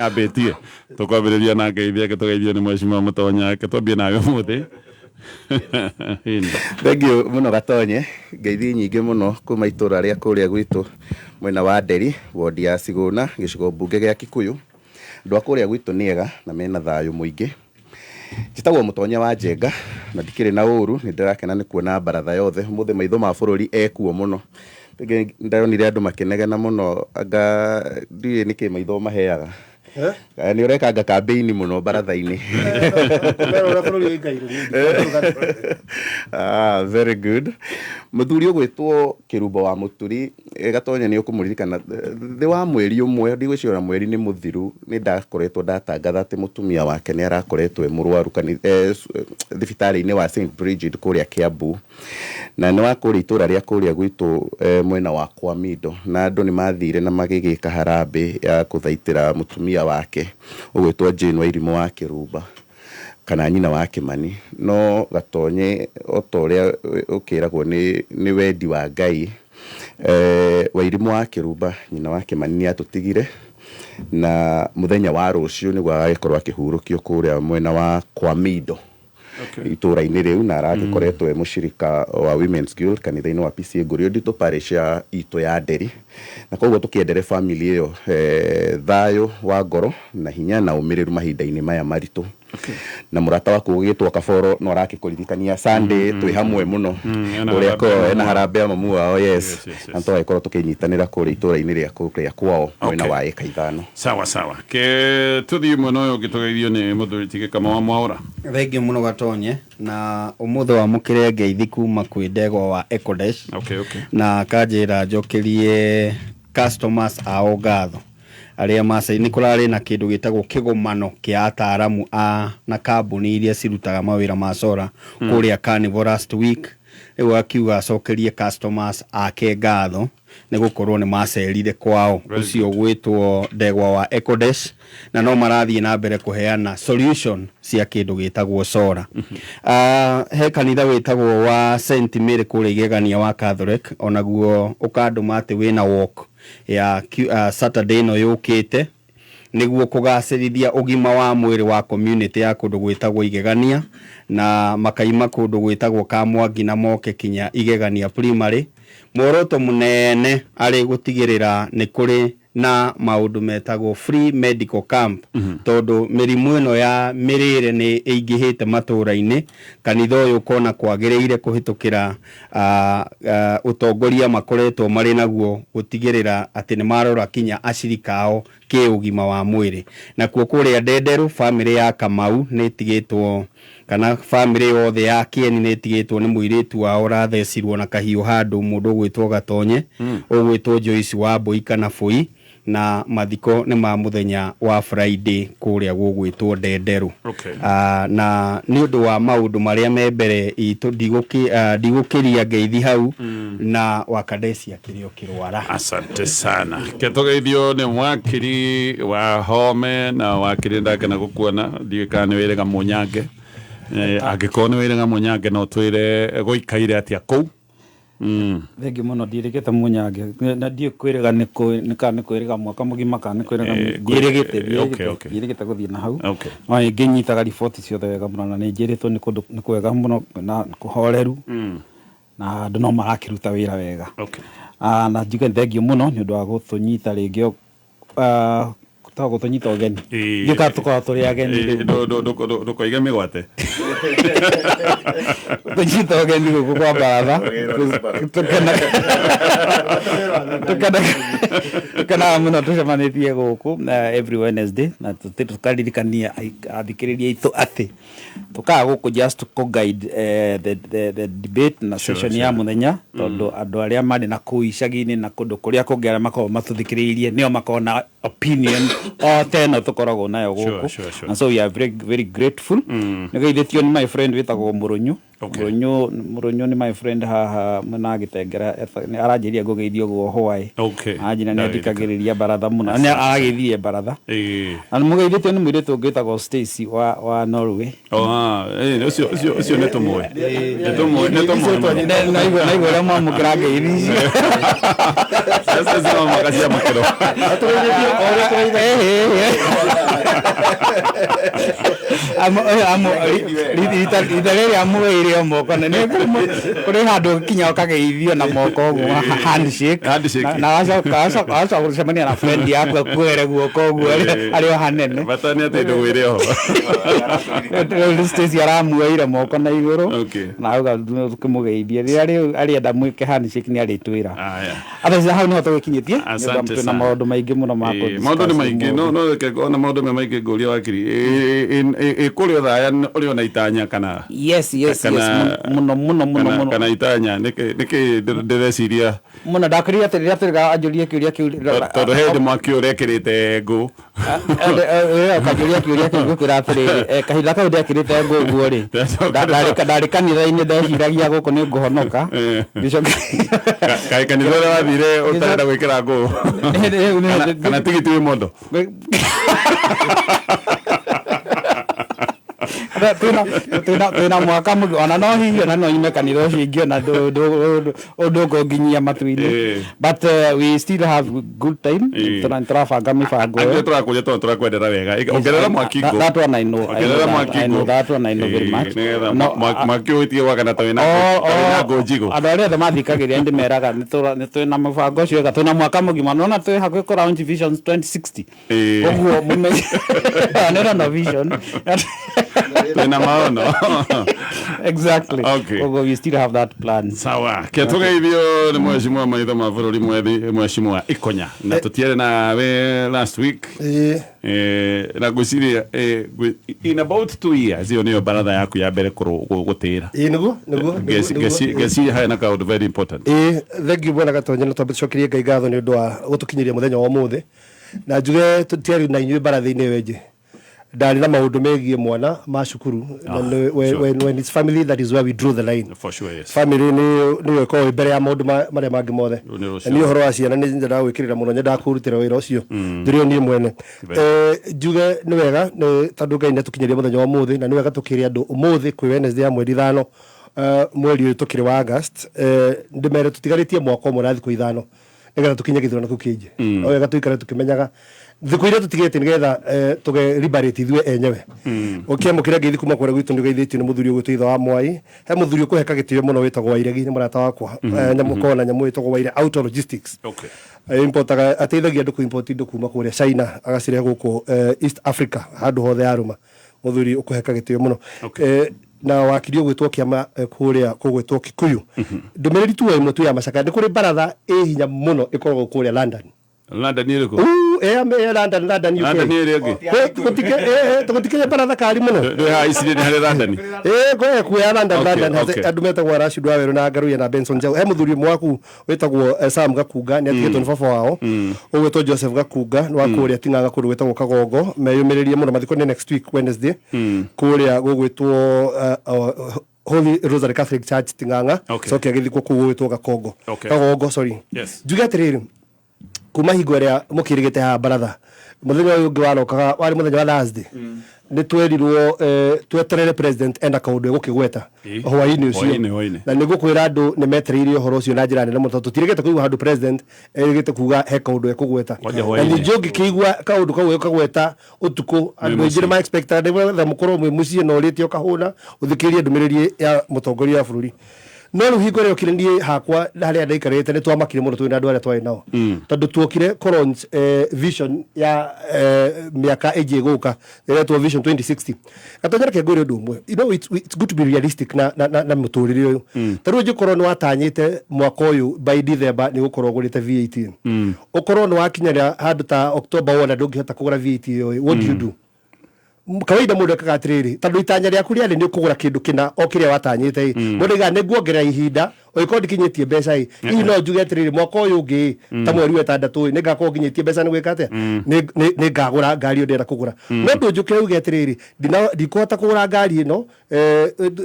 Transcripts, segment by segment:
Ambĩtie tũkwambĩrĩria na ngeithi ake, tũgeithio nĩ mheshimiwa Mũtonya ake, twambie nawe ũmũthĩ. Ĩni. Thengiũ mũno Gatonye, ngeithi nyingĩ mũno kuma itũra rĩa kũrĩa gwitũ mwena wa Nderi, wodi ya Cigũna, gĩcigo mbunge gĩa Kikuyu. Andũ a kũrĩa gwitũ nĩ ega na mena thayũ mũingĩ. Njĩtagwo Mũtonya wa Njenga na ndikĩrĩ na ũru, nĩ ndĩrakena nĩ kuona baratha yothe. Ũmũthĩ maitho ma bũrũri ekuo mũno. Rĩngĩ ndonire andũ makĩnegena mũno anga ndiũĩ nĩkĩ maitho maheaga. Nĩ ũrekanga kambĩini mũno baratha-inĩ. Kũmera ũrĩa bũrũri ũikaire nĩ Ah, very good. Mũthuri ũgwĩtwo Kĩrumbo wa Mũturi, Gatonya nĩ ũkũmũririkana, thĩ wa mweri ũmwe, ndigwĩciria ona mweri nĩ mũthiru, nĩ ndakoretwo ndatangatha atĩ mũtumia wake nĩ arakoretwo e mũrwaru thibitarĩ-inĩ wa St Brigid kũrĩa Kiambu. Na nĩ wa kũrĩa itũra rĩa kũrĩa gwitũ mwena wa Kwamindo, na andũ nĩ mathire na magĩgĩka harambĩ ya kũthaitĩra mũtumia wake ũgwĩtwo Jane Wairimũ wa Kĩrumba kana nyina wa Kĩmani. No Gatonye o ta ũrĩa ũkĩragwo nĩ wendi wa Ngai, Wairimũ wa Kĩrumba nyina wa Kĩmani nĩ atũtigire, na mũthenya wa rũciũ nĩguo agagĩkorwo akĩhurũkio kũrĩa mwena wa Kwamindo itũra-inĩ rĩu, na aragĩkoretwo e mũcirika wa Women's Guild kanitha-inĩ wa PCEA Ngũriũ Nditũ parish ya itũ ya Nderi, na koguo tũkĩendere family ĩyo thayũ wa ngoro na hinya na ũmĩrĩru mahinda-inĩ maya maritũ. Na mũrata waku ũgĩtwo Kaboro no arakĩkũririkania Sunday twĩ hamwe mũno ena kũrĩa harambee kwao, ya ena mamu wao. harambee ya mamu wao, yes. Yes. Na tũgagĩkorwo tũkĩnyitanĩra kũrĩa itũra-inĩ rĩa kũrĩa kwao mwena wa ĩka 5. Sawa sawa, ke tũthiĩ mwena ũyũ ũngĩ tũgeithio nĩ mũthuri ti Gĩkama wa Mwaũra. Thengiũ mũno Gatonye, na ũmũthĩ wamũkĩre ngeithi kuma kwĩ ndegwa wa Ecodesh. Na kanjĩra njokerie customers ao ngatho arĩa maca nĩ kũrarĩ na kĩndũ gĩtagwo kĩgomano kĩa ataramu a na kambuni iria cirutaga mawĩra ma solar kũrĩa Carnival last week. Rĩu akiuga acokerie customers ake ngatho nĩ gũkorwo nĩ macerire kwao. Ũcio ũgwĩtwo ndegwa wa Ecodesh, na no marathiĩ na mbere kũheana solution cia kĩndũ gĩtagwo solar. He kanitha wĩtagwo wa St Mary kũrĩa Igegania wa Catholic, onaguo ũkandũma atĩ wĩna walk ya Saturday ĩno yũkĩte nĩguo kũgacĩrithia ũgima wa mwĩrĩ wa community ya kũndũ gwĩtagwo Igegania, na makaima kũndũ gwĩtagwo Kamwangi na moke kinya Igegania Primary. Muoroto mũnene arĩ gũtigĩrĩra nĩ kũrĩ na maũndũ metagwo free medical camp, tondũ mĩrimũ ĩno ya mĩrĩre nĩ ĩingĩhĩte matũra-inĩ. Kanitha ũyũ ũkona kwagĩrĩire kũhĩtũkĩra ũtongoria makoretwo marĩ naguo gũtigĩrĩra atĩ nĩ marora kinya acirika ao kĩũgima wa mwĩrĩ. Nakuo kũrĩa Ndenderũ, bamĩrĩ ya Kamau nĩ ĩtigĩtwo, kana bamĩrĩ yothe ya Kĩeni nĩ ĩtigĩtwo nĩ mũirĩtu wao ũrathecirwo na kahiũ handũ, mũndũ ũgwĩtwo Gatonye, ũgwĩtwo Joyce wa Mbũi kana Bũi, na mathiko nĩ ma mũthenya wa Friday kũrĩa gũgwĩtwo Ndenderũ. Na nĩ ũndũ wa maũndũ marĩa me mbere itũ, ndigũkĩria ngeithi hau, na Wakadesi akĩrĩ o kĩrwara. Asante sana. Ke tũgeithio nĩ wakiri wa Home, na wakiri ndakena gũkuona, ndiũĩ kana nĩ wĩrĩga Mũnyange. Angĩkorwo nĩ wĩrĩga Mũnyange no twĩre gũikaire atĩa kũu. Thengiũ mũno, ndiĩrĩgĩte Mũnyange na ndiũĩ kwĩrĩga nĩ kana nĩ kwĩrĩga mwaka mũgima kana nĩ kwĩrĩga ndiĩrĩgĩte, ndiĩrĩgĩte gũthiĩ na hau. No ngĩnyitaga riboti ciothe wega mũno, na nĩ njĩrĩtwo nĩ kũndũ nĩ kwega mũno na kũhoreru, na andũ no marakĩruta wĩra wega. Na njuge thengiũ mũno nĩ ũndũ wa gũtũnyita rĩngĩ, to gũtũnyita ũgeni. Ithuĩ ka tũkoragwo tũrĩ ageni rĩu. Ndũkoige mĩgwate. Tũnyita ũgeni gũkũ kwa baratha. Tũkenaga mũno tũcemanĩtie gũkũ every Wednesday, na tũkaririkania athikĩrĩria aitũ atĩ tũkaga gũkũ just to guide the debate na session ya mũthenya, tondũ andũ arĩa marĩ na kũu icagi-inĩ na kũndũ kũrĩa kũngĩ arĩa makoragwo matũthikĩrĩirie nĩo makoragwo na opinion o ta ĩno tũkoragwo nayo gũkũ. And so we are very very grateful. Nĩgeithĩtio nĩ my friend wĩtagwo Mũrũnyũ. Mũrũnyũ, Mũrũnyũ nĩ my friend haha mwena wa Gĩtengera, aranjĩrire ngũgeithie ũguo hwaĩ. Anjĩra nĩ athikagĩrĩria baratha mũno. Nĩ arageithirie baratha. Na nĩ mũgeithĩtio nĩ mũirĩtu ũngĩ wĩtagwo Stacy wa Norway. Oh, ũcio ũcio ũcio nĩ tũmũĩ. Nĩ tũmũĩ, nĩ tũmũĩ mũno. Naigua ũrĩa mwamũkĩra ngeithi icio. Sasa no mũhaka ciamũkĩrwo. Rita rĩrĩa amũheire o moko na nĩ kũrĩ handũ kinya ũkageithio na moko ũguo, handshake. Handshake. Na wacoka gũcemania na friend yaku akuoere guoko ũguo arĩ o hanene. Bata nĩ atĩ ndũgwĩre oho. Rĩu Stacy aramuoire moko na igũrũ Okay. na auga tũkĩmũgeithie rĩrĩa rĩu arĩenda mwĩke handshake nĩ arĩtwĩra. Aya. Otherwise hau nĩho tũgĩkinyĩtie. Asante twĩna sana. maũndũ maingĩ mũno ma Ĩĩ, maũndũ nĩ maingĩ, no reke ona maũndũ me maingĩ ngũria wakiri ĩ kũrĩ ũthaya ũrĩ ona itanya kana Yes, kana mũno mũno mũno kana mũno. Kana itanya nĩkĩ ndĩreciria Mũno ndakwĩrire atĩ rĩrĩa tũrĩga anjũrie kĩũria kĩu tondũ he hĩndĩ mwaki ũyũ ũrekĩrĩte ngũ. Ũkanjũria kĩũria kĩu ngũkwĩra atĩrĩrĩ, kahinda kau ndekĩrĩte ngũ ũguo rĩ, ndarĩ kanitha-inĩ, ndeciragia gũkũ nĩ ngũhonoka. Ngĩcoka Kaĩ kanitha ũrĩa wathire ũtarenda gwĩkĩra ngũ kana tigiti wĩ mondo? Twĩna mwaka mũgima ona no hihi ona no nyume kanitha ũcio ingĩona ũndũ ũkũnginyia matu-inĩ. But we still have good time. Tũrabanga mĩbango Angĩ ĩyo. tũrakũria tondũ tũrakwendera wega. Ongerera mwaki ngũ. That one I know. I know Ongerera that, mwaki I know ngũ. that one I know very much. Nĩgetha No, mwaki ũyũ ũtige gwakana ta wĩna ngũ njigũ. Andũ arĩa othe mathikagĩrĩria ndĩmeraga nĩ twĩna mũbango ũcio wega, twĩna mwaka mũgima nona twĩ hakuhĩ kũ launch Vision 2060. Ũguo mũmenye nĩ no vision. Twĩna maono. Exactly. Okay. Ũguo we still have that plan. Sawa, ke tũgeithio nĩ mheshimiwa maitho ma bũrũri mwethi mheshimiwa Ikonya na tũtiarĩ nawe last week. Ĩĩ. Na ngwĩciria in about 2 years ĩyo nĩyo baratha yaku ya mbere gũtĩra. Ĩĩ, nĩguo. Ngeciria harĩ na kaũndũ very important. Ĩĩ, thengiũ bwana Gatonye, na twambe tũcokerie Ngai ngatho nĩ ũndũ wa gũtũkinyĩria mũthenya wa ũmũthĩ, na njuge tũtiarĩ na inyuĩ baratha-inĩ ĩyo ĩngĩ, ndarĩ na maũndũ megiĩ mwana ma cukuru na when it's family, that is where we draw the line. For sure, yes. Family nĩyo ĩkoragwo ĩ mbere ya maũndũ marĩa mangĩ mothe. Rĩu nĩ rũciũ. Na niĩ ũhoro wa ciana nĩ nyendaga gwĩkĩrĩra mũno, nyendaga kũrutĩra wĩra ũcio ndĩrĩ o niĩ mwene. Njuge nĩ wega nĩ tondũ Ngai nĩ atũkinyĩria mũthenya wa ũmũthĩ, na nĩ wega tũkĩre andũ ũmũthĩ kwĩ Wednesday ya mweri 5, mweri ũyũ tũkĩrĩ wa August, ndĩmere tũtigarĩtie mwaka ũmwe na thikũ 5 nĩgetha tũkinye gĩthurano kĩu kĩnjĩ. No wega tũikare tũkĩmenyaga thikũ iria tũtigĩte nĩgetha tũge liberate ithuĩ enyewe. Ũkĩamũkĩra ngeithi kuma kũrĩa gwitũ nĩ ũgeithĩtio nĩ mũthuri ũgwĩtwo ithe wa Mwai. He mũthuri ũkũheka gĩtĩo mũno wĩtagwo Wairegi, nĩ mũrata wakwa. Nyamũ korwo na nyamũ ĩtagwo Waire Auto Logistics. Importaga, ateithagia andũ kũ-import indo kuma kũrĩa China agacirehe gũkũ East Africa handũ hothe yarũma. Mũthuri ũkũheka gĩtĩo mũno. Na wakiri ũgwĩtwo kĩama kũrĩa kũgwĩtwo Kikuyu. Ndũmĩrĩri tu o ĩmwe tu ya macakaya, nĩ kũrĩ baratha ĩ hinya mũno ĩkoragwo kũrĩa London. London ĩrĩkũ? Ĩ London, London UK. London ĩrĩa ĩngĩ? Tũgũtikĩrĩ baratha kari mũno. Ndĩ haha icirĩ nĩ harĩ London. Ĩ kwe kuya London. London andũ metagwo Rashid Wawerũ na Ngaruiya na Benson Njau. He mũthuri ũmwe waku wĩtagwo Sam Gakunga, nĩ atigĩtwo nĩ baba wao ũgwĩtwo Joseph Gakunga, nĩ wa kũrĩa Ting'ang'a kũndũ gwĩtagwo Kagongo. Meyũmĩrĩrie mũno, mathiko nĩ next week Wednesday kũrĩa gũgwĩtwo Holy Rosary Catholic Church Ting'ang'a. Coke agĩthikwo kũu gũgwĩtwo Gakongo. Kagongo, sorry. Njuge atĩrĩrĩ, kuma hingo ĩrĩa mũkĩrĩgĩte haha baratha, mũthenya ũyũ ũngĩ warokaga warĩ mũthenya wa Thursday, nĩ twerirwo tweterere president ena kaũndũ egũkĩgweta hwaĩ-inĩ ũcio. Hwaĩ-inĩ, hwaĩ-inĩ. Na nĩ ngũkwĩra andũ nĩ metereire ũhoro ũcio na njĩra nene mũno, tondũ tũtirĩgĩte kũigua handũ president erĩgĩte kuga he kaũndũ ekũgweta. Kwanja Na hwaĩ-inĩ. ningĩ ũngĩkĩigua kaũndũ kau ekagweta ũtukũ, andũ aingĩ Mũciĩ. nĩ ma-expectaga nĩgetha mũkorwo mwĩ mũciĩ na ũrĩte ũkahũna ũthikĩrĩrie ndũmĩrĩri ya mũtongoria wa bũrũri. No rĩu hingo ĩrĩa okire, niĩ hakwa na harĩa ndaikarĩte nĩ twamakire mũno twĩ na andũ arĩa twarĩ nao, tondũ tuokire kũ launch vision ya mĩaka ĩngĩ ĩgũka ĩretwo Vision 2060. Gatonya, reke ngwĩre ũndũ ũmwe, it's good to be realistic na mũtũrĩre ũyũ. Ta rĩu ũngĩkorwo nĩ watanyĩte mwaka ũyũ by December nĩ ũgũkorwo ũgũrĩte V18, ũkorwo nĩ wakinyĩra handũ ta October wona ndũngĩhota kũgũra V8 ĩyo, what do you do? Kawaida mũndũ ekaga atĩrĩrĩ, tondũ itanya rĩaku rĩarĩ nĩ ũkũgũra kĩndũ kĩna o kĩrĩa watanyĩte ĩ, mũndũ aigaga nĩ nguongerera ihinda ũgĩkorwo ndikinyĩtie mbeca ĩ, hihi no njuge atĩrĩrĩ, mwaka ũyũ ũngĩ ĩ, ta mweri wa 6 ĩ, nĩ ngakorwo nginyĩtie mbeca nĩ gwĩka atĩa, nĩ ngagũra ngari ĩyo ndĩrenda kũgũra. No ndũnjũkĩre uge atĩrĩrĩ, ndikũhota kũgũra ngari ĩno,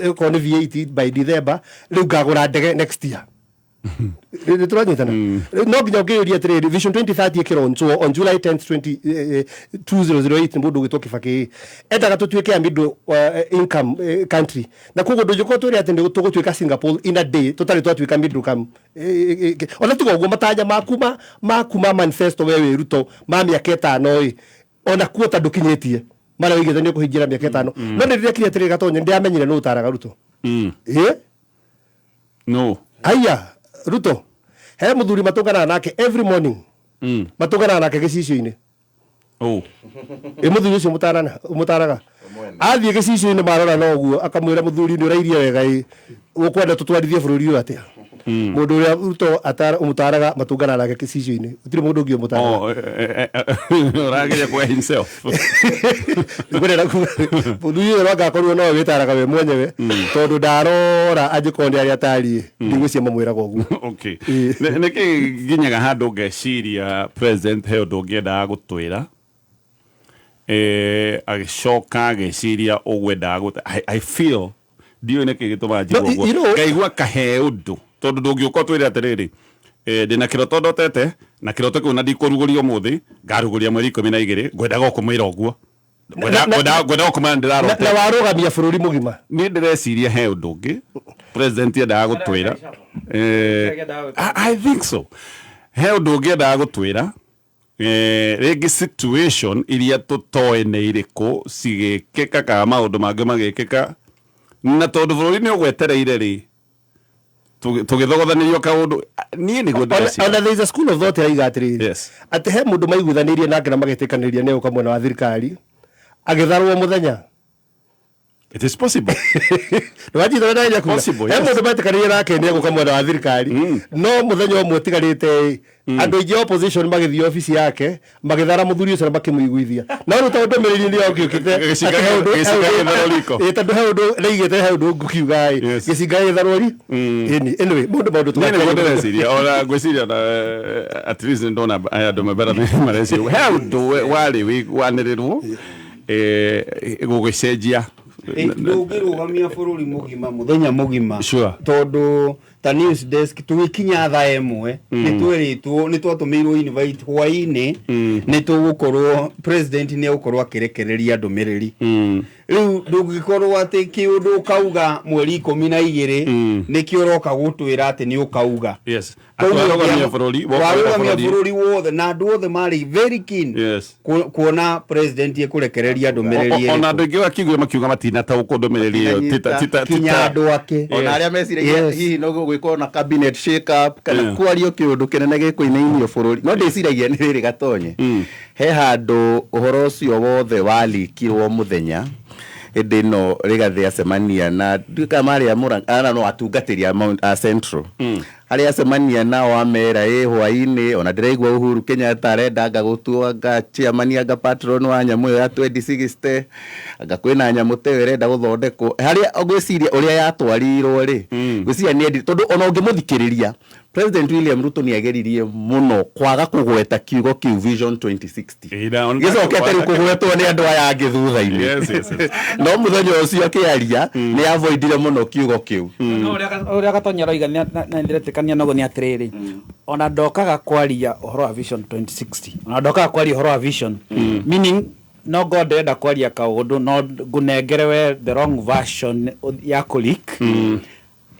ĩkorwo nĩ V8 by December, rĩu ngagũra ndege next year. Nĩ tũranyitana? No nginya ũngĩyũria atĩrĩrĩ, Vision 2030 ĩkĩlaunchwo on July 10th 20, 2008 nĩ mũndũ ũgwĩtwo Kibaki, endaga tũtuĩke a middle income country, na koguo ndũngĩkorwo twĩre atĩ nĩ tũgũtuĩka Singapore in a day tũtarĩ twatuĩka middle income. Ona tiga ũguo, matanya maku ma manifesto we wĩ Ruto ma mĩaka 5 ĩ, ona kuo ta ndũkinyĩtie. Marĩa wĩigĩte nĩ ũkũhingia na mĩaka 5. No nĩ ndĩrekire atĩrĩrĩ, Gatonye, ndĩamenyire nũ ũtaraga Ruto. Ĩ. No. Haiya, Ruto he mũthuri matũnganaga nake every morning. Matũnganaga nake gĩcicio-inĩ. Oh. Ĩ, mũthuri ũcio mũtaraga athiĩ gĩcicio-inĩ, marora no ũguo, akamwĩra, "Mũthuri, nĩ ũrairie wega, ĩ ũkwenda tũtwarithie bũrũri ũyũ atĩa?" Mũndũ ũrĩa Ruto ũmũtaraga matũnganaga nake gĩcicio-inĩ, gũtirĩ mũndũ ũngĩ ũmũtaraga. Oh, ũrageria kuga himself. Ngwenda kuga mũthuri ũyũ rwanga akorirwo nowe wĩtaraga we mwenyewe, tondũ ndarora angĩkorwo nĩ arĩa atariĩ, ndigwĩciria mamwĩraga ũguo. Okay. Nĩkĩ nginyaga handũ ngeciria president he ũndũ ũngĩendaga gũtwĩra, agĩcoka agĩciria ũgwendaga gũtwĩra. I feel ndiũĩ nĩkĩ gĩtũmaga njigue No, ũguo. Ngaigua kahe ũndũ, tondũ ndũngĩũka ũtwĩre atĩrĩrĩ, ndĩna kĩroto ndotete, na kĩroto kĩu na ndikũrugũria ũmũthĩ, ngarugũria mweri 12, ngwendaga ũkũmwĩra ũguo. Ngwendaga ũkũmwĩra ndĩrarotete. Na warũgamia bũrũri mũgima. Niĩ ndĩreciria he ũndũ ũngĩ president endaga gũtwĩra. I think so, he ũndũ ũngĩ endaga gũtwĩra, rĩngĩ situation iria tũtoĩ nĩ irĩkũ cigĩkĩka kana maũndũ mangĩ magĩkĩka, na tondũ bũrũri nĩ ũgwetereire rĩ, tũgĩthogothanĩrio kaũndũ, niĩ nĩguo ndĩreciria. Ona there is a school of thought ĩraiga atĩrĩrĩ, atĩ he mũndũ maiguithanĩirie nake na magetĩkanĩria nĩ ũka mwena wa thirikari, agĩtharwo mũthenya. It is possible. Nĩwanyita ũrĩa kuga? Possible, He yes. mũndũ metĩkanĩirie nake nĩ egũka mwena wa thirikari, no mũthenya ũmwe ũtigarĩte, andũ aingĩ a opposition magĩthiĩ obici yake, magĩthara mũthuri ũcio na makĩmũiguithia. No rĩu tondũ ndũmĩrĩri nĩ yokĩũkĩte Gĩcinga atĩ he ũndũ- gĩcinga gĩtharwo riko. Ĩ, tondũ he ũndũ nĩaigĩte, he ũndũ ngũkiuga ĩ, gĩcinga gĩtharwo ri. Ĩni, anyway, maũndũ Niĩ nĩguo tũgakĩaria. ndĩreciria, ona ngwĩciria ona at least nĩ ndona aya andũ mebera mareciria he ũndũ warĩ wanĩrĩrwo gũgĩcenjia. Ndũngĩrũgamia bũrũri mũgima mũthenya mũgima. Tondũ ta news desk tũgĩkinya thaa 1, nĩ twerĩtwo, nĩ twatũmĩirwo invite, hwaĩ-inĩ nĩ tũgũkorwo, president nĩ egũkorwo akĩrekereria ndũmĩrĩri. Rĩu ndũngĩkorwo atĩ kĩũndũ ũkauga mweri 12 nĩkĩo ũroka gũtwĩra atĩ nĩ ũkauga. Atĩ warũgamia bũrũri, woka warũgamia bũrũri. Bũrũri wothe, na andũ othe marĩ very keen kuona president ekũrekereria ndũmĩrĩri Ona ĩrĩkũ. andũ aingĩ wakiuga makiuga matinataũkwo ndũmĩrĩri ĩyo Kinya andũ ake. Ona arĩa meciragia hihi no gũgĩkorwo na cabinet shake up kana kwario kĩũndũ kĩnene gĩkũinainio bũrũri, no ndĩciragia nĩ rĩrĩ, Gatonye, he handũ ũhoro ũcio wothe walikirwo mũthenya hĩndĩ ĩno Rigathĩ acemania na ndiũĩ kana marĩ a Murang'a ana no atungatĩri a a Central, harĩa acemania nao amera ĩ hwaĩ-inĩ, ona ndĩraigua Uhuru Kenyatta arenda anga gũtuo anga chairman, anga patron wa nyamũ ĩyo ya 2060, anga kwĩna nyamũ ta ĩyo ĩrenda gũthondekwo, harĩa ngwĩciria ũrĩa yatwarirwo rĩ, ngwĩciria nĩ endi, tondũ ona ũngĩmũthikĩrĩria President William Ruto nĩ ageririe mũno kwaga kũgweta kiugo kĩu Vision 2060, gĩcokete rĩu kũgwetwo nĩ andũ aya angĩ thutha-inĩ. No mũthenya ũcio akĩaria nĩ avoidire mũno kiugo kĩu. No ũrĩa Gatonya aroiga na ndĩretĩkania naguo nĩ atĩrĩrĩ, ona ndokaga kwaria ũhoro wa Vision 2060, ona ndokaga kwaria ũhoro wa vision, meaning no ngorwo ndĩrenda kwaria kaũndũ, no ngũnengere we the wrong version ya kũleak,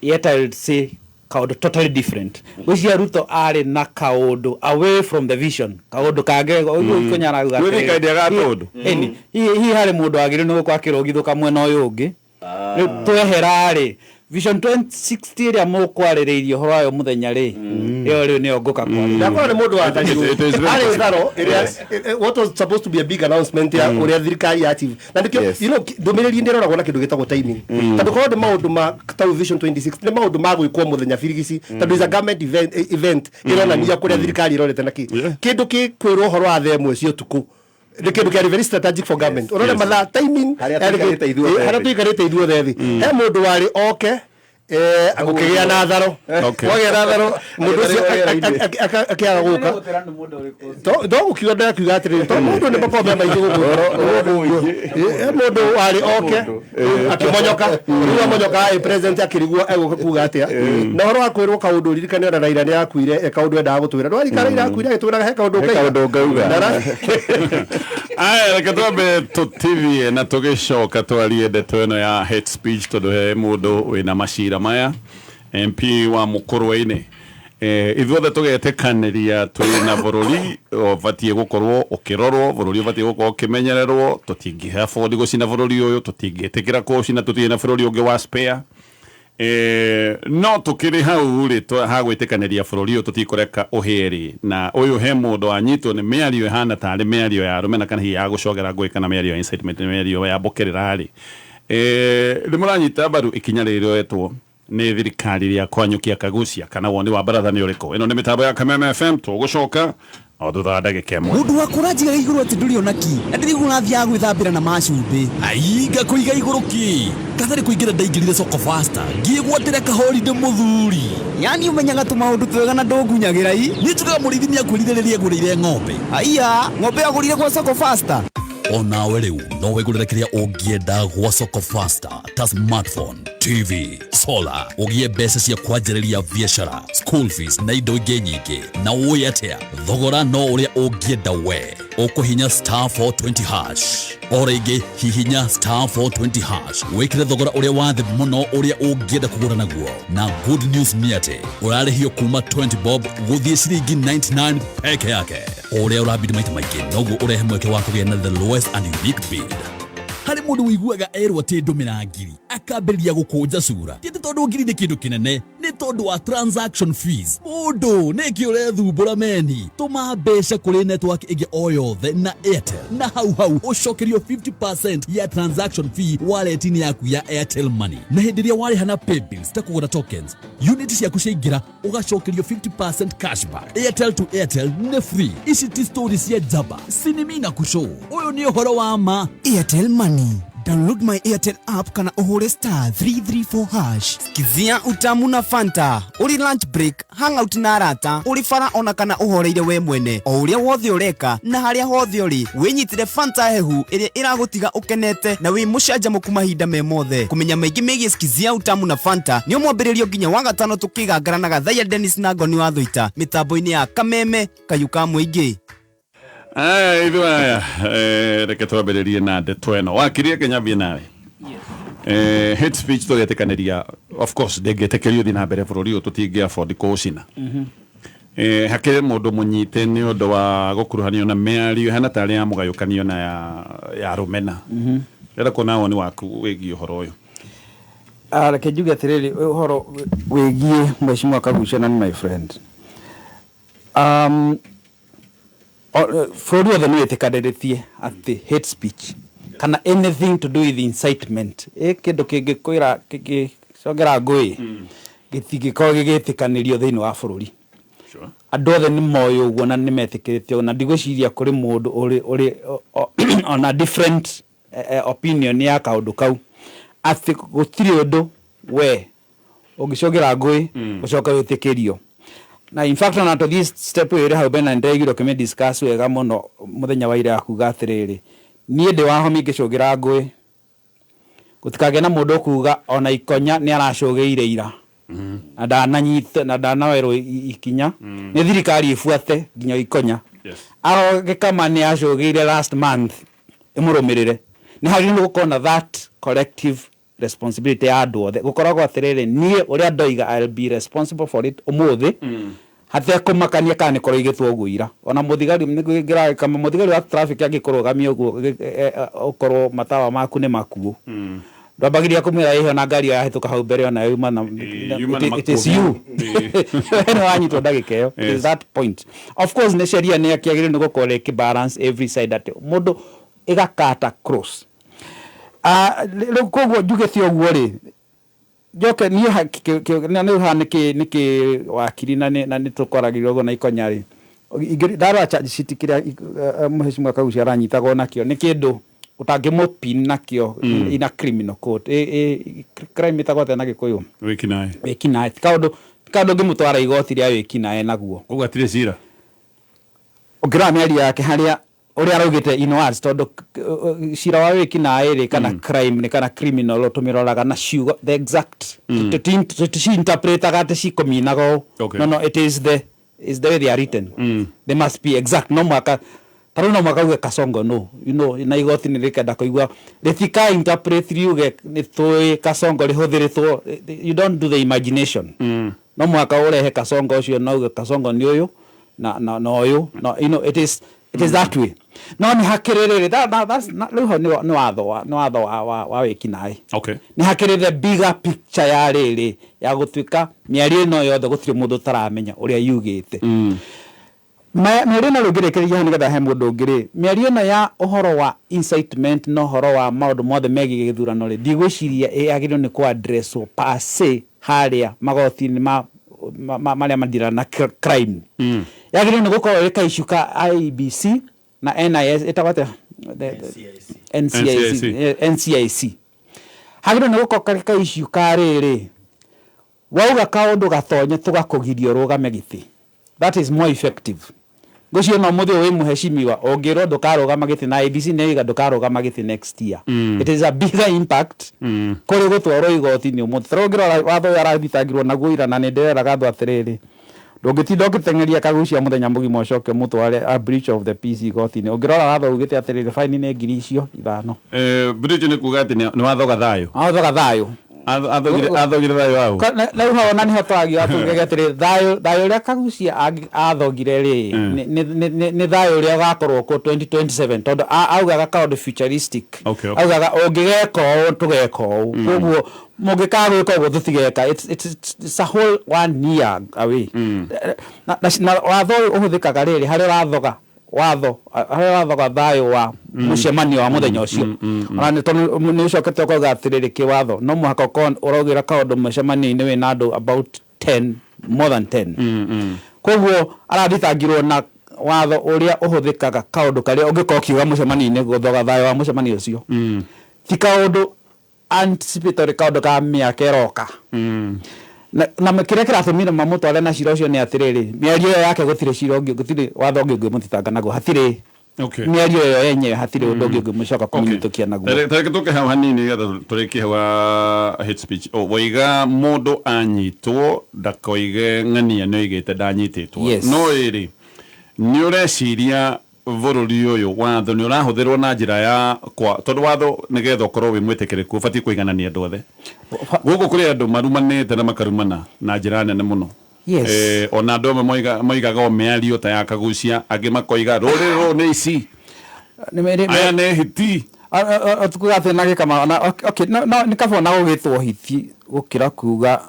yet I will say kaũndũ totally different. Gwĩciria Ruto arĩ na kaũndũ away from the vision, kaũndũ kangĩ ũguo arauga. Gwĩ thirikari ndĩagaga tũndũ. Ĩni, hihi harĩ mũndũ wagĩrĩirwo nĩ gũkorwo akĩrũgithũka mwena ũyũ ũngĩ. Rĩu twehera rĩ Vision 2060 ĩrĩa mũkwarĩrĩirie ũhoro wayo mũthenya rĩ, ĩyo rĩu nĩyo ngũka kwaria. Ndakorwo nĩ mũndũ watharirwo It is very arĩ possible. tharo ĩrĩa what was supposed to be a big announcement ya ũrĩa thirikari ya achieve, na nĩkĩo ndũmĩrĩri nĩ ĩroragwo na kĩndũ gĩtagwo timing, tondũ korwo nĩ maũndũ ma ta Vision 26, nĩ maũndũ ma gwĩkwo mũthenya birigici, tondũ is a government event ĩronania kũrĩa thirikari ĩrorete na kĩ kĩndũ kĩkwĩrwo ũhoro wa thaa 1 cia ũtukũ nĩ kĩndũ kĩarĩ very strategic for government, ũrore mathaa, timing. Harĩa yarĩ tũikarĩte ithuothe harĩa thĩ. tũikarĩte ithuothe thĩ, he mũndũ warĩ oke, gũkĩgĩa na tharo. Kwagĩa na tharo, mũndũ ũcio Agĩtharĩrwo rĩera-inĩ. akĩaga gũka. To gũkiuga ndĩrakiuga atĩrĩrĩ, to mũndũ nĩ makoragwo me maingĩ gũkũ. He mũndũ warĩ oke akĩmonyoka, rĩu amonyoka ĩ president akĩrigwo egũka kuga atĩa. Na ũhoro wa kwĩrwo kaũndũ, ririkane ona Raila nĩ akuire, kaũndũ endaga gũtwĩra, ndwarika Raila akuire agĩtwĩraga he kaũndũ He ngaiga. kaũndũ ngauga. Aya, reke twambe tũtithie na tũgĩcoka twarie ndeto ĩno ya hate speech, tondũ he mũndũ wĩna macira maya, MP wa Mũkũrwe-inĩ. Ithuothe tũgetĩkanĩria twĩ na bũrũri ũbatiĩ gũkorwo ũkĩrorwo, bũrũri ũbatiĩ gũkorwo ũkĩmenyererwo. Tũtingĩhe afford gũcina bũrũri ũyũ, tũtingĩtĩkĩra kũũcina, tũtirĩ na bũrũri ũngĩ wa spare. No tũkĩrĩ hau rĩ, hagwĩtĩkanĩria bũrũri ũyũ tũtikũreka ũhĩe rĩ, na ũyũ he mũndũ wanyitwo nĩ mĩario ĩhana tarĩ mĩario ya rũmena kana hihi ya gũcogera ngũĩ kana mĩario ya incitement, mĩario ya mbũkĩrĩra rĩ, nĩ mũranyita mbaru ikinya rĩrĩ rĩoetwo nĩ thirikari rĩa kwanyũkia Kagucia, kana woni wa baratha nĩ ũrĩkũ? Ĩno nĩ mĩtambo ya Kameme FM, tũgũcoka o thutha wa ndagĩka ĩmwe. Mũndũ wa kũranjigaga igũrũ atĩ ndũrĩ ona ki, na ndĩraigua ũrathiaga gwĩthambĩra na macumbĩ. Ainga kũiga igũrũ ki katarĩ kũingĩra, ndaingĩrire Soko Fasta ngĩgwatĩra kahori ndĩ mũthuri. Yani ũmenyaga tũmaũndũ twega na ndũngunyagĩra i. Nĩ njugaga mũrĩithi nĩ akwĩrire rĩrĩa egũrĩire ng'ombe. Aiya, ng'ombe agũrire gwa Soko Fasta. Onawe rĩu no wĩgũrĩre kĩrĩa ũngĩenda gwa Soko Fasta ta smartphone, TV, solar, ũgĩe mbeca cia kwanjĩrĩria biacara, school fees na indo ingĩ nyingĩ. Na ũĩ atĩa, thogora no ũrĩa ũngĩenda we. Ũkũhinya star 420 hash, o rĩngĩ hihinya star 420 hash, wĩkĩre thogora ũrĩa wa thĩ mũno ũrĩa ũngĩenda kũgũra naguo. Na good news nĩ atĩ ũrarĩhio kuma 20 bob gũthiĩ ciringi 99 peke yake. O ũrĩa ũrabidi maita maingĩ, noguo ũrehe mweke wa kũgĩa na the lowest and unique bid. Harĩ mũndũ ũiguaga erwo atĩ ndũmĩra ngiri akambĩrĩria gũkũnja cura. Ti atĩ tondũ ngiri nĩ kĩndũ kĩnene, nĩ tondũ wa transaction fees. Mũndũ nĩkĩ ũrethumbũra meni? Tũma mbeca kũrĩ network ĩngĩ o yothe na Airtel, na hau hau ũcokerio 50% ya transaction fee wallet-inĩ yaku ya Airtel Money. Na hĩndĩ ĩrĩa warĩha na paybills ta kũgũra tokens, unit ciaku ciaingĩra ũgacokerio 50% cashback. Airtel to Airtel nĩ free. Ici ti story cia njamba sinimi na kushow, ũyũ nĩ ũhoro wa ma. Airtel Money. Download my Airtel app kana ũhũre star 334 hash. Sikizia utamu na Fanta. Uri lunch break, hangout na arata, uri bara ona kana ũhoreire we mwene. O ũrĩa wothe ũreka na harĩa hothe ũrĩ, wĩnyitĩre Fanta hehu ĩrĩa ĩragũtiga ũkenete na wĩ mũcanjamũku mahinda me mothe. Kũmenya maingĩ megiĩ Sikizia utamu na Fanta nĩ mwambĩrĩrio nginya wa gatano tũkĩgangara na Gathaiya Dennis na Ngoni wa Thũita mĩtambo-inĩ ya Kameme Kayũ ka Mũingĩ. Aya ithuĩ aya, reke twambĩrĩrie na ndeto ĩno. Wakiri, reke nyambie nawe. Hate speech tũgetĩkanĩria, of course ndĩngĩtĩkĩrio thiĩ na mbere, bũrũri ũyũ tũtingĩ afford kũũcina. Hakĩrĩ mũndũ mũnyite nĩ ũndũ wa gũkuruhanio na mĩario ĩhana tarĩ ya mũgayũkanio na ya rũmena. Ndĩrenda kuona woni waku wĩgiĩ ũhoro ũyũ. Reke njuge atĩrĩrĩ, ũhoro wĩgiĩ Mheshimiwa Kaguchia, na nĩ my friend, bũrũri wothe nĩ wĩtĩkanĩrĩtie atĩ hate speech kana anything to do with incitement, ĩ kĩndũ kĩngĩkwĩra kĩngĩcongera ngũĩ, gĩtingĩkorwo gĩgĩtĩkanĩrio thĩinĩ wa bũrũri. Andũ othe nĩ moĩ ũguo na nĩ metĩkĩrĩte ũguo, na ndigwĩciria kũrĩ mũndũ ũrĩ ona different opinion ya kaũndũ kau, atĩ gũtirĩ ũndũ we ũngĩcogera ngũĩ ũcoke wĩtĩkĩrio. Na in fact, ona tũthiĩ step ĩyo ĩrĩ hau mbere, na nĩndĩraiguire ũkĩmĩ discuss wega mũno mũthenya wa ira, kuga atĩrĩrĩ, niĩ ndĩ wa homi ngĩcũgĩra ngũĩ, gũtikagĩe na mũndũ ũkuga ona ikonya nĩ aracũgĩire ira na ndananyita na ndanoerwo ikinya nĩ thirikari ĩbuate nginya ikonya. Aroge kama nĩ acũgĩire last month, ĩmũrũmĩrĩre. Nĩ hagĩrĩirwo gũkorwo na that collective responsibility ya andũ othe, gũkoragwo atĩrĩrĩ, niĩ ũrĩa ndoiga, I'll be responsible for it ũmũthĩ, hatekũmakania kana nĩ kũroigĩtwo ũguo ira. Ona mũthigari nĩngĩra kama mũthigari wa traffic angĩkũrũgamia ũguo, ũkorwo matawa maku nĩ makuũ, ndwambagĩria kũmwĩra ĩho na ngari ĩyo yahĩtũka hau mbere ona yuma na Yuma na it is makuũ. you nĩ wanyitwo ndagĩka ĩyo. It is that point. Of course nĩ sheria nĩ akĩagĩrĩirwo nĩ gũkorwo ĩkĩ balance every side, atĩ mũndũ ĩgakata cross. Rĩu koguo njugĩte ũguo rĩ, njoke niĩ na nĩ haha nĩkĩ wakiri na nĩ tũkoragĩrwo ũguo na ikonya rĩ. Ndarora charge sheet kĩrĩa Mheshimiwa Kaguchia aranyitagwo nakĩo, nĩ kĩndũ ũtangĩmũpin nakĩo in a criminal court. Crime ĩtagwo atĩa na Gĩkũyũ? Wĩkinaĩ. Wĩkinaĩ. Ti kaũndũ ũngĩmũtwara igoti rĩa wĩkinaĩ naguo. Koguo hatirĩ cira. Ũngĩrora mĩario yake harĩa ũrĩa araugĩte in words, tondũ cira wa wĩkinaĩ rĩ, kana crime nĩ kana criminal law, tũmĩroraga na ciugo the exact, tũticinterpretaga atĩ cikũminaga ũũ. No, it is the is the way they are written. They must be exact. No mwaka tarĩu no mwaka uge Kasongo no na igoti nĩ rĩkenda kũigua, rĩtika interpret riuge nĩ tũĩ Kasongo rĩhũthĩrĩtwo. You don't do the imagination. No mũhaka ũrehe Kasongo ũcio na uge Kasongo nĩ ũyũ na ũyũ no, you know, it is that way. No nĩ hakĩrĩ rĩrĩ rĩu hau nĩ watho wa wĩkinaĩ. Nĩ hakĩrĩ the bigger picture ya rĩrĩ ya gũtuĩka mĩario ĩno yothe gũtirĩ mũndũ ũtaramenya ũrĩa yugĩte. Mĩario ĩno rĩu ngĩrĩkĩrĩria hau nĩgetha he mũndũ ũngĩ rĩ, mĩario ĩno ya ũhoro wa incitement na ũhoro wa maũndũ mothe megiĩ gĩthurano rĩ, ndigwĩciria yagĩrĩirwo nĩ kũ-addresswo per se harĩa magoti-inĩ ma marĩa madira na crime. Yagĩrĩirwo nĩ gũkorwo ĩrĩ ka-issue ka IEBC na NIS, ĩtagwo atĩa? NCIC. NCIC. NCIC hagĩrĩirwo nĩ gũkorwo karĩ ka-issue ka rĩrĩ, wauga kaũndũ gatonye tũgakũgiria ũrũgame gĩtĩ. That is more effective. Ngwĩciria no mũthĩ ũyũ wĩ mũheshimiwa ũngĩrwo ndũkarũgama gĩtĩ na IEBC nĩ yoiga ndũkarũgama gĩtĩ next year, it is a bigger impact kũrĩ gũtwarwo igoti-inĩ ũmũthĩ. Tarĩu ũngĩrora watho ũyũ arathitangirwo naguo ira, na nĩ ndĩreraga andũ atĩrĩrĩ, ndũngĩtinda ũgĩteng'eria Kagucia mũthenya mũgima ũcoke ũmũtware a breach of the peace igoti-inĩ. Ũngĩrora watho ugĩte atĩrĩrĩ, fine nĩ 5,000. Bridge nĩ kuga atĩ nĩ wathoga thayũ. Wathoga thayũ. Athogire thayũ waũ? Rĩu hau ona nĩho twagiuga tugege atĩrĩ, thayũ thayũ ũrĩa Kagucia athogire rĩ, nĩ thayũ ũrĩa ũgakorwo kuo 2027, tondũ augaga kaũndũ futuristic. Augaga ũngĩgeka ũũ tũgeka ũũ, koguo mũngĩkaga gwĩka ũguo tũtigeka. It's a whole one year away. Na watho ũyũ ũhũthĩkaga rĩrĩ harĩa ũrathoga watho, harĩa ũrathoga thayũ wa mũcemanio wa mũthenya ũcio, ona nĩ tondũ nĩ ũcokete ũkauga atĩrĩrĩ, kĩwatho no mũhaka ũkorwo ũraugĩra kaũndũ mũcemanio-inĩ wĩna andũ about 10, more than 10. Koguo arathitangirwo na watho ũrĩa ũhũthĩkaga kaũndũ karĩa ũngĩkorwo ũkiuga mũcemanio-inĩ gũthoga thayũ wa mũcemanio ũcio, ti kaũndũ anticipatory, kaũndũ ka mĩaka ĩroka. Na kĩrĩa kĩratũmire mamũtware na cira ũcio nĩ atĩrĩrĩ, mĩario ĩyo yake gũtirĩ cira ũngĩ, gũtirĩ watho ũngĩ ũngĩmũthitanga naguo, hatirĩ. Mĩario ĩyo yenyewe hatirĩ ũndũ ũngĩ ũngĩmũcoka kũmũhĩtũkia naguo. Tareke tũke hau hanini getha tũrĩkie hau wa hate speech. Waiga mũndũ anyitwo ndakoige ng'ania nĩ oigĩte ndanyitĩtwo. No ĩrĩ nĩ ũreciria bũrũri ũyũ watho nĩ ũrahũthĩrwo na njĩra ya kwa, tondũ watho nĩgetha ũkorwo wĩ mwĩtĩkĩrĩku ũbatiĩ kũiganania andũ othe. Gũkũ kũrĩ andũ marumanĩte na makarumana na njĩra nene mũno. Ona andũ amwe moigaga o mĩario ta ya Kagucia, angĩ makoiga rũrĩrĩ rũrũ nĩ ici, aya nĩ hiti. Tukuga atĩ na gĩkama na okay, no nĩ kaba ona gũgĩtwo hiti gũkĩra kuga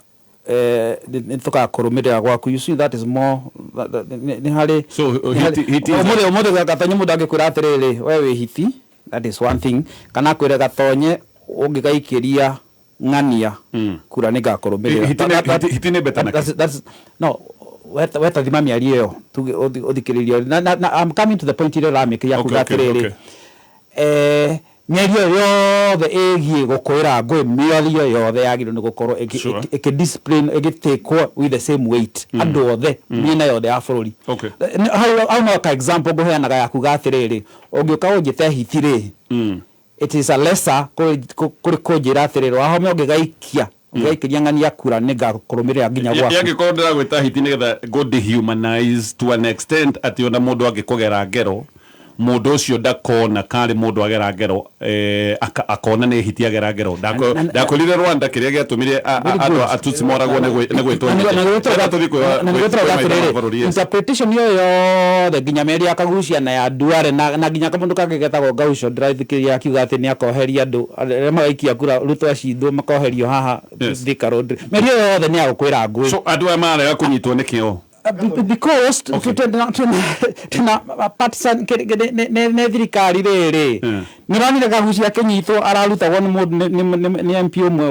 nĩ tũgakũrũmĩrĩra gwaku. You see, that is more nĩ harĩ So, hiti ũmũthĩ Gatonye mũndũ angĩkwĩra atĩrĩrĩ, we wĩ hiti, that is one thing, kana akwĩre Gatonye ũngĩgaikĩria ng'ania kura nĩ ngakũrũmĩrĩra. Hiti nĩ better na No, weta thima mĩario ĩyo tuge ũthikĩrĩrie na I'm coming to the point ĩrĩa ũramĩkĩria kuga atĩrĩrĩ, mĩario ĩyo yothe ĩgiĩ gũkũĩra ngũĩ, mĩario yothe yagĩrĩirwo nĩ gũkorwo ĩkĩ-discipline, ĩgĩtĩkwo with the same weight andũ othe mĩena yothe ya bũrũri. Hau no ka example ngũheanaga ya kuga atĩrĩrĩ, ũngĩũka ũnjĩte hiti rĩ, it is a lesser kũrĩ kũnjĩra atĩrĩrĩ, Wahome ũngĩgaikĩria ng'ania kura nĩ ngakũrũmĩrĩra nginya gwaku. Yangĩkorwo ndĩragwĩta hiti nĩgetha go dehumanize to an extent atĩ ona mũndũ angĩkũgera ngero, mũndũ ũcio ndakona karĩ mũndũ agera ngero, akona nĩ hiti agera ngero. Ndakwĩrire Rwanda kĩrĩa gĩatũmire andũ Atutsi moragwo nĩ gwĩtwo Na tũthiĩ na nĩguo kwĩ tũrauga maitho ma atĩrĩrĩ, bũrũri, yes. Interpretation ĩyo yothe nginya mĩario ya Kagucia na ya Duale na nginya kamũndũ kangĩ getagwo Gaucho ndĩrathikĩrĩria akiuga atĩ nĩ akoheria andũ arĩa magaikia kura Ruto acindwo makoherio haha Thika Road, mĩario ĩyo yothe nĩ ya gũkwĩra ngũĩ. So andũ aya marega kũnyitwo nĩkĩo? Because tuna partisan nĩ thirikari rĩrĩ nĩ ũronire Kagucia akĩnyitwo ararutagwo nĩ mũndũ nĩ MP ũmwe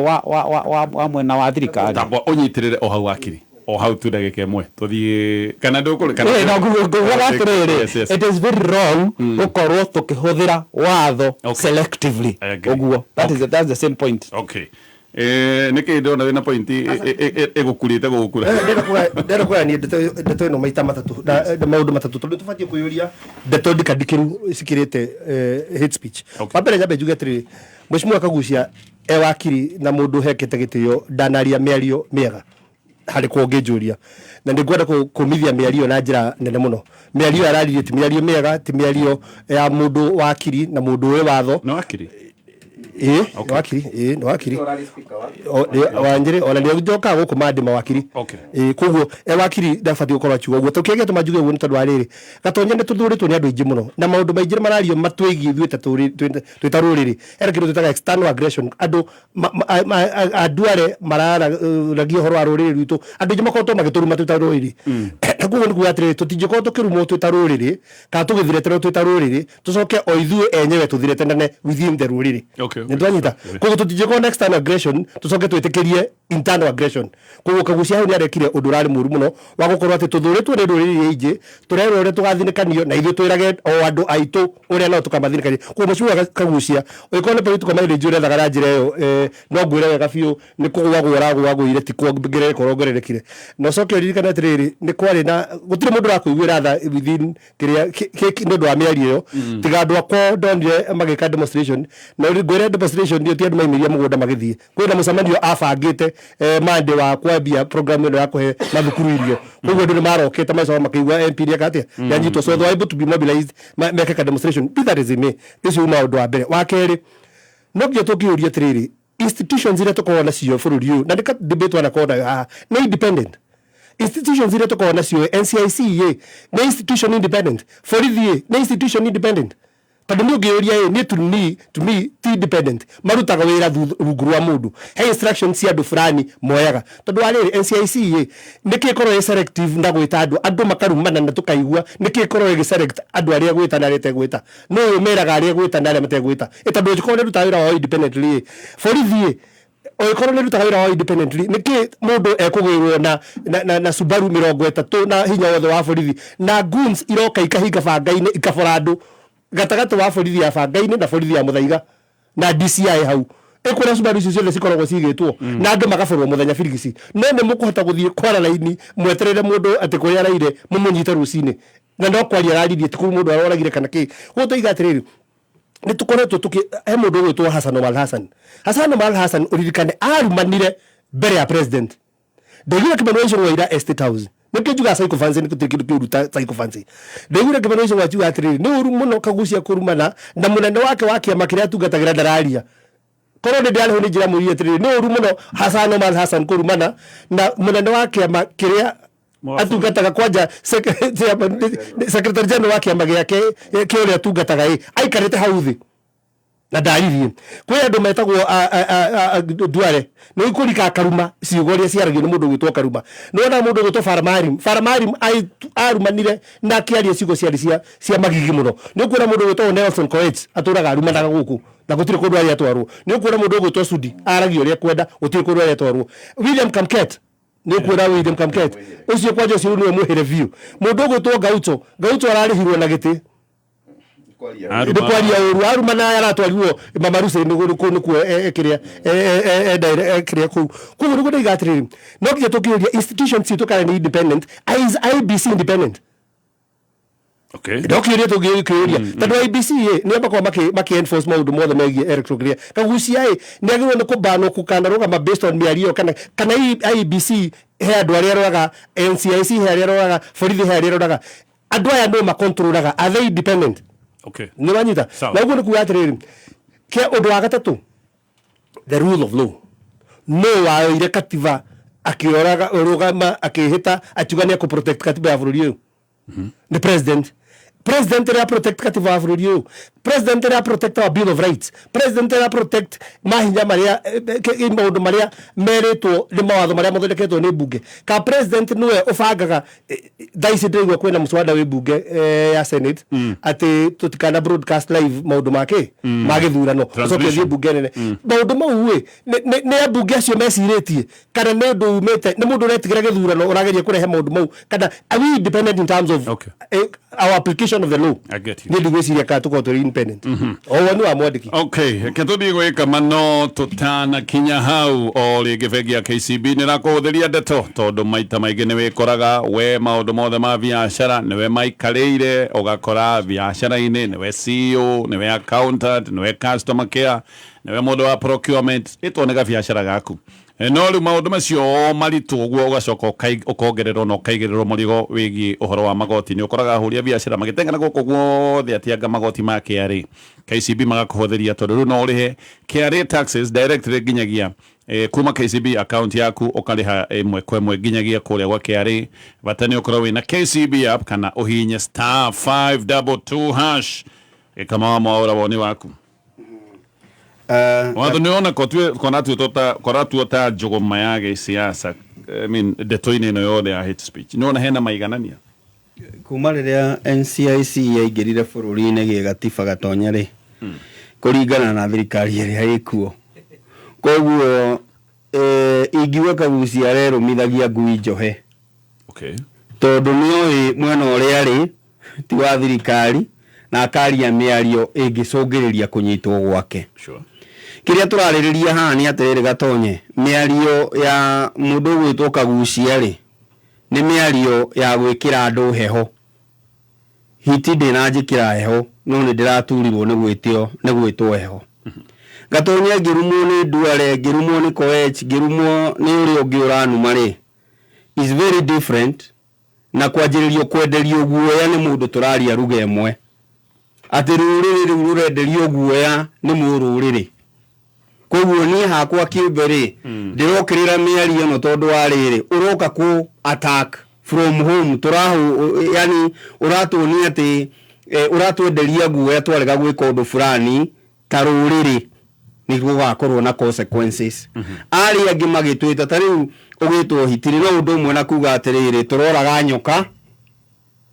wa mwena wa thirikari. Tamba ũnyitĩrĩre o hau wakiri, o hau tu ndagĩka ĩmwe tũthiĩ kana ndũkũrĩ kana No, ngugaga atĩrĩrĩ, Yes. it is very wrong gũkorwo tũkĩhũthĩra watho selectively. I agree. Ũguo that's the same point. Okay, nĩkĩ ndĩrona wĩna point ĩgũkurĩte gũgũkura? Ndĩrenda kũgayania ndeto ĩno maita matatũ na maũndũ matatũ, tondũ tũbatiĩ kwĩyũria ndeto ndikandikĩru cikĩrĩte hate speech. Wa mbere, nyambe njuge atĩrĩrĩ, Mheshimiwa Kagucia e wakiri na mũndũ hekĩte gĩtĩo ndanaria mĩario mĩega harĩ kwa ũngĩnjũria, na nĩ ngwenda kũmithia mĩario na njĩra nene mũno. Mĩario ĩyo araririe ti mĩario mĩega, ti mĩario ya mũndũ wakiri na mũndũ ũĩ watho. No wakiri. Ĩĩ, nĩ wakiri, ĩĩ, nĩ wakiri. Wanjĩrĩ ona nĩ njokaga gũkũ mandĩ mawakiri. Ĩĩ, koguo e wakiri ndabatiĩ gũkorwo akiuga ũguo. Tondũ kĩrĩa gĩatũma njuge ũguo nĩ tondũ wa rĩrĩ, Gatonye nĩ tũthurĩtwo nĩ andũ aingĩ mũno na maũndũ maingĩ nĩ marario matwĩgiĩ ithuĩ ta twĩ ta rũrĩrĩ. Hena kĩndũ twĩtaga external aggression, andũ andũ arĩa mararagia ũhoro wa rũrĩrĩ rwitũ, andũ aingĩ makoretwo magĩtũruma twĩ ta rũrĩrĩ. Na koguo nĩ kuga atĩrĩrĩ, tũtingĩkorwo tũkĩrumwo twĩ ta rũrĩrĩ kana tũgĩthireterwo twĩ ta rũrĩrĩ, tũcoke o ithuĩ enyewe tũthiretenane within the rũrĩrĩ. Nĩ twanyita? Koguo tũtingĩkorwo na external aggression tũcoke twĩtĩkĩrie internal aggression. Koguo Kagucia hau nĩ arekire ũndũ ũrarĩ mũru mũno wa gũkorwo atĩ tũthũrĩtwo nĩ ndũrĩrĩ iria ingĩ, tũrerwo ũrĩa tũgathinĩkanio na ithuĩ twĩrage o andũ aitũ ũrĩa nao tũkamathinĩkania. Koguo Mheshimiwa Kagucia, ũngĩkorwo nĩ political mileage ũrethaga na njĩra ĩyo, no ngwĩre wega biũ nĩ kũgũagũa ũragũagũire, ti kuongerereka ũrongererekire. Na ũcoke ũririkane atĩrĩrĩ, nĩ kwarĩ na gũtirĩ mũndũ ũrakũiguĩra tha within kĩrĩa nĩ ũndũ wa mĩario ĩyo, tiga andũ akwa ndonire magĩka demonstration. Na ngwĩre demonstration ĩyo ti andũ maimĩria mũgũnda magĩthiĩ, kwĩna mũcemanio abangĩte Monday wa kwambia program ĩno ya kũhe mathukuru irio. Koguo andũ nĩ marokĩte magĩcoka makĩigua MP nĩeka atĩa, nĩanyitwo, so they were able to be mobilized meke ka demonstration. Be that as it may, ũcio uma ũndũ wa mbere. Wa kerĩ, no nginya tũngĩũria atĩrĩrĩ, institutions iria tũkoragwo nacio bũrũri ũyũ, na nĩ debate wanakorwo nayo haha, nĩ independent institutions iria tũkoragwo nacio? NCIC ĩ nĩ institution independent? Borithi ĩ nĩ institution independent? Tondũ nĩ ũngĩũria ĩ niĩ, to me ti independent, marutaga wĩra rungu rwa mũndũ, he instructions cia andũ fulani moyaga. Tondũ wa rĩrĩ, NCIC ĩ nĩkĩ ĩkorwo ĩ selective na gwĩta andũ, andũ makarumana na tũkaigua? Nĩkĩ ĩkorwo ĩgĩ select andũ arĩa gwĩta na arĩa ĩtegwĩta? Nũ ũyũ meraga arĩa gwĩta na arĩa mategwĩta? Ĩ tondũ ũngĩkorwo nĩ ĩrutaga wĩra wao independently ĩ, borithi ĩ ũngĩkorwo nĩ ĩrutaga wĩra wao independently, nĩkĩ mũndũ ekũgĩrwo na Subaru 30 na hinya wothe wa borithi na goons iroka ikahinga banga-inĩ, ikabora andũ gatagatĩ wa borithi ya banga-inĩ na borithi ya Mũthaiga na DCI hau ĩkũrĩa Subaru icio ciothe cikoragwo cigĩtwo na andũ magaborwo mũthenya birigici? No nĩ mũkũhota gũthiĩ kwara raini mweterere mũndũ atĩ kũrĩa araire mũmũnyite rũcinĩ, na no kwaria araririe, ti kũu mũndũ aroragire kana kĩ? Koguo toiga atĩrĩrĩ, nĩ tũkoretwo tũkĩ he mũndũ ũgwĩtwo Hassan Omar Hassan. Hassan Omar Hassan, ũririkane arumanire mbere ya president. Ndaiguire Kimani Ichung'wa ira Estate House. Nĩkĩo njugaga sycophancy, nĩ gũtirĩ kĩndũ kĩũru ta sycophancy. Ndaiguire Kimani Ichung'wa akiuga atĩrĩrĩ, nĩ ũru mũno Kagucia kũrumana na mũnene wake wa kĩama kĩrĩa atungatagĩra ndararia. Korwo nĩ ndĩrarĩho nĩ njĩra mũrie atĩrĩrĩ, nĩ ũru mũno Hassan Omar Hassan kũrumana na mũnene wa kĩama kĩrĩa atungataga, kwanja secretary general wa kĩama gĩake kĩa ũrĩa atungataga ĩ aikarĩte hau thĩ na ndaririe. Kwĩ andũ metagwo Duale, nĩ kũrika Karuma, ciugo iria ciaragio nĩ mũndũ ũgwĩtwo Karuma. Nĩ wona mũndũ ũgwĩtwo Farah Maalim? Farah Maalim arumanire na akĩaria ciugo ciarĩ cia magigi mũno. Nĩ ũkuona mũndũ ũgwĩtwo Nelson Koech atũraga arumanaga gũkũ na gũtirĩ kũndũ arĩa atwarwo. Nĩ ũkuona mũndũ ũgwĩtwo Sudi aragia ũrĩa kwenda, gũtirĩ kũndũ arĩa atwarwo. William Kamket, nĩ ũkuona William Kamket ũcio kwanja, ũcio nĩwe mwĩhĩre biũ. Mũndũ ũgwĩtwo Gaucho, Gaucho ararĩhirwo na gĩtĩ nĩ kwaria ũru arumana, aratwarirwo Mamarucĩ nĩkuo kĩrĩa kĩrĩa kũu. Koguo nĩguo ndaiga atĩrĩrĩ, no nginya tũkĩũria institutions citũ kana nĩ independent. Is IEBC independent? No kĩũria tũngĩkĩũria, tondũ IEBC ĩ nĩo makoragwo makĩ enforce maũndũ mothe megiĩ electoral kĩrĩa. Kagucia ĩ nĩ agĩrĩirwo nĩ kũbanwo kũkanarũgama based on mĩario ĩyo, kana IEBC he andũ arĩa aroraga, NCIC he arĩa aroraga, borithi he arĩa aroraga, andũ aya no makontrolaga? Are they independent? Nĩ wanyita? Sawa. Na ũguo nĩ kuga atĩrĩrĩ, kĩa ũndũ wa gatatũ, the rule of law. No waoire katiba akĩoraga rũgama akĩhĩta akiuga nĩ akũ-protect katiba ya bũrũri ũyũ nĩ president. President ĩrĩa protect katiba wa bũrũri ũyũ, president ĩrĩa protect our Bill of Rights, president ĩrĩa protect mahinya marĩa maũndũ marĩa merĩtwo nĩ mawatho marĩa mathondeketwo nĩ mbunge, ka president nĩwe ũbangaga? Thaa ici ndĩraigua kwĩna mũswada wĩ mbunge ya Senate atĩ tũtikana broadcast live maũndũ make ma gĩthurano, ũcoke ũthiĩ Transmission. mbunge nene. Maũndũ mau ĩ nĩ ambunge acio mecirĩtie, kana nĩ ũndũ umĩte nĩ mũndũ ũretigĩra gĩthurano ũrageria kũrehe maũndũ mau? Kana are we independent in terms of our application of the law? I get you. Niĩ ndigwĩciria kana tũkorwo tũrĩ independent, o woni wa mwandĩki. Okay, reke tũthiĩ gwĩka mano tũtanakinya hau. O rĩngĩ, bengi ya KCB nĩ ĩrakũhũthĩria ndeto, tondũ maita maingĩ nĩ wĩkoraga we maũndũ mothe ma biacara nĩwe maikarĩire, ũgakora biacara-inĩ nĩwe CEO, nĩwe accountant, nĩwe customer care, nĩwe mũndũ wa procurement, ĩtwo nĩ gabiacara gaku. No rĩu maũndũ macio maritũ ũguo ũgacoka ũkongererwo na ũkaigĩrĩrwo mũrigo wĩgiĩ ũhoro wa magoti. Nĩ ũkoraga ahũri a biacara magĩteng'era gũkũ guothe atĩ anga magoti ma KRA, KCB magakũhũthĩria tondũ rĩu no ũrĩhe KRA taxes directly nginyagia kuma KCB account yaku, ũkarĩha ĩmwe kwa ĩmwe nginyagia kũrĩa gwa KRA. Bata nĩ ũkorwo wĩna KCB app kana ũhihinye *522#. Gĩkama wa mwaũra, woni waku? Watho nĩ wona kona koratuo ta njũgũma ya gĩsiasa, I mean, ndeto-inĩ ĩno yothe ya hate speech, nĩ wona hena maiganania? Kuma rĩrĩa NCIC yaingĩrire bũrũri-inĩ gĩgatiba, Gatonya rĩ, kũringana na thirikari ĩrĩa ĩkuo, koguo ingiuga Kagucia arerũmithagia ngui njohe. Tondũ nĩoĩ mwena ũrĩa arĩ ti wa thirikari na akaria mĩario ĩngĩcũngĩrĩria kũnyitwo gwake. Kĩrĩa tũrarĩrĩria haha nĩ atĩrĩrĩ, Gatonye, mĩario ya mũndũ ũgwĩtwo Kagucia rĩ, nĩ mĩario ya gwĩkĩra andũ heho. Hiti ndĩnanjĩkĩra heho, no nĩ ndĩraturirwo nĩ gwĩtio nĩ gwĩtwo heho. Gatonye, ngĩrumwo nĩ Duale, ngĩrumwo nĩ Koech, ngĩrumwo nĩ ũrĩa ũngĩ ũranuma rĩ, is very different na kwanjĩrĩrio kwenderio guoya nĩ mũndũ tũraria ruga ĩmwe, atĩ rũrĩrĩ rĩu rũrenderio guoya nĩ mũrũrĩrĩ. Koguo niĩ hakwa kĩũmbe rĩ, ndĩrokĩrĩra mĩario ĩno tondũ wa rĩrĩ, ũroka kũ attack from home tũrahu, yani ũratuonia atĩ ũratwenderia guoya twarega gwĩka ũndũ fulani ta rũrĩrĩ nĩ gũgakorwo na consequences. Arĩa angĩ magĩtwĩta ta rĩu ũgĩtwo hitiri no ũndũ ũmwe na kuga atĩrĩrĩ, tũroraga nyoka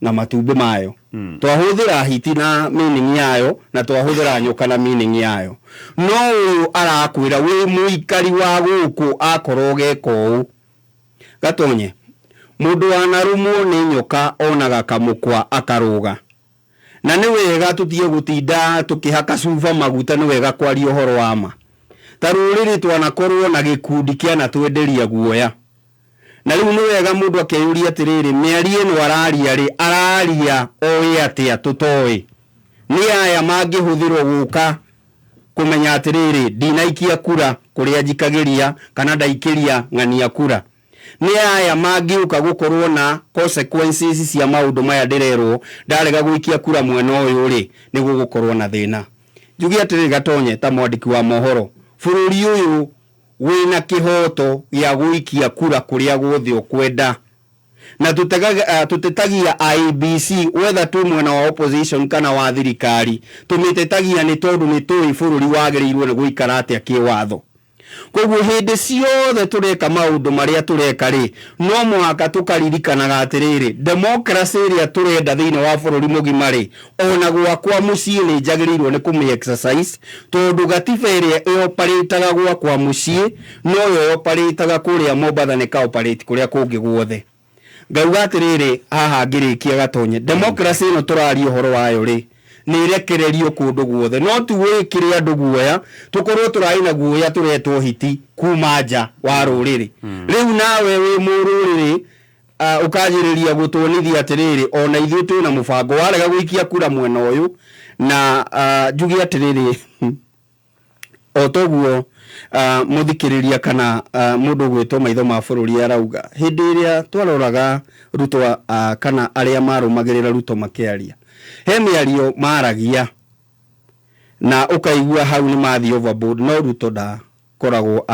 na matumbĩ mayo. Twahũthĩra hiti na meaning yayo na twahũthĩra nyoka na meaning yayo, no ũyũ arakwĩra wĩ mũikari wa gũkũ akorwo ũgeka ũũ. Gatonye, mũndũ wanarũmwo nĩ nyoka onaga kamũkwa akarũga, na nĩ wega tũtige gũtinda tũkĩhaka cuba maguta. Nĩ wega kwaria ũhoro wa ma. Ta rũrĩrĩ twanakorwo na gĩkundi kĩanatwenderia guoya, na rĩu nĩ wega mũndũ akeyũria atĩrĩrĩ, mĩario ĩno araria rĩ, araria oĩ atĩa tũtoĩ? Nĩ aya mangĩhũthĩrwo gũka kũmenya atĩrĩrĩ, ndinaikia kura kũrĩa njikagĩria kana ndaikĩria ng'ania kura? Nĩ aya mangĩũka gũkorwo na consequences cia maũndũ maya ndĩrerwo ndarega gũikia kura mwena ũyũ rĩ, nĩ gũgũkorwo na thĩna? Njuge atĩrĩrĩ, Gatonye, ta mwandĩki wa mohoro, bũrũri ũyũ wĩna kĩhoto gĩa gũikia kura kũrĩa guothe ũkwenda, na tũtetagia IEBC whether twĩ mwena wa opposition kana wa thirikari. Tũmĩtetagia nĩ tondũ nĩ tũĩ bũrũri wagĩrĩirwo nĩ gũikara atĩa kĩwatho. Koguo hĩndĩ ciothe tũreka maũndũ marĩa tũreka rĩ, no mũhaka tũkaririkanaga atĩrĩrĩ, democracy ĩrĩa tũrenda thĩinĩ wa bũrũri mũgima rĩ, ona gwakwa mũciĩ nĩ njagĩrĩirwo nĩ kũmĩ exercise, tondũ gatiba ĩrĩa ĩoparĩtaga gwakwa mũciĩ noyo ĩoparĩtaga kũrĩa Mombatha, nĩ kaoparĩti kũrĩa kũngĩ guothe. Ngauga atĩrĩrĩ, haha ngĩrĩkia, Gatonye, democracy ĩno tũraria ũhoro wayo rĩ, nĩ ĩrekererio kũndũ guothe, no ti wĩkĩre andũ guoya, tũkorwo tũrarĩ na guoya tũretwo hiti kuma nja wa rũrĩrĩ. Rĩu nawe wĩ mũrũrĩrĩ ũkanjĩrĩria gũtuonithia atĩrĩrĩ, ona ithuĩ twĩna mũbango warega gũikia kura mwena ũyũ. Na njuge atĩrĩrĩ, o toguo mũthikĩrĩria kana mũndũ ũgwĩtwo maitho ma bũrũri arauga, hĩndĩ ĩrĩa twaroraga Ruto kana arĩa marũmagĩrĩra Ruto makĩaria, he mĩario maragia na ũkaigua hau nĩ mathiĩ overboard, no Ruto ndakoragwo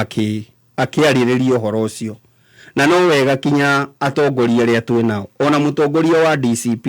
akĩarĩrĩria ũhoro ũcio. Na no wega kinya atongoria arĩa twĩ nao, ona mũtongoria wa DCP,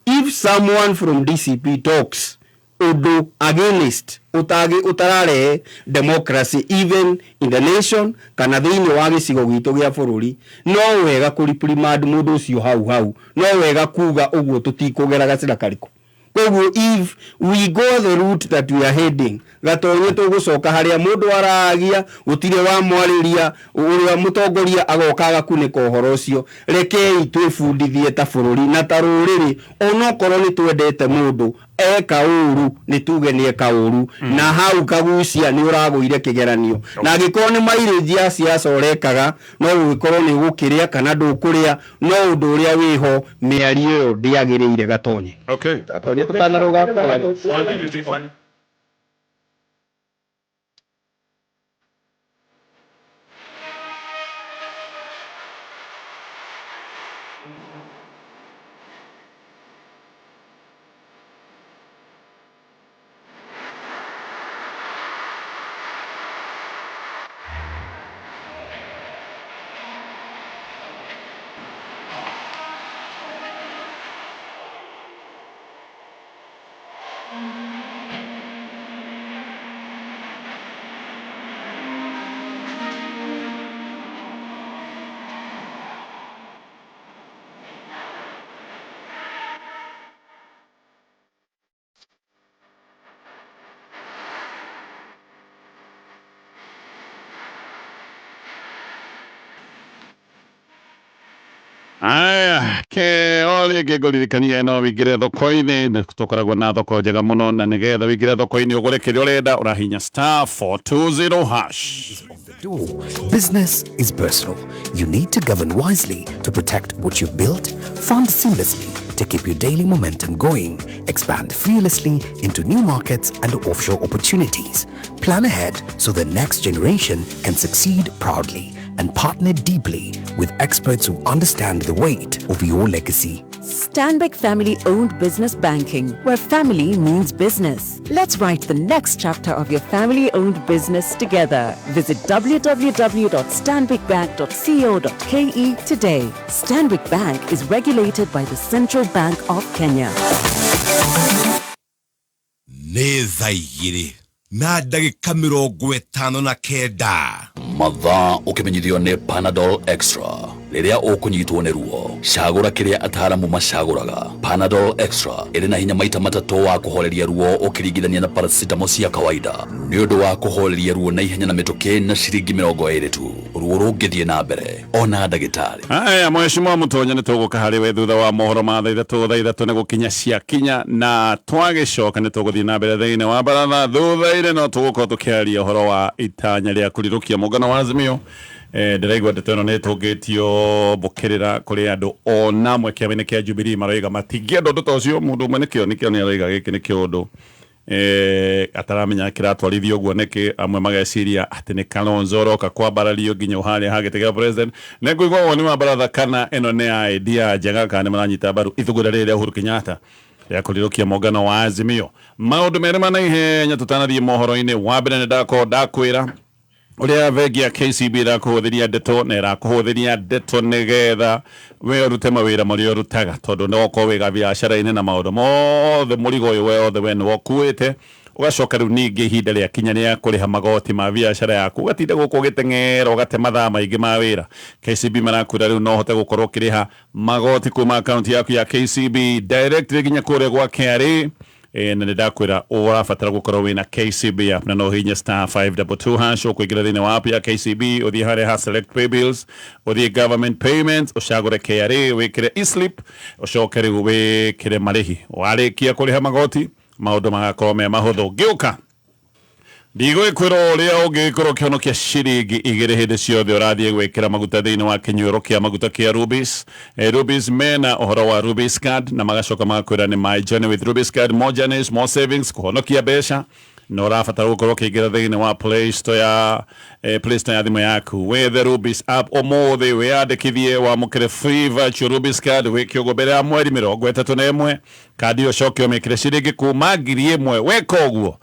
if someone from DCP talks ũndũ against ũtararehe democracy even in the nation kana thĩinĩ wa gĩcigo gitũ gĩa bũrũri, no wega kũ reprimand mũndũ ũcio hau hau. No wega kuga ũguo, tũtikũgera gacĩra karĩkũ. Koguo if we go the route that we are heading, Gatonye, tũgũcoka harĩa mũndũ aragia gũtirĩ wamwarĩria, ũrĩa mũtongoria agoka agakunĩka ũhoro ũcio. Rekei twĩbundithie ta bũrũri na ta rũrĩrĩ, onokorwo nĩ twendete mũndũ, eka ũru nĩ tuge nĩ eka ũru. Na hau Kagucia nĩ ũragũire kĩgeranio, na angĩkorwo nĩ mileage ya siasa ũrekaga, no gũgĩkorwo nĩ ũgũkĩrĩa kana ndũkũrĩa, no ũndũ ũrĩa wĩho, mĩario ĩyo ndĩagĩrĩire, Gatonye. Gatonye, tũtanarũga. Aya, ke o rĩngĩ ngũririkania no wĩingĩre thoko-inĩ, nĩ tũkoragwo na thoko njega mũno, na nĩgetha wĩingĩre thoko-inĩ ũgũre kĩrĩa ũrenda, ũrahinya *420#. Door. Business is personal. You need to govern wisely to protect what you've built, fund seamlessly to keep your daily momentum going, expand fearlessly into new markets and offshore opportunities, plan ahead so the next generation can succeed proudly, and partner deeply with experts who understand the weight of your legacy. Stanbic Family Owned Business Banking, where family means business. Let's write the next chapter of your family owned business together. Visit www.stanbicbank.co.ke today. Stanbic Bank is regulated by the Central Bank of Kenya. Nĩ thaa 2:59. Mathaa ũkĩmenyithio nĩ Panadol Extra. Rĩrĩa ũkũnyitwo nĩ ruo, cagũra kĩrĩa ataaramu macagũraga. Panadol Extra ĩrĩ na hinya maita matatũ wa kũhoreria ruo ũkĩringithania na paracetamol cia kawaida, nĩ ũndũ wa kũhoreria ruo na ihenya na mĩtũkĩ na ciringi 20 tu. Ruo rũngĩthiĩ na mbere, ona ndagĩtarĩ. Aya, mheshimiwa Mutonya, nĩ tũgũka harĩ we thutha wa mohoro ma thaa 3. Thaa 3 nĩ gũkinya ciakinya, na twagĩcoka nĩ tũgũthiĩ na mbere thĩinĩ wa baratha. Thutha-inĩ no tũgũkorwo tũkĩaria ũhoro wa itanya rĩa kũrirũkia mũngano wa Azimio. Ndĩraigua ndeto ĩno nĩ ĩtũngĩtio mbũkĩrĩra kũrĩ andũ ona amwe kĩama-inĩ kĩa Jubilee maroiga matingĩenda ũndũ ta ũcio. Mũndũ ũmwe nĩkĩo nĩ aroiga gĩkĩ nĩ kĩũndũ ataramenya kĩratwarithio ũguo nĩkĩ. Amwe mageciria atĩ nĩ Kalonzo ũroka kwambarario nginya harĩa hagĩtĩ gĩa president. Nĩ ngũigua woni wa baratha kana ĩno nĩ idea njega, kana nĩ maranyita mbaru ithugunda rĩrĩ rĩa Uhuru Kenyatta rĩa kũrirũkia mũngano wa Azimio. Maũndũ merĩ ma naihenya tũtanathiĩ mohoro-inĩ. Wa mbere nĩ ndakorwo ndakwĩra ũrĩa bengi ya KCB ĩrakũhũthĩria ndeto, na ĩrakũhũthĩria ndeto nĩgetha we ũrute mawĩra marĩa ũrutaga, tondũ no ũkorwo wĩ biacara-inĩ na maũndũ mothe, mũrigo ũyũ wothe we nĩwe ũkuĩte. Ũgacoka rĩu ningĩ ihinda rĩa kinya rĩa kũrĩha magoti ma biacara yaku, ũgatinda gũkũ ũgĩteng'era, ũgate mathaa maingĩ ma wĩra. KCB marakwĩra rĩu no ũhote gũkorwo ũkĩrĩha magoti kuma akaunti yaku ya KCB directly nginya kũrĩa gwa KRA. Na nĩ ndakwĩra ũrabatara gũkorwo wĩna KCB app, na no ũhihinye *522# ũkũingĩra thĩinĩ wa app ya KCB, ũthiĩ harĩa ha select pay bills, ũthiĩ government payments, ũcagũre KRA, wĩkĩre e-slip, ũcoke rĩu wĩkĩre marĩhi. Warĩkia kũrĩha magoti, maũndũ magakorwo me mahũthũ. Ngĩũka ndigwĩkwĩra ũrĩa ũngĩkorwo ũkĩhonokia ciringi 2 hĩndĩ ciothe ũrathiĩ gwĩkĩra maguta thĩinĩ wa kĩnyuĩro kĩa maguta kĩa Rubis. Rubis mena ũhoro wa Rubis card, na magacoka magakwĩra nĩ my journey with Rubis card, more journeys, more savings, kũhonokia mbeca. Na ũrabatara gũkorwo ũkĩingĩra thĩinĩ wa Play Store ya Play Store ya thimũ yaku, wethe Rubis app ũmũthĩ, wĩyandĩkithie, wamũkĩre free virtual Rubis card, wĩke ũguo mbere ya mweri 31. Kandi ĩyo ũcoke ũmĩkĩre ciringi kuma 1000. Weka ũguo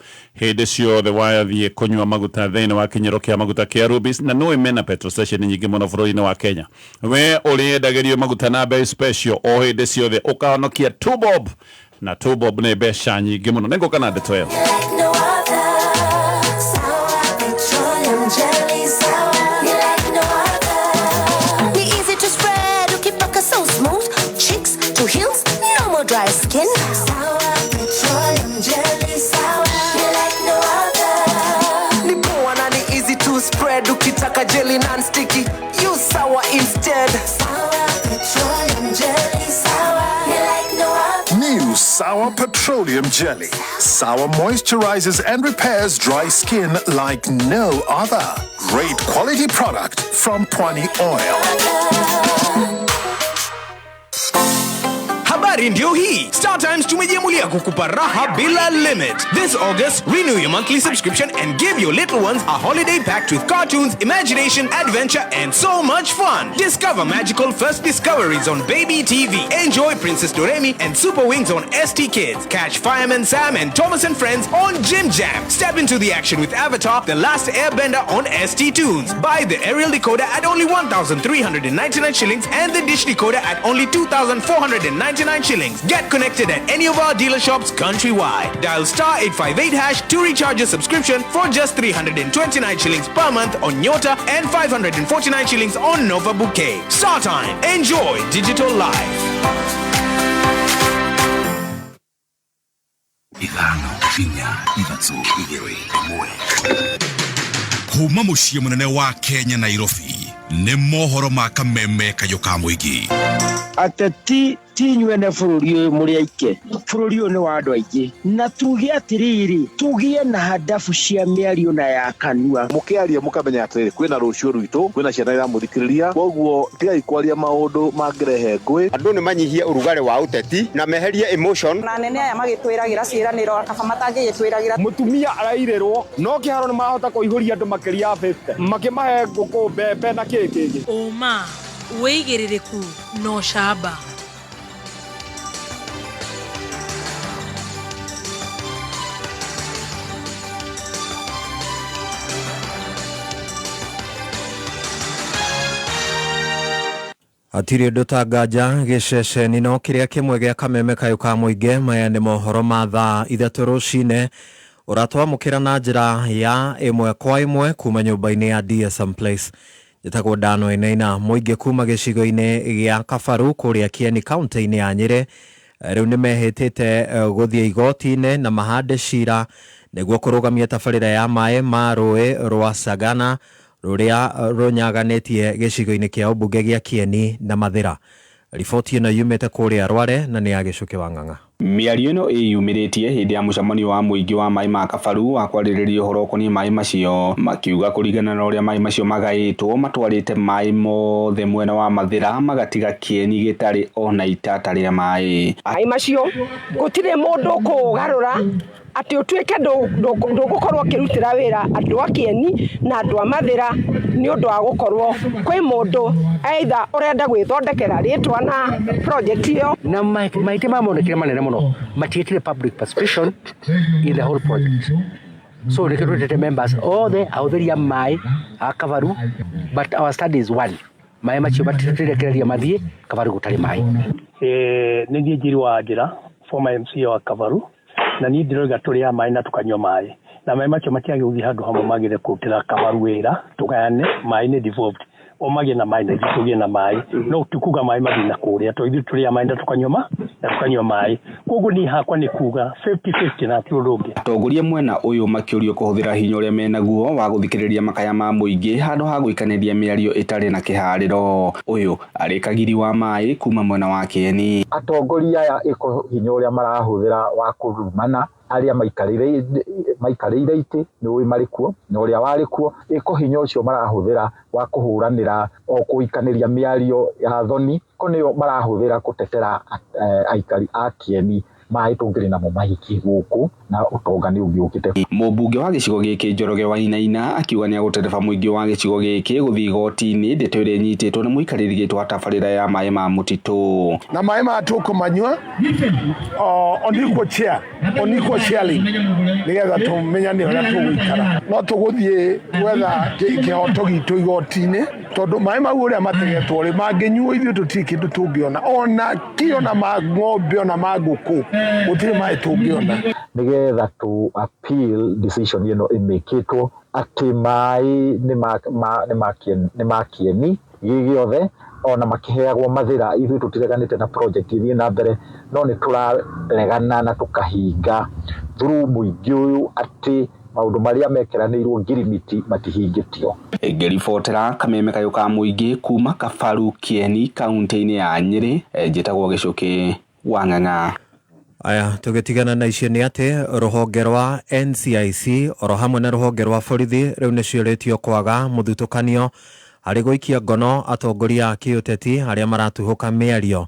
hĩndĩ ciothe wathiĩ kũnyua maguta thĩinĩ wa kĩnyĩro kĩa maguta kĩa Rubis, na nĩũĩ mena petrol station nyingĩ mũno bũrũri-inĩ wa Kenya. We ũrĩendagĩrio maguta na bei special o hĩndĩ ciothe, ũkahonokia 2 bob, na 2 bob nĩ mbeca nyingĩ mũno. Nĩngũka na ndeto ĩyo. No other. Sour petroleum jelly, sour. You like no other. Be easy to spread, ukipaka so smooth. Cheeks to heels, no more dry skin. Sour petroleum jelly, sour. You like no other. Ni poa na ni easy to spread, ukitaka jelly non-sticky, use sour instead. Sour petroleum jelly, sour. You like no other. New Sour Petroleum Jelly. Sour moisturizes and repairs dry skin like no other. Great quality product from Pwani Oil. Habari ndio hii. Star Times tumejiamulia kukupa raha bila limit. This August, renew your monthly subscription and give your little ones a holiday packed with cartoons, imagination, adventure, and so much fun. Discover magical first discoveries on Baby TV. Enjoy Princess Doremi and Super Wings on ST Kids. Catch Fireman Sam and Thomas and Friends on Jim Jam. Step into the action with Avatar, The Last Airbender on ST Tunes. Buy the aerial decoder at only 1,399 shillings and the dish decoder at only 2,499 shillings. Get connected at any of our dealer shops countrywide. Dial *858# to recharge your subscription for just 329 shillings per month on Nyota and 549 shillings on Nova Bouquet. Star Time. Enjoy digital life. 5 4 3 2 1. Kuma muciĩ mũnene wa Kenya Nairobi, Nĩ mohoro ma kameme kayũ ka mũingĩ. Ateti ti inyuene bũrũri ũyũ mũrĩ aike, bũrũri ũyũ nĩ wa andũ aingĩ, na tuge atĩrĩrĩ, tũgĩe na handabu cia mĩario na ya kanua. Mũkĩaria mũkamenya atĩrĩrĩ, kwĩna rũciũ rwitũ, kwĩna ciana iramũthikĩrĩria, koguo tigai kwaria maũndũ mangĩrehe ngũĩ. Andũ nĩ manyihie ũrugarĩ wa ũteti na meherie emotion. Na anene aya magĩtwĩragĩra ciĩranĩro kaba matangĩgĩtwĩragĩra. Mũtumia arairĩrwo no kĩharo nĩ marahota kũihũria andũ makĩria ya 50 makĩmahe ngũkũ, mbembe na kĩĩ kĩngĩ. Ũma, wĩigĩrĩrĩku na ũcamba. Hatirĩ ũndũ ta nganja gĩceceni no kĩrĩa kĩmwe gĩa kameme kayũ ka mũingĩ. Maya nĩ mohoro ma thaa 3 rũcinĩ ũratwamũkĩra na njĩra ya ĩmwe kwa ĩmwe kuma nyũmba-inĩ ya DSM Place. Njĩtagwo Dano Enaina. Mũingĩ kuma gĩcigo-inĩ gĩa Kabaru kũrĩa Kieni kaunti-inĩ ya Nyĩrĩ rĩu nĩ mehĩtĩte gũthiĩ igoti-inĩ na mahande cira nĩguo kũrũgamia tabarĩra ya maĩ ma rũĩ rwa Sagana rũrĩa rũnyaganĩtie gĩcigo-inĩ kĩa ũmbunge gĩa Kieni na Mathĩra. Riboti ĩno yumĩte kũrĩa Rware na nĩ ya Gĩcũkĩ wa Ng'ang'a. Mĩario ĩno ĩyumĩrĩtie hĩndĩ ya mũcemanio wa mũingĩ wa maĩ ma Kabaru wa kwarĩrĩria ũhoro ũkoniĩ maĩ macio, makiuga kũringana na ũrĩa maĩ macio magaĩtwo matwarĩte maĩ mothe mwena wa Mathĩra magatiga Kieni gĩtarĩ ona itata rĩa maĩ. Maĩ macio gũtirĩ mũndũ ũkũgarũra atĩ ũtuĩke ndũgũkorwo ũkĩrutĩra wĩra andũ a Kieni na andũ a Mathĩra nĩ ũndũ wa gũkorwo kwĩ mũndũ either ũrenda gwĩthondekera rĩtwa na project ĩyo. Na maitĩ mamonekire manene mũno, matiĩtire public participation in the whole project. So nĩkĩo twĩtĩte members othe ahũthĩri a maĩ a Kabaru, but our study is one. Maĩ macio matitũrekereria mathiĩ Kabaru gũtarĩ maĩ. Nĩ niĩ Njiri wa Njĩra, former MCA wa Kabaru, na niĩ ndĩroiga tũrĩ a maĩ na tũkanyua maĩ, na maĩ macio matiagĩ gũthiĩ handũ hamwe, magĩrĩire kũrutĩra Kabaru wĩra, tũgayane maĩ nĩ devolved, o magĩe na maĩ na ithuĩ tũgĩe na maĩ, no ti kuga maĩ mathiĩ na kũrĩa, tondũ ithuĩ tũrĩ a maĩ na tũkanyua maĩ. Koguo niĩ hakwa nĩ kuga 50-50 na ti ũndũ ũngĩ. Atongoria mwena ũyũ makĩũrio kũhũthĩra hinya ũrĩa menaguo wa gũthikĩrĩria makaya ma mũingĩ handũ ha gũikanĩria mĩario ĩtarĩ na kĩharĩro. Ũyũ arĩ Kagiri wa maĩ kuma mwena wa Kieni. Atongoria aya ĩko hinya ũrĩa marahũthĩra wa kũrumana arĩa maikarĩire itĩ nĩ ũĩ marĩ kuo na ũrĩa warĩ kuo, ĩko hinya ũcio marahũthĩra wa kũhũranĩra o kũikanĩria mĩario ya thoni ko nĩyo marahũthĩra gũtetera aikari a Kieni. Maĩ tũngĩrĩ namo mahiki gũkũ na ũtonga nĩ ũngĩũkĩte. Mũmbunge wa gĩcigo gĩkĩ Njoroge Wainaina akiuga nĩ agũtereba mũingĩ wa gĩcigo gĩkĩ gũthiĩ igoti-inĩ ndeto ĩrĩa ĩnyitĩtwo nĩ mũikarĩri gĩtĩ wa tabarĩra ya maĩ ma mũtitũ. Na maĩ maya tũkũmanyua on equal chair, on equal sharing, nĩgetha tũmenyane ũrĩa tũgũikara. No tũgũthiĩ gwetha kĩhoto gitũ igoti-inĩ tondũ maĩ mau ũrĩa mategetwo rĩ mangĩnyuo ithuĩ tũtirĩ kĩndũ tũngĩona, ona kĩ ona ma ng'ombe ona ma ngũkũ gũtirĩ maĩ tũngĩona. Nĩgetha tũ appeal decision ĩno ĩmĩkĩtwo atĩ maĩ nĩ ma Kieni gĩ gĩothe ona makĩheagwo Mathĩra. Ithuĩ tũtireganĩte na project ithiĩ na mbere, no nĩ tũraregana na tũkahinga through mũingĩ ũyũ atĩ maũndũ marĩa mekeranĩirwo ngirimiti matihingĩtio. Ngĩribotera kameme kayũ ka mũingĩ kuma Kabaru Kieni kaunti-inĩ ya Nyĩrĩ, njĩtagwo Gĩcũkĩ wa Ng'ang'a. Aya tũgĩtigana na icio nĩ atĩ rũhonge rwa NCIC oro hamwe na rũhonge rwa borithi rĩu nĩciũrĩtio kwaga mũthutũkanio harĩ gũikia ngono atongoria a kĩũteti arĩa maratuhũka mĩario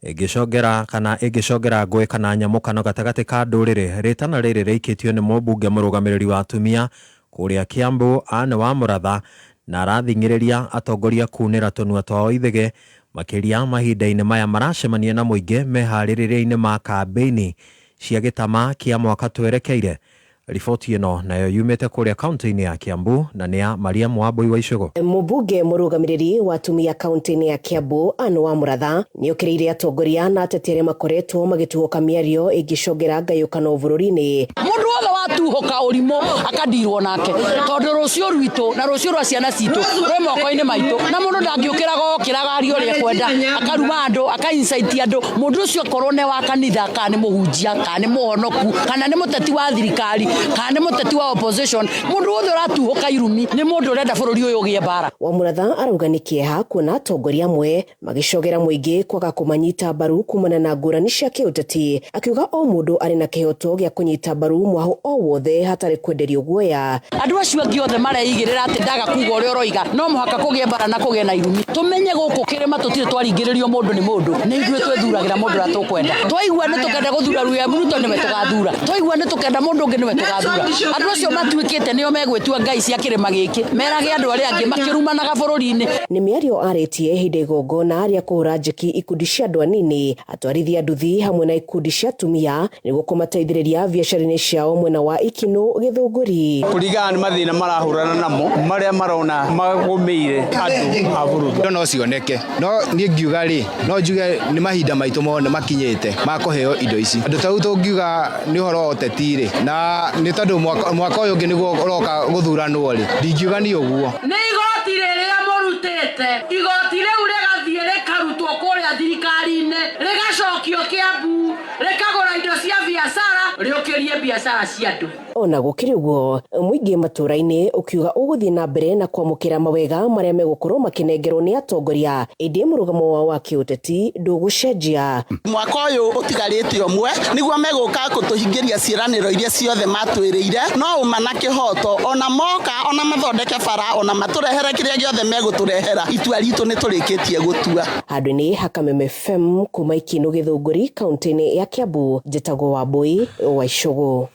ĩngĩcongera kana ĩngĩcongera ngũĩ kana nyamũkano gatagatĩ ka ndũrĩrĩ. Rĩtana rĩrĩ rĩikĩtio nĩ mũmbunge mũrũgamĩrĩri wa atumia kũrĩa Kiambu Anne wa Mũratha, na arathing'ĩrĩria atongoria kunĩra tũnua twao ithĩgĩ makĩria mahinda-inĩ maya maracemania na mũingĩ meharĩrĩria-inĩ ma kambĩini cia gĩtama kĩa mwaka twerekeire. Riboti ĩno nayo yumĩte kũrĩa kaunti-inĩ ya Kiambu na nĩ ya Mariam Wambui wa Icũgũ. Mũmbunge mũrũgamĩrĩri wa atumia kaunti-inĩ ya Kiambu Anne wa Mũratha nĩokĩrĩire atongoria na ateti arĩa makoretwo magĩtuũka mĩario ĩngĩcongera ngayũkano bũrũri-inĩ. Mũndũ wothe watuhũka ũrimũ akandirwo nake, tondũ rũciũ rwitũ na rũciũ rwa ciana citũ rwĩ moko-inĩ maitũ, na mũndũ ndangĩũkĩraga okĩraga aria ũrĩa ekwenda, akaruma andũ, aka-incite andũ. Mũndũ ũcio akorwo nĩ wa kanitha kana nĩ mũhunjia kana nĩ mũhonoku kana nĩ mũteti wa thirikari, Kana nĩ mũteti wa opposition, mũndũ wothe ũratuhũka irumi nĩ mũndũ ũrenda bũrũri ũyũ ũgĩe mbara. Wamuratha arauga nĩ kĩeha kuona atongoria amwe magĩcogera mũingĩ kwaga kũmanyita mbaru kumana na ngũrani cia kĩũteti, akiuga o mũndũ arĩ na kĩhoto gĩa kũnyita mbaru mwahu o wothe hatarĩ kwenderio guoya. Andũ acio angĩ othe mareigĩrĩra atĩ ndaga kuga ũrĩa ũroiga no mũhaka kũgĩe mbara na kũgĩe na irumi. Tũmenye gũkũ kĩrĩma tũtirĩ twaringĩrĩrio mũndũ nĩ mũndũ, nĩ ithuĩ twĩthuragĩra mũndũ ũrĩa tũkwenda. Twaigua nĩ tũkenda gũthura William Ruto nĩwe tũgathura, twaigua nĩ tũkenda mũndũ ũngĩ nĩwe tũgathura. Andũ acio matuĩkĩte nĩo megwĩtua ngai cia kĩrĩma gĩkĩ, merage andũ arĩa angĩ makĩrumanaga bũrũri-inĩ. Nĩ mĩario arĩtie hĩndĩ igongona rĩa kũhũra njeki ikundi cia andũ anini, atwarithia nduthi hamwe na ikundi cia atumia nĩguo kũmateithĩrĩria biacara-inĩ ciao mwena wa Ikinũ Gĩthũngũri. Kũringana nĩ mathĩna marahũrana namo marĩa marona magũmĩire andũ a bũrũri. No cioneke, no niĩ ngiuga rĩ, no njuge nĩ mahinda maitũ mone makinyĩte ma kũheo indo ici. Andũ ta rĩu tũngiuga nĩ ũhoro wa ũteti rĩ, na nĩ tondũ mwaka ũyũ ũngĩ nĩguo ũroka gũthuranwo rĩ, ndingiuga nĩ ũguo. Nĩ igoti rĩrĩa mũrutĩte, igoti rĩu rĩgathiĩ rĩkarutwo kũrĩa thirikari-inĩ, rĩgacokio Kiambu, rĩkagũra indo cia biacara, rĩũkĩrie biacara cia andũ. Ona gũkĩrĩ ũguo, mũingĩ matũũra-inĩ ũkiuga ũgũthiĩ na mbere na kwamũkĩra mawega marĩa megũkorwo makĩnengerwo nĩ atongoria, ĩndĩ mũrũgamo wao wa kĩũteti ndũgũcenjia. Mwaka ũyũ ũtigarĩte ũmwe nĩguo megũka kũtũhingĩria ciĩranĩro iria ciothe matwĩrĩire, no ũma na kĩhoto, ona moka ona mathondeke bara, ona matũrehere kĩrĩa gĩothe megũtũrehera, itua ritũ nĩ tũrĩkĩtie gũtua. Handũ-inĩ ha Kameme FM kuma Ikinũ Gĩthũngũri kaunti-inĩ ya Kiambu, njĩtagwo Wambui wa Icũgũ.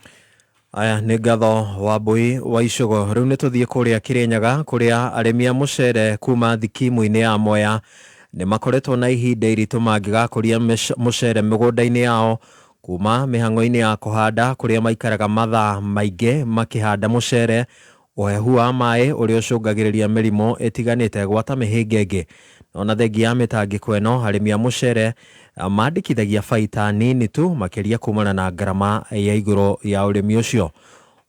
Aya nĩ ngatho Wambui wa Icũgũ. Rĩu nĩ tũthiĩ kũrĩa Kĩrĩnyaga kũrĩa arĩmi a mũcere kuma thikimu-inĩ ya Mwea nĩ makoretwo na ihinda iritũ mangĩgakũria mũcere mĩgũnda-inĩ yao kuma mĩhang'o-inĩ ya kũhanda kũrĩa maikaraga mathaa maingĩ makĩhanda mũcere, ũhehu wa maĩ ũrĩa ũcũngagĩrĩria mĩrimũ ĩtiganĩte gwata mĩhĩnga ĩngĩ. Ona thengia ya mĩtangĩko ĩno, arĩmi a mũcere mandĩkithagia baita nini tu makĩria kumana na ngarama ya igũrũ ya ũrĩmi ũcio.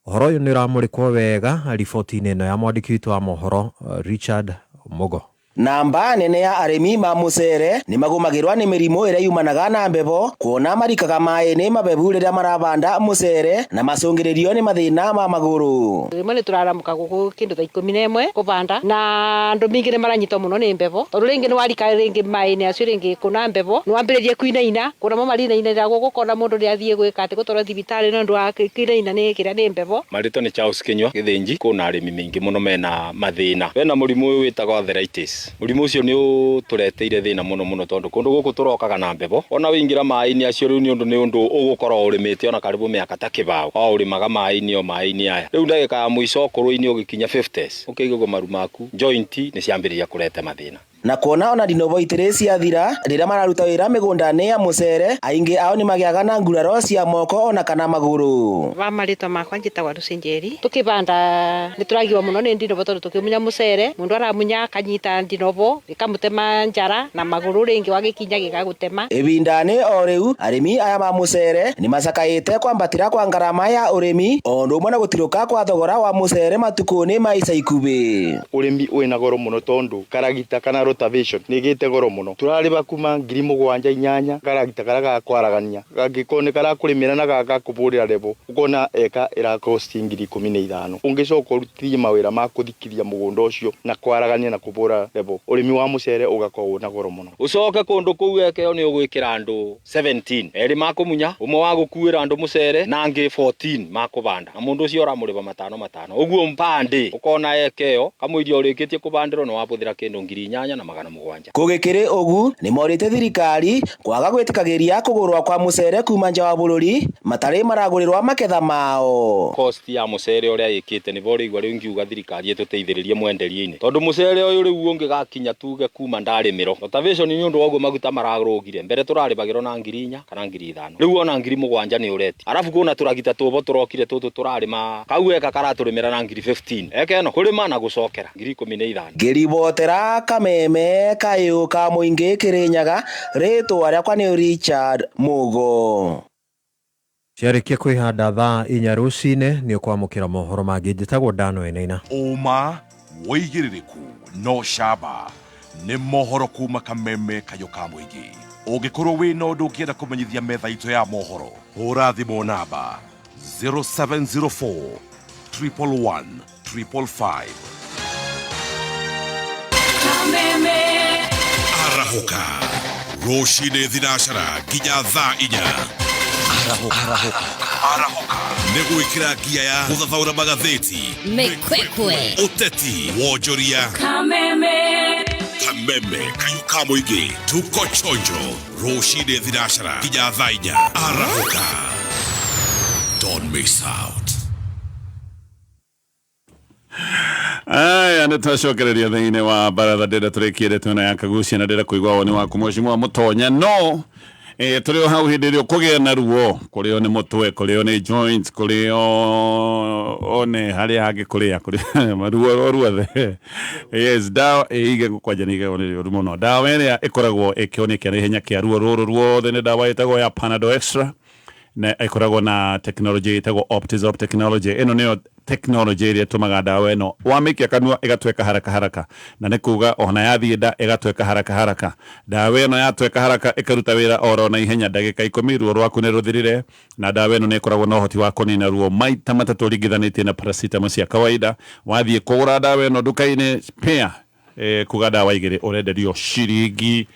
Ũhoro ũyũ nĩ ũramũrĩkwo wega riboti-inĩ ĩno ya mwandĩki witũ wa mohoro Richard Mugo. Namba nene ya arĩmi ma mũcere nĩ magũmagĩrwa nĩ mĩrimũ ĩrĩa yumanaga na mbebo, kuona marikaga maĩ nĩ mabebu rĩrĩa marabanda mũcere na macũngĩrĩrio nĩ mathĩna ma magũrũ. Rĩmwe nĩ tũraramũka gũkũ kĩndũ thaa 11 kũbanda, na andũ mingĩ nĩ maranyitwo mũno nĩ mbebo, tondũ rĩngĩ nĩ warika rĩngĩ maĩ-inĩ acio rĩngĩ kũna mbebo nĩ wambĩrĩrie kuinaina, kuna mo marinainĩra gũkũ ũkona mũndũ nĩ athiĩ gwĩka atĩ gũtwarwo thibitarĩ nĩ ũndũ wa kuinaina nĩ kĩrĩa nĩ mbebo. Marĩtwa nĩ Charles Kinyua Gĩthĩnji. Kwĩna arĩmi maingĩ mũno mena mathĩna. Bena mũrimũ ũyũ wĩtagwo arthritis. Mũrimũ ũcio nĩ ũtũreteire thĩna mũno mũno tondũ kũndũ gũkũ tũrokaga na mbebo, ona wĩingĩra maĩ-inĩ acio rĩu nĩ ũndũ ũgũkorwo ũrĩmĩte ona karibu mĩaka ta kĩbaũ, o ũrĩmaga maĩ-inĩ o maĩ-inĩ aya. Rĩu ndagĩka ya mũico ũkũrũ-inĩ ũgĩkinya 50s ũkĩigua maru maku joint nĩ ciambĩrĩria kũrete mathĩna. Na kuona ona ndinobo itĩrĩ ciathira rĩrĩa mararuta wĩra mĩgũnda-inĩ ya mũcere, aingĩ ao nĩ magĩaga na nguraro cia moko ona kana magũrũ. Wa marĩtwa makwa njĩtagwo Lucy Njeri. Tũkĩbanda nĩ tũragiwa mũno nĩ ndinobo tondũ tũkĩmunya mũcere mũndũ aramunya akanyita ndinobo ĩkamũtema njara na magũrũ rĩngĩ wagĩkinya gĩgagũtema. Ĩbinda-inĩ o rĩu arĩmi aya ma mũcere nĩ macakaĩte kwambatĩra kwa ngarama ya ũrĩmi o ũndũ ũmwe na gũtirũka kwa thogora wa mũcere matukũ-inĩ ma ica ikuhĩ. Ũrĩmi wĩna goro mũno tondũ karagita kana rotavation nĩ gĩte goro mũno, tũrarĩba kuma 7,000 8,000 karagita karĩa gakwaragania gangĩkorwo nĩ karakũrĩmĩra na gagakũbũrĩra level ũkona eka ĩrakosti 15,000. Ũngĩcoka ũrutithie mawĩra ma kũthikithia mũgũnda ũcio na kwaragania na kũbũra level, ũrĩmi wa mũcere ũgakorwo na goro mũno. Ũcoke kũndũ kũu eke ĩyo nĩ ũgwĩkĩra andũ 17 erĩ makũmunya, ũmwe wa gũkuĩra andũ mũcere na angĩ 14 makũbanda, na mũndũ ũcio ũramũrĩba matano matano ũguo mpande ũkona eke ĩyo kamũiria ũrĩkĩtie kũbandĩrwo nĩ wabũthĩra kĩndũ 8,700. Kũgĩkĩrĩ ũgu nĩ morĩte thirikari kwaga gwĩtĩkagĩria kũgũrwa kwa mũcere kuma nja wa bũrũri matarĩ maragũrĩrwa maketha mao. Cost ya mũcere ũrĩa ĩkĩte nĩ borĩigua rĩu ngiuga thirikari ĩtũteithĩrĩrie mwenderie-inĩ, tondũ mũcere ũyũ rĩu ũngĩgakinya tuge kuma ndarĩmĩrwo rotavation nĩ ũndũ wa ũguo maguta mararũgire mbere tũrarĩbagĩrwo na 4,000 kana 5,000 rĩu ona 7,000 nĩ ũreti, arabu kwĩna tũragita tũbo tũrokire tũtũ tũrarĩma kau eka karatũrĩmĩra na 15,000 eka ĩno kũrĩma na gũcokera 15,000. Ngĩribotera Kameme kayũ ka mũingĩ Kĩrĩnyaga, rĩtwa rĩakwa nĩ Richard Mugo. Ciarĩkia kwĩhanda thaa 4 rũcinĩ nĩ ũkwamũkĩra mohoro mangĩ. Njĩtagwo Dano Enaina. Ũma wĩigĩrĩrĩku no camba nĩ mohoro kuma Kameme kayũ ka mũingĩ. Ũngĩkorwo wĩna ũndũ ũngĩenda kũmenyithia metha itũ ya mohoro, hũra thimũ namba 0704 111 555. Arahũka rũcinĩ thinacara nginya thaa inya. Arahũka nĩ gwĩkĩra ngia ya gũthathaũra magathĩti, Mĩkwekwe, ũteti, wonjoria, Kameme, kameme kayũ ka mũingĩ. Tuko chonjo rũcinĩ thinacara nginya thaa inya. Arahũka, don't miss out. Aya, nä twacokereria thä-inä wa baratha. Ndĩrenda tũrĩkie ndeto ĩno ya Kagucia na ndĩrenda kũigua woni waku, mheshimiwa Mũtonya. No tũrĩ o hau, hĩndĩ ĩrĩa ũkũgĩa na ruo, kũrĩo nĩ mũtwe, kũrĩo nĩ joints, kũrĩo one harĩa hangĩ, kũrĩa kũrĩa ruo o ruothe, yes, ndawa ĩige kwanja nĩ igego nĩ rĩũru mũno. Ndawa ĩrĩa ĩkoragwo ĩkĩhonia kĩa naihenya kĩa ruo rũrũ ruothe nĩ ndawa ĩtagwo ya Panadol Extra, na ĩkoragwo na technology ĩtagwo Optizorb technology. Ĩno nĩyo technology ĩrĩa ĩtũmaga ndawa ĩno wamĩikia kanua ĩgatweka haraka haraka, na nĩ kuga ona yathiĩ nda ĩgatweka haraka haraka. Ndawa ĩno yatweka haraka ĩkaruta wĩra oro na ihenya, ndagĩka 10 ruo rwaku nĩ rũthirire. Na ndawa ĩno nĩ ĩkoragwo na ũhoti wa kũnina ruo maita matatũ ũringithanĩtie na paracetamol cia kawaida. Wathiĩ kũgũra ndawa ĩno nduka-inĩ pia kuga ndawa igĩrĩ, ũrenderio ciringi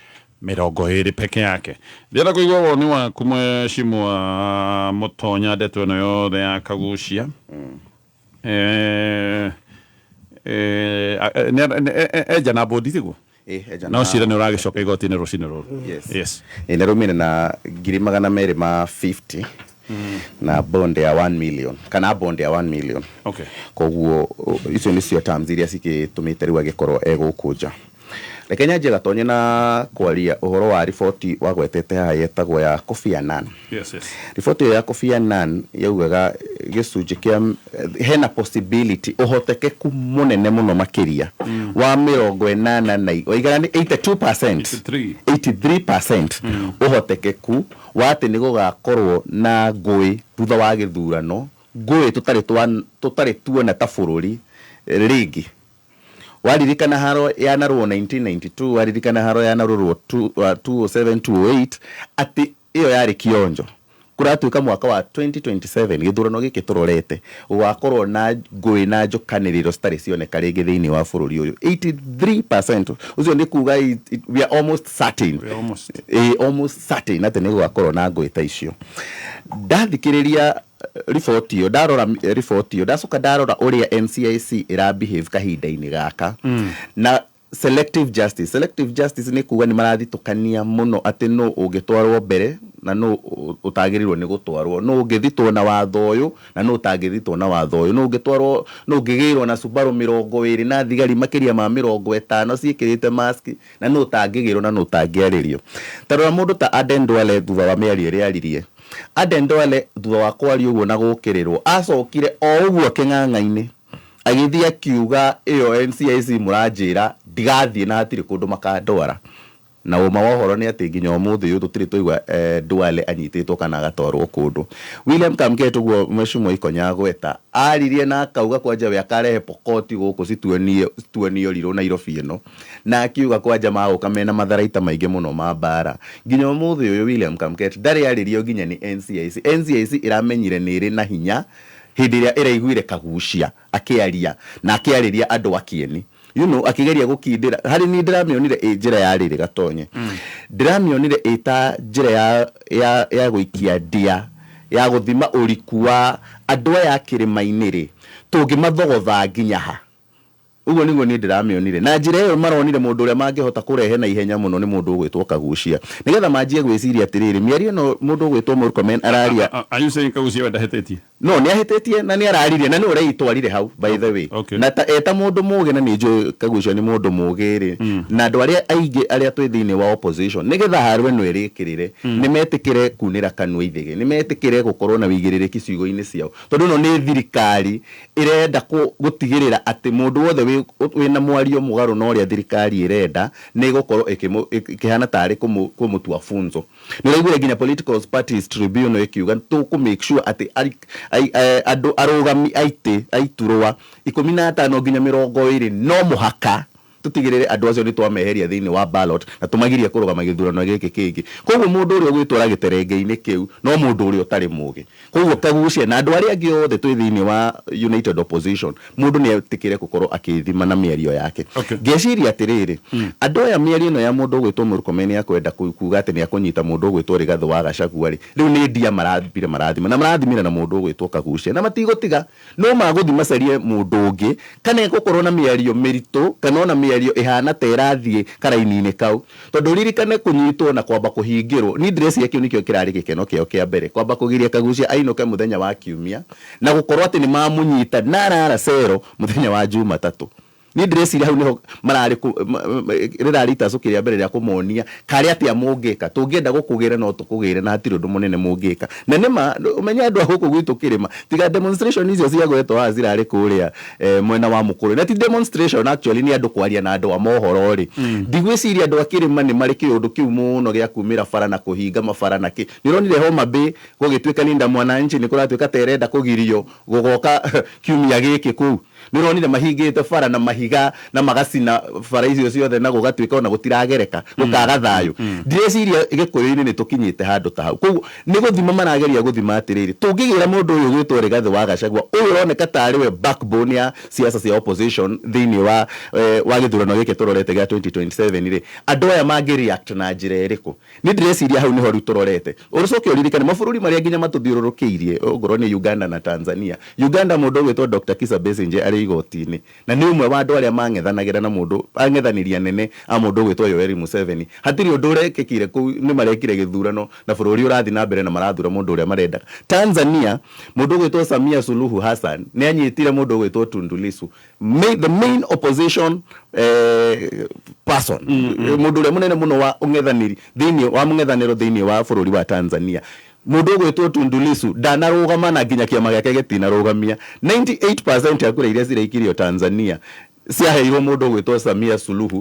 20 peke yake. Ndĩrenda kũigua woni waku, mheshimiwa Mũtonya, ndeto ĩno yothe ya Kagucia. Enja na bond, tiguo? Enja. No cira nĩ ũragĩcoka igoti-inĩ rũcinĩ rũrũ. Yes. Yes. Ĩ, nĩ na 250,000 na bond ya 1 million, kana bond ya 1 million. Koguo icio nĩcio terms iria cigĩtũmĩte rĩu agĩkorwo egũkũ nja. Reke nyanjie, Gatonye, na kwaria ũhoro wa riboti wagwetete haha yetagwo ya Kofi Annan. Riboti ĩyo ya Kofi Annan yaugaga gĩcunjĩ kĩa hena possibility, ũhotekeku mũnene mũno makĩria wa 80 na waigana nĩ 82%, 83% ũhotekeku wa atĩ nĩ gũgakorwo na ngũĩ thutha wa gĩthurano, ngũĩ tũtarĩ tuona ta bũrũri rĩngĩ. Waririkana haro yanarwo 1992, waririkana haro yanarwo 2007, 2008, atĩ ĩyo yarĩ kĩonjo. Kũratuĩka mwaka wa 2027 gĩthurano gĩkĩ tũrorete gũgakorwo na ngũĩ na njũkanĩrĩro citarĩ cioneka rĩngĩ thĩinĩ wa bũrũri ũyũ. 83% ũcio nĩ kuga we are almost certain. We are almost. Almost certain atĩ nĩ gũgakorwo na ngũĩ ta icio. Ndathikĩrĩria riboti ĩyo, ndarora riboti ĩyo, ndacoka ndarora ũrĩa NCIC ĩra behave kahinda-inĩ gaka na selective justice. Selective justice nĩ kuga nĩ marathitũkania mũno atĩ nũ ũngĩtwarwo mbere na nũ ũtagĩrĩirwo nĩ gũtwarwo, nũ ũngĩthitwo na watho ũyũ na nũ ũtangĩthitwo na watho ũyũ, nũ ũngĩtwarwo, nũ ũngĩgĩrwo na Subaru 20 na thigari makĩria ma 50 ciĩkĩrĩte mask, na nũ ũtangĩgĩrwo na nũ ũtangĩarĩrio. Ta rora mũndũ ta Aden Duale, thutha wa mĩario ĩrĩa aririe Aden Duale, thutha wa kwaria ũguo na gũkĩrĩrwo, acokire o ũguo kĩng'ang'a-inĩ agĩthiĩ akiuga, ĩyo NCIC mũranjĩra ndigathiĩ na hatirĩ kũndũ makandwara. Na ũma wa ũhoro nĩ atĩ nginya ũmũthĩ ũyũ tũtirĩ twaigua Duale anyitĩtwo kana agatwarwo kũndũ. William Kamket, ũguo mheshimiwa Ikonya agweta, aririe na akauga kwanja we akarehe pokoti gũkũ cituonio rirũ Nairobi ĩno, na akiuga kwanja magũka mena matharaita maingĩ mũno ma mbara. Nginya ũmũthĩ ũyũ William Kamket ndarĩ arĩrio nginya nĩ NCIC. NCIC ĩramenyire nĩ ĩrĩ na hinya hĩndĩ ĩrĩa ĩraiguire Kagucia akĩaria na akĩarĩria andũ a Kieni, akĩgeria gũkindĩra. Harĩ niĩ ndĩramĩonire ĩ njĩra ya rĩrĩ, Gatonye, ndĩramĩonire ĩ ta njĩra ya gũikia ndia ya gũthima ũriku wa andũ aya a kĩrĩma-inĩ rĩ, tũngĩmathogotha nginya ha. Ũguo nĩguo niĩ ndĩramĩonire. Na njĩra ĩyo maronire mũndũ ũrĩa mangĩhota kũrehe na ihenya mũno nĩ mũndũ ũgwĩtwo Kagucia, nĩgetha manjie gwĩciria atĩrĩrĩ, mĩario ĩno mũndũ ũgwĩtwo Murkomen araria. Are you saying Kagucia we ndahĩtĩtie? No nĩ ahĩtĩtie na nĩ araririe na nĩ ũreitwarire hau, by the way. Na ta eta mũndũ mũgĩ, na nĩ njũĩ Kagucia nĩ mũndũ mũgĩ rĩ, na andũ arĩa aingĩ arĩa twĩ thĩinĩ wa opposition, nĩgetha haro ĩno ĩrĩkĩrĩre, nĩ metĩkĩre kunĩra kanua ithĩgĩ, nĩ metĩkĩre gũkorwo na wĩigĩrĩrĩki ciugo-inĩ ciao, tondũ ĩno nĩ thirikari ĩrenda gũtigĩrĩra atĩ mũndũ wothe wĩna mwario mũgarũ na ũrĩa thirikari ĩrenda nĩ ĩgũkorwo ĩkĩhana tarĩ kũmũtua funzo. Nĩ ũraiguire nginya Political Parties Tribunal ĩkiuga tũkũ make sure atĩ andũ arũgami aitĩ aiturwa 15 nginya 20 no mũhaka Tũtigĩrĩre andũ acio nĩ twameheria thĩinĩ wa ballot na tũmagirie kũrũgama gĩthurano gĩkĩ kĩngĩ. Koguo mũndũ ũrĩa ũgwĩtwara gĩterenge-inĩ kĩu no mũndũ ũrĩa ũtarĩ mũgĩ. Koguo Kagucia na andũ arĩa angĩ othe twĩ thĩinĩ wa United Opposition, mũndũ nĩ etĩkĩre gũkorwo akĩĩthima na mĩario yake. Ngeciria atĩrĩrĩ, andũ aya mĩario ĩno ya mũndũ ũgwĩtwo Murkomen ya kwenda kuga atĩ nĩ akũnyita mũndũ ũgwĩtwo Rigathĩ wa Gachagua rĩ, rĩu nĩ ndia marambire marathima na marathimĩra na mũndũ ũgwĩtwo Kagucia na matigũtiga. No magũthiĩ macarie mũndũ ũngĩ kana egũkorwo na mĩario mĩritũ kana ona mĩario ĩhana ta ĩrathiĩ karaini-inĩ kau. Tondũ ũririkane kũnyitwo na kwamba kũhingĩrwo, niĩ ndĩreciria kĩu nĩkĩo kĩrarĩ gĩkeno kĩao kĩa mbere, kwamba kũgiria Kagucia ainũke mũthenya wa Kiumia na gũkorwo atĩ nĩ mamũnyita na arara cero mũthenya wa Jumatatũ. Niĩ ndĩreciria hau nĩho mararĩ rĩrarĩ itacũkĩ rĩa mbere rĩa kũmonia karĩ atĩa mũngĩka. Tũngĩenda gũkũgĩra no tũkũgĩre na hatirĩ ũndũ mũnene mũngĩka. Na nĩma ũmenye andũ a gũkũ gwitũ kĩrĩma, tiga demonstration icio cia gwetwo haha cirarĩ kũrĩa mwena wa Mũkũrwe, na ti demonstration actually, nĩ andũ kwaria na andũ a mohoro rĩ, ndigwĩciria andũ a kĩrĩma nĩ marĩ kĩũndũ kĩu mũno gĩa kumĩra bara na kũhinga mabara na kĩ. Nĩ ũronire Homa Bay gũgĩtuĩka Linda Mwananchi nĩ kũratuĩka ta ĩrenda kũgirio gũgoka kiumia gĩkĩ kũu. Nĩ ũronire mahingĩte bara na mahiga na magacina bara icio ciothe na gũgatuĩka ona gũtiragereka, gũkaga thayũ. Ndireciria Gĩkũyũ-inĩ nĩ tũkinyĩte handũ ta hau. Koguo nĩ gũthima marageria gũthima atĩrĩrĩ, tũngĩgĩra mũndũ ũyũ ũgwĩtwo Rigathĩ wa Gachagua, ũyũ ũroneka tarĩ we backbone ya siasa cia opposition thĩinĩ wa gĩthurano gĩkĩ tũrorete gĩa 2027 rĩ, andũ aya mangĩ react na njĩra ĩrĩkũ? Niĩ ndĩreciria hau nĩho rĩu tũrorete. Ũcoke ũririkane mabũrũri marĩa nginya matũthiũrũrũkĩirie, ongorwo nĩ Uganda na Tanzania. Uganda mũndũ ũgwĩtwo Dr. Kizza Besigye arĩ igoti-inĩ na nĩ ũmwe wa andũ arĩa mang'ethanagĩra na mũndũ, ang'ethanĩri anene a mũndũ ũgwĩtwo Yoweri Museveni. Hatirĩ ũndũ ũrekĩkire kũu, nĩ marekire gĩthurano na bũrũri ũrathiĩ na mbere na marathura mũndũ ũrĩa marendaga. Tanzania mũndũ ũgwĩtwo Samia Suluhu Hassan nĩ anyitire mũndũ ũgwĩtwo Tundu Lissu, the main opposition person, mũndũ ũrĩa mũnene mũno wa ũng'ethanĩri thĩinĩ wa mũng'ethanĩro thĩinĩ wa bũrũri wa Tanzania. Mũndũ ũgwĩtwo Tundu Lissu ndanarũgama na nginya kĩama gĩake gĩtinarũgamia. 98% ya kura iria ciraikirio Tanzania ciaheirwo mũndũ ũgwĩtwo Samia Suluhu.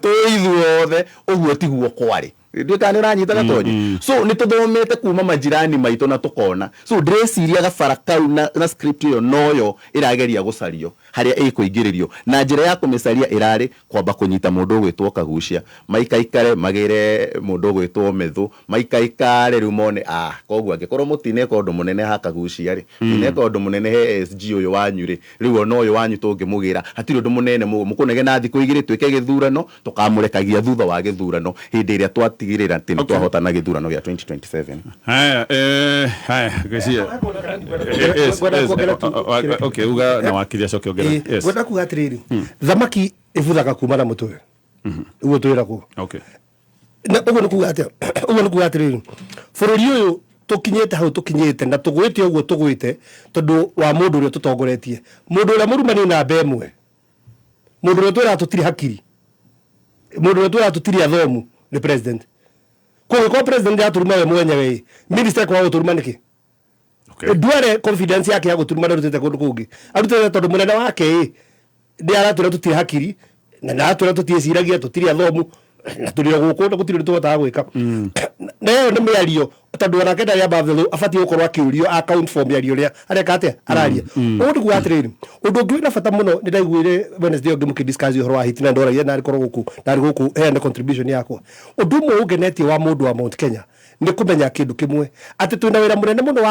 Tũĩ ithuothe ũguo tiguo kwarĩ. Ndiũĩ kana nĩ ũranyita Gatonye. So nĩ tũthomete kuma majirani maitũ na tũkona. So ndĩreciria gabara kau na script ĩyo noyo ĩrageria gũcario harĩa ĩkũingĩrĩrio, na njĩra ya kũmĩcaria ĩrarĩ kwamba kũnyita mũndũ ũgwĩtwo Kagucia, maikaikare magĩre mũndũ ũgwĩtwo Methu, maikaikare rĩu mone koguo angĩkorwo mũtineka ũndũ mũnene ha Kagucia rĩ, mũtineka ũndũ mũnene he SG ũyũ wanyu rĩ, rĩu ona ũyũ wanyu tũngĩmũgĩra hatirĩ ũndũ mũnene, mũkũnegena thikũ igĩrĩ twĩke gĩthurano, tũkamũrekagia thutha wa gĩthurano hĩndĩ ĩrĩa twatigĩrĩra atĩ nĩ twahotana gĩthurano gĩa 2027. Haya, haya, ngwĩciria. Yes, Ngwenda yes, kuongerera tu- okay, uga na wakiri acoke ongerera. Yes. Ngwenda kuga atĩrĩrĩ, thamaki ĩbuthaga kuma na mũtwe, ũguo twĩragwo. Na ũguo nĩ kuga atĩa? Ũguo nĩ kuga atĩrĩrĩ, bũrũri ũyũ tũkinyĩte hau tũkinyĩte na tũgwĩte ũguo tũgwĩte tondũ wa mũndũ ũrĩa tũtongoretie, mũndũ ũrĩa mũrumani namba ĩmwe, mũndũ ũrĩa twĩraga tũtirĩ hakiri, mũndũ ũrĩa twĩraga tũtirĩ athomu nĩ president. Koguo korwo president nĩaratũruma we mwenyewe ĩ, minister ekwaga gũtũruma nĩkĩ? Ndware confidence yake ya gũtũruma ndarutĩte kũndũ kũngĩ, arutĩte tondũ mũnene wake ĩ nĩ aratwĩra tũtirĩ hakiri na nĩ aratwĩra tũtiĩciragia, tũtirĩ athomu na tũrĩ o gũkũ na gũtirĩ ũndũ tũhotaga gwĩka. Na ĩyo nĩ mĩario tondũ onake ndarĩ above the law, abatiĩ gũkorwo akĩũrio account for mĩario ĩrĩa areka atĩa araria. Ũguo nĩ kuga atĩrĩrĩ, ũndũ ũngĩ wĩna bata mũno nĩ ndaiguire Wednesday ũngĩ mũkĩ-discuss ũhoro wa hiti na ndoragia narĩ korwo gũkũ narĩ gũkũ heane contribution yakwa. Ũndũ ũmwe ũngenetie wa mũndũ wa Mount Kenya nĩ kũmenya kĩndũ kĩmwe, atĩ twĩna wĩra mũnene mũno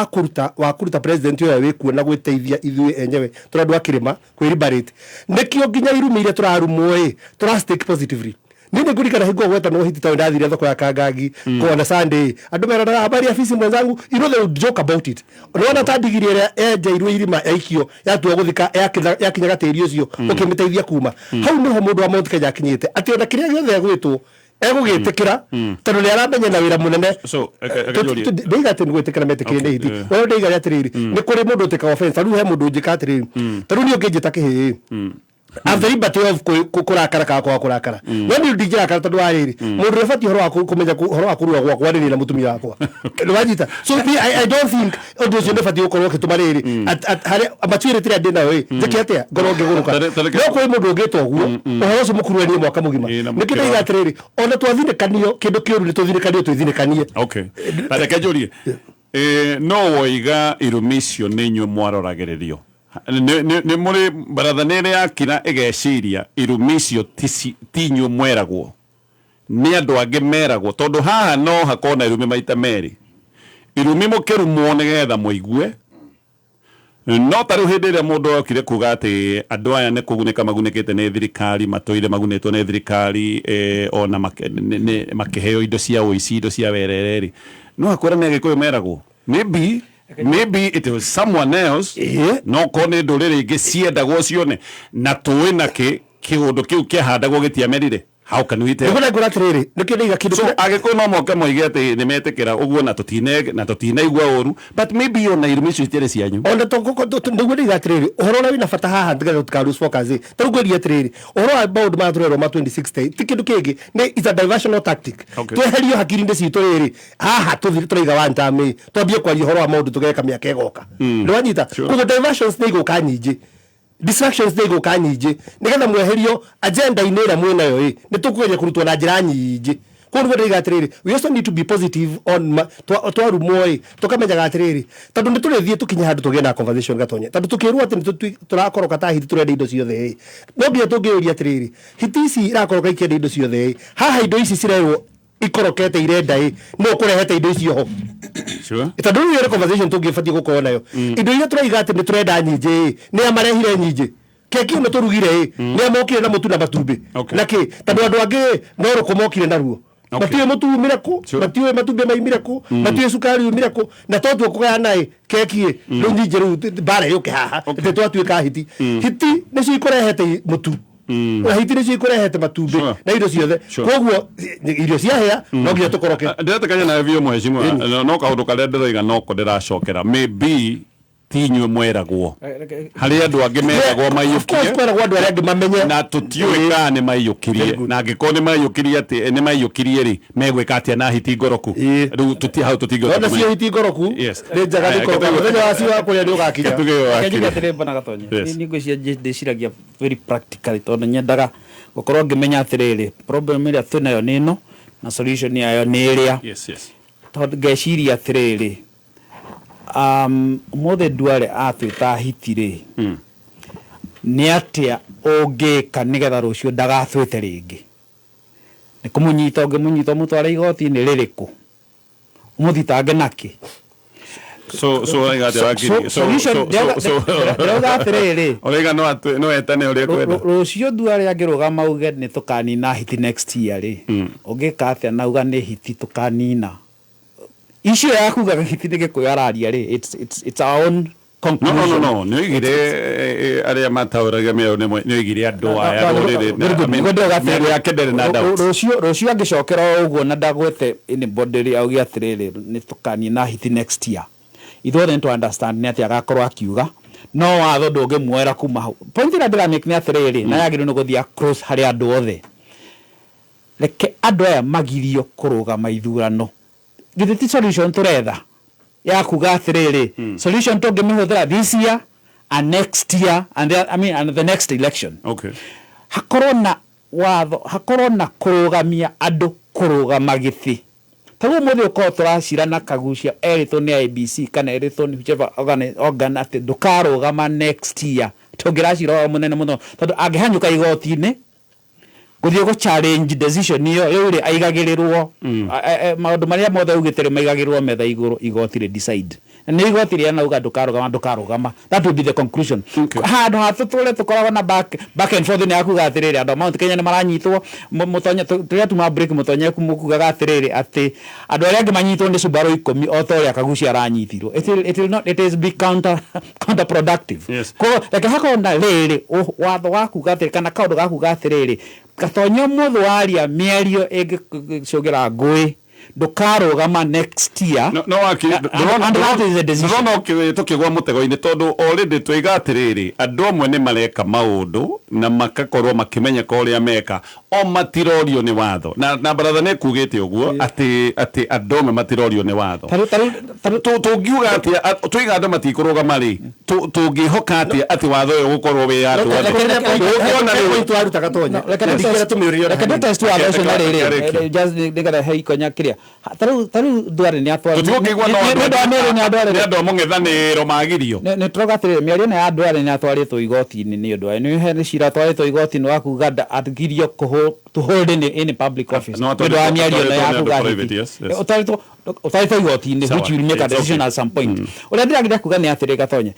wa kũruta president ũrĩa wĩkuo na gwĩteithia ithuĩ enyewe tũrĩ andũ a kĩrĩma kwĩ liberate. Nĩkĩo nginya irumi iria tũrarumwo ĩ tũra stick positively. Niĩ nĩ ngũririkana hingo gwetanwo hiti tondũ ndathire thoko ya Kangangi kuona Sunday, andũ meranaga habari ya fisi mwenzangu, you know they would joke about it. Nĩwona ta ndigiri ĩrĩa yenjeirwo irima yaikio yatua gũthika yakinyaga tĩri ũcio ũkĩmĩteithia kuma hau. Nĩho mũndũ wa Mount Kenya akinyĩte atĩ ona kĩrĩa gĩothe egwĩtwo egũgĩtĩkĩra tondũ nĩ aramenya na wĩra mũnene. So, reke njũrie. Ndeiga atĩ nĩ gwĩtĩkĩra metĩkĩre nĩ hiti. We ndeiga atĩrĩrĩ, nĩ kũrĩ mũndũ ũtĩkaga offense. Tarĩu he mũndũ ũnjĩka atĩrĩrĩ, tarĩu niĩ ũngĩnjĩta kĩhĩĩ, I'm the liberty of kũrakara kana kwaga kũrakara, no niĩ ndingĩrakara tondũ wa rĩrĩ, mũndũ ũrĩa ũbatiĩ ũhoro wa kũmenya ũhoro wa kũrua gwakwa nĩ niĩ na mũtumia wakwa. Nĩwanyita? So me, I don't think ũndũ ũcio nĩ ũbatiĩ gũkorwo ũgĩtũma rĩrĩ harĩa maturity ĩrĩa ndĩ nayo ĩ njĩke atĩa ngorwo ngĩgũrũka. No kwĩ mũndũ ũngĩta ũguo ũhoro ũcio mũkuruanie mwaka mũgima. Nĩkĩo ndaiga atĩrĩrĩ, ona twathinĩkanio kĩndũ kĩũru nĩ tũthinĩkanio twĩthinĩkanie. Okay. Na reke njũrie. No woiga irumi icio nĩ inyuĩ mwaroragĩrĩrio. Nĩ mũrĩ baratha nĩ ĩrĩ yakira ĩgeciria irumi icio ti inyuĩ mweragwo, nĩ andũ angĩ meragwo, tondũ haha no hakorwo na irumi maita merĩ, irumi mũkĩrumwo nĩgetha mũigue. No ta rĩu hĩndĩ ĩrĩa mũndũ okire kuga atĩ andũ aya nĩ kũgunĩka magunĩkĩte nĩ thirikari, matũire magunĩtwo nĩ thirikari, ona makĩheo indo cia ũici, indo cia werere rĩ, no akwĩra nĩ Agĩkũyũ meragwo. Maybe it was someone else, no korwo nĩ ndũrĩrĩ ingĩ ciendagwo cione na tũĩ nakĩ kĩũndũ kĩu kĩahandagwo gĩtiamerire. How can we tell? Nĩguo ngwĩra atĩrĩrĩ, nĩkĩo ndaiga kĩndũ So Agĩkũyũ no moke moige atĩ nĩ metĩkĩra ũguo na tũtinaigua ũru, but maybe ona irumi icio itiarĩ cianyu. Ona nĩguo ndaiga atĩrĩrĩ, ũhoro ũrĩa wĩna bata haha nĩgetha tũtika lose focus ĩ, ta rĩu ngwĩria atĩrĩrĩ, ũhoro wa maũndũ maya tũrerwo ma 2060 ti kĩndũ kĩngĩ, nĩ it's a diversional tactic. Tweherio hakiri-inĩ citũ rĩrĩ haha tũthire tũraiga one term ĩ, twambie kwaria ũhoro wa maũndũ tũgeka mĩaka ĩgoka. Nĩwanyita? Koguo diversions nĩ igũka nyingĩ, distractions nĩ igũka nyingĩ, nĩgetha mweherio agenda-inĩ ĩrĩa mwĩnayo ĩ, nĩ tũkũgeria kũrutwo na njĩra nyingĩ. Koguo nĩguo ndĩraiga atĩrĩrĩ, we also need to be positive on twarumwo ĩ, tũkamenyaga atĩrĩrĩ, tondũ nĩ tũrĩthiĩ tũkinye handũ tũgĩe na conversation gatonye, tondũ tũkĩrwo atĩ nĩ tũrakoroka ta hiti tũrenda indo ciothe ĩ, no nginya tũngĩũria atĩrĩrĩ, hiti ici irakoroka ikĩenda indo ciothe ĩ, haha indo ici cirerwo ikorokete irenda ĩ, no ũkũrehete indo icio ho. Tondũ rĩu ĩyo nĩ conversation tũngĩbatiĩ gũkorwo nayo. Indo iria tũraiga atĩ nĩ tũrenda nyingĩ ĩ, nĩ a marehire nyingĩ? Keki ĩno tũrugire ĩ, nĩ a mokire na mũtu na matumbĩ? Na kĩ? Tondũ andũ angĩ no rũkũ mokire naruo. Matiũĩ mũtu umire kũ, matiũĩ matumbĩ maumire kũ, matiũĩ cukari umire kũ, na to tuo kũgayana ĩ keki ĩ, rĩu nyingĩ rĩu mbara yũke haha, atĩ twatuĩka hiti. Hiti nĩcio ikũrehete mũtu. Na hiti nĩcio ikũrehete matumbĩ na indo ciothe. Koguo irio ciahĩa no nginya tũkoroke. Ndĩretĩkania nawe biũ mheshimiwa, no kaũndũ karĩa ndĩroiga noko ndĩracokera, maybe ti inyuĩ mweragwo, harĩ andũ angĩ meragwo maiyũkie, kweragwo andũ arĩa angĩ mamenye, na tũtiũĩ kana nĩ maiyũkirie, na angĩkorwo nĩ maiyũkirie atĩ nĩ maiyũkirie rĩ, megwĩka atĩa na hiti ngoroku? Rĩu tũti hau tũtingĩhota Ona cio kũmenya. hiti ngoroku nĩ njega, nĩ koroka. Mũthenya wacio wa kũrĩa nĩ ũgakinya. Tuge Reke njuge atĩrĩ bwana Gatonye, niĩ ngwĩciria ndĩciragia very practically, tondũ nyendaga gũkorwo ngĩmenya atĩrĩrĩ, problem ĩrĩa twĩnayo nĩ ĩno na solution yayo nĩ ĩrĩa. Tondũ ngeciria atĩrĩrĩ, ũmũthĩ Duale atwĩta hiti rĩ, nĩ atĩa ũngĩka nĩgetha rũciũ ndagatwĩte rĩngĩ? Nĩ kũmũnyita ũngĩmũnyita ũmũtware igoti-inĩ rĩrĩkũ? Ũmũthitange nakĩ? So ũraiga atĩa wakiri? Solution, ndĩrauga atĩrĩrĩ, Ũraiga no etane ũrĩa kwenda. Rũciũ Duale angĩrũgama auge nĩ tũkanina hiti next year rĩ, ũngĩka atĩa na uga nĩ hiti tũkanina? Icio ya kuga hiti nĩ Gĩkũyũ araria rĩ, it's our own conclusion. No, no, nĩ oigire arĩa mataũragia mĩario nĩ oigire andũ aya rũrĩrĩ. Mĩario yake ndĩrĩ na doubt. Rũciũ angĩcokera o ũguo na ndagwete anybody rĩ, auge atĩrĩrĩ, nĩ tũkanina hiti next year, ithuothe nĩ tũ understand nĩ atĩa agakorwo akiuga, no watho ndũngĩmuoera kuma hau. Point ĩrĩa ndĩramake nĩ atĩrĩrĩ, na yagĩrĩirwo nĩ gũthiĩ across harĩ andũ othe, reke andũ aya magirio kũrũgama ithurano. Githĩ ti solution tũretha ya kuga atĩrĩrĩ, solution tũngĩmĩhũthĩra this year and next year and the, I mean, and the next election? Hakorwo na watho, hakorwo na kũrũgamia andũ kũrũgama gĩtĩ. Ta rĩu ũmũthĩ ũkorwo tũracira na Kagucia erĩtwo nĩ IEBC kana erĩtwo nĩ whichever organ atĩ ndũkarũgama next year, tũngĩracira o mũnene mũno, tondũ angĩhanyũka igoti-inĩ gũthiĩ gũ challenge decision ĩyo, rĩu rĩ aigagĩrĩrwo maũndũ marĩa mothe augĩte rĩ maigagĩrĩrwo metha igũrũ, igoti rĩ decide. Na nĩ igoti rĩanauga ndũkarũgama, ndũkarũgama, that will be the conclusion. Handũ ha tũtũre tũkoragwo na back and forth nĩ yakuga atĩrĩrĩ, andũ a Mount Kenya nĩ maranyitwo. Mũtonye tũrĩa tuma break, mũtonye mũkugaga atĩrĩrĩ atĩ andũ arĩa angĩ manyitwo nĩ Subaru 10 o ta ũrĩa Kagucia aranyitirwo. It will not, it is be counterproductive. Koguo reke hakorwo na rĩrĩ watho wa kuga atĩrĩ kana kaũndũ ga kuga atĩrĩrĩ, Gatonye ũmũthĩ waria mĩario ĩngĩcũngĩra ngũĩ, ndũkarũgama next year. No wakiri, And that is the decision. Ndĩrona tũkĩgwa mũtego-inĩ, tondũ already twaiga atĩrĩrĩ, andũ amwe nĩ mareka maũndũ. Na makakorwo makimenyeka ũrĩa meka o matirorio nĩ watho na baratha nĩ kugĩte ũguo atĩ andũ amwe matirorio nĩ watho. Tũngiuga atĩa tuiga andũ matikũrũgama rĩ, tũngĩhoka atĩa atĩ watho ũyũ ũgũkorwo wĩ andũ othe? Ũngĩona rĩu point waruta Gatonye. Reke Ndingĩenda tũmĩũrĩrie ona reke hanini. test watho ũcio na Reke- rĩrĩ reke. just nĩgetha he ikonya kĩrĩa tarĩu ndware nĩ atwara tũtigũkĩigua no nĩ ũndũ wa mĩario nĩ andũ arĩa nĩ andũ a mũng'ethanĩro magirio. Nĩ tũrauga atĩrĩrĩ, mĩario ĩno ya andũ arĩa nĩ atwarĩtwo igoti-inĩ nĩ ũndũ wa nĩ he cira atwarĩtwo igoti-inĩ wa kuga agirio to hold in public office No, nĩ ũndũ wa atwarĩtwo- mĩario ĩno ya atwarĩtwo nĩ andũ kuga private, hiti. yes, yes. Ũtwarĩtwo igoti-inĩ Sawa, which you will make a it's decision okay. at some point. Ũrĩa ndĩrageria kuga nĩ atĩrĩ, Gatonye,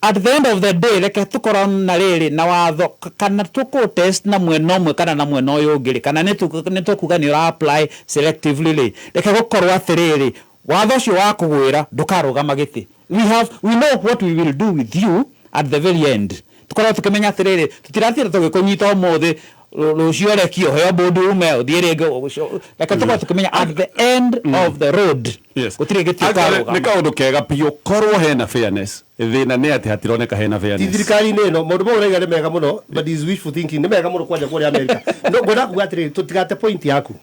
at the end of the day reke tũkorwo na rĩrĩ na watho kana tũkũ test na mwena ũmwe kana na mwena ũyũ ũngĩ rĩ, kana nĩ tũkuga nĩ ũra apply selectively rĩ, reke gũkorwo atĩrĩrĩ, watho ũcio wa kũgwĩra ndũkarũgama gĩtĩ. We know what we will do with you at the very end. Tũkorwo tũkĩmenya atĩrĩrĩ, tũtiratinda tũgĩkũnyita ũmũthĩ, rũciũ ũrekio heo mũndũ ume ũthiĩ rĩngĩ reke tũkorwo tũkĩmenya at the end of the road Yes. gũtirĩ gĩtĩ Actually, ũkarũgama. nĩ kaũndũ kega biũ korwo hena fairness. Thĩna nĩ atĩ hatironeka hena Ti fairness. thirikari-inĩ ĩno maũndũ mau ũraiga nĩ mega mũno, but is wishful thinking. Nĩ mega mũno kwanja kũrĩa America, no ngwenda kuga atĩrĩrĩ, tũtigate point yaku.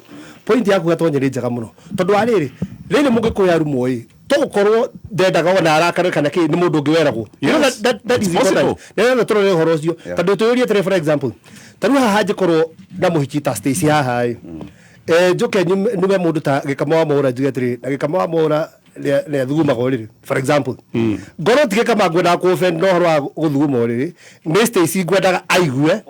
Point yaku, Gatonye, nĩ njega mũno tondũ wa rĩrĩ rĩrĩ mũgĩkũyũ arumwo ĩ tũgũkorwo ndendaga ona arakare kana kĩ nĩ mũndũ ũngĩ weragwo. You know that It's is important. possible. Nĩgetha tũrore ũhoro ũcio tondũ tũyũrie atĩrĩ, for example, ta rĩu haha angĩkorwo na mũhiki ta Stacy haha ĩ, njoke nyume mũndũ ta Gĩkama wa Mwaũra, njuge atĩrĩ na Gĩkama wa Mwaũra nĩ athugumaga ũrĩrĩ, for example, ngorwo ti Gĩkama ngwendaga kũ-offend na ũhoro wa gũthuguma ũrĩrĩ, nĩ Stacy ngwendaga aigue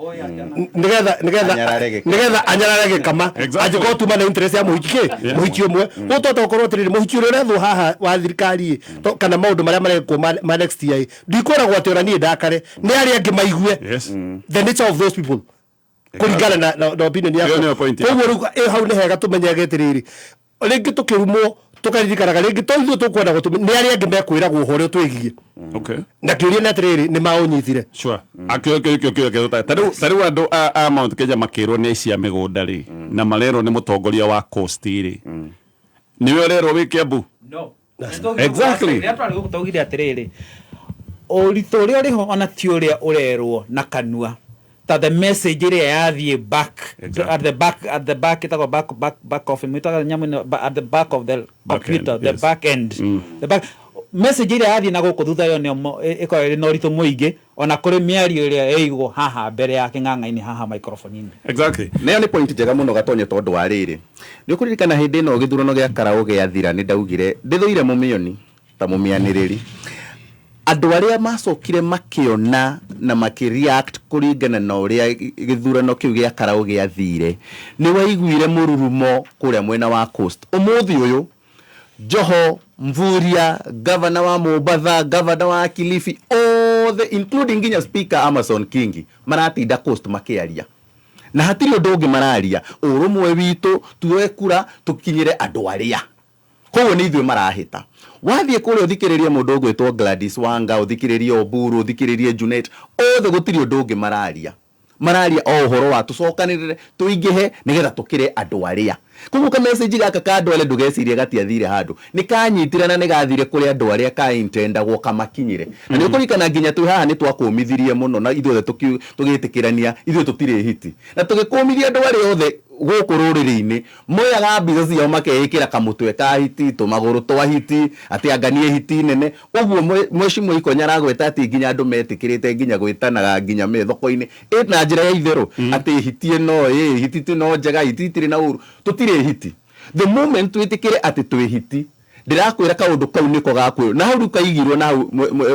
nĩgetha Anyarare Gĩkama. Nĩgetha anyarare Gĩkama. Exactly. Angĩkorwo tuma na interest ya mũhiki kĩ mũhiki ũmwe gũtota gũkorwo atĩrĩrĩ, mũhiki ũrĩa ũrethwo haha wa thirikari ĩ, kana maũndũ marĩa marekwo ma next year ĩ, ndikwĩragwo atĩ ona niĩ ndakare, nĩ arĩa angĩ maigue the nature of those people kũringana na opinion Ĩyo nĩyo yakwa. point. Koguo rĩu hau nĩ hega tũmenyage atĩrĩrĩ, rĩngĩ tũkĩrumwo tũkaririkanaga rĩngĩ to ithuĩ tũkwenda gũtũmĩ nĩ arĩa angĩ mekwĩragwo ũhoro ũrĩa twĩgiĩ. Okay. Na kĩũria nĩ atĩrĩrĩ, nĩ maũnyitire? Sure. Akĩo kĩo kĩo kĩo kĩo ta rĩu andũ a Mount Kenya makĩrwo nĩ aici a mĩgũnda rĩ, na marerwo nĩ mũtongoria wa Coast rĩ, nĩwe ũrerwo wĩ Kiambu. No. Exactly. Rĩrĩa twarĩ gũkũ twaugire atĩrĩrĩ, ũritũ ũrĩa ũrĩ ho ona ti ũrĩa ũrerwo na kanua ta the message ĩrĩa yathiĩ back at the back ĩtagwo back of ĩtagwo nyamũ ĩno, at the back of the Back computer end, the yes. back end, the back message ĩrĩa yathiĩ na gũkũ thutha ĩyo nĩyo ĩkoragwo ĩrĩ na ũritũ mũingĩ ona kũrĩ mĩario ĩrĩa ĩigwo haha mbere ya kĩng'ang'a-inĩ haha microphone-inĩ. Exactly. Nayo nĩ point njega mũno, Gatonye, tondũ wa rĩrĩ, nĩ ũkũririkana hĩndĩ ĩno gĩthurano gĩa karaũ gĩathira nĩ ndaugire ndĩthũire mũmĩoni ta mũmĩanĩrĩri andũ arĩa macokire makĩona na makĩreact kũringana na ũrĩa gĩthurano kĩu gĩa karaũ gĩathire, nĩ waiguire mũrurumo kũrĩa mwena wa Coast. Ũmũthĩ ũyũ Joho, Mvurya, gavana wa Mombatha, gavana wa Kilifi, othe including nginya speaker Amason Kingi maratinda Coast makĩaria na hatirĩ ũndũ ũngĩ mararia, ũrũmwe witũ, tuoe kura tũkinyĩre andũ arĩa koguo nĩ ithuĩ marahĩta. Wathiĩ kũrĩa ũthikĩrĩrie mũndũ ũgwĩtwo Gladys Wanga, ũthikĩrĩrie Oburu, ũthikĩrĩrie Junet, othe gũtirĩ ũndũ ũngĩ mararia, mararia o ũhoro wa tũcokanĩrĩre tũingĩhe nĩgetha tũkĩre andũ arĩa. Koguo ka message gaka ka andũ arĩa ndũgecirie gatiathire handũ, nĩ kanyitire na nĩ gathire kũrĩ andũ arĩa kaintendagwo kamakinyĩre. Na nĩ ũkũririkana nginya twĩ haha nĩ twakũmithirie mũno na ithuothe tũgĩtĩkĩrania ithuĩ tũtirĩ hiti na tũgĩkũmithia andũ arĩa othe gũkũ rũrĩrĩ-inĩ moyaga mbica ciao makeĩkĩra kamũtwe ka hiti, tũmagũrũ twa hiti, atĩ anganie hiti nene ũguo. Mheshimiwa Ikonya aragweta atĩ nginya andũ metĩkĩrĩte nginya gwĩtanaga nginya me thoko-inĩ na njĩra ya itherũ atĩ hiti ĩno ĩ hiti ti no njega, hiti itirĩ na ũru, tũtirĩ hiti. The moment twĩtĩkĩre atĩ twĩ hiti, ndĩrakwĩra kaũndũ kau nĩko gakwĩrwo na hau rĩu kaigirwo na hau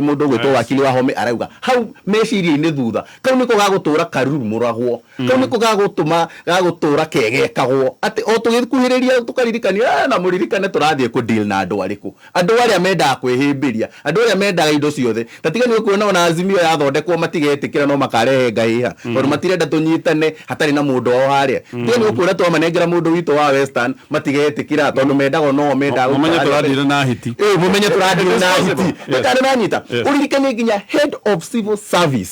mũndũ ũgwĩtwo wakili wa Home arauga hau meciria-inĩ thutha kau nĩko gagũtũra karurumũragwo, kau nĩko gagũtũma gagũtũra kegekagwo atĩ o tũgĩkuhĩrĩria tũkaririkania, na mũririkane tũrathiĩ kũ deal na andũ arĩkũ, andũ arĩa mendaga kwĩhĩmbĩria, andũ arĩa mendaga indo ciothe. Ta tiga nĩ ũkuona ona Azimio yathondekwo matigetĩkĩra no makarehe ngahĩha tondũ matirenda tũnyitane hatarĩ na mũndũ wao harĩa. Tiga nĩ ũkuona twamanengera mũndũ witũ wa Western matigetĩkĩra tondũ mendaga no mendaga Mũmenye gũikara. tũradeal na hiti. Mũmenye tũradeal na It's hiti. possible. Yes. Kana nanyita ũririkane nginya head of civil service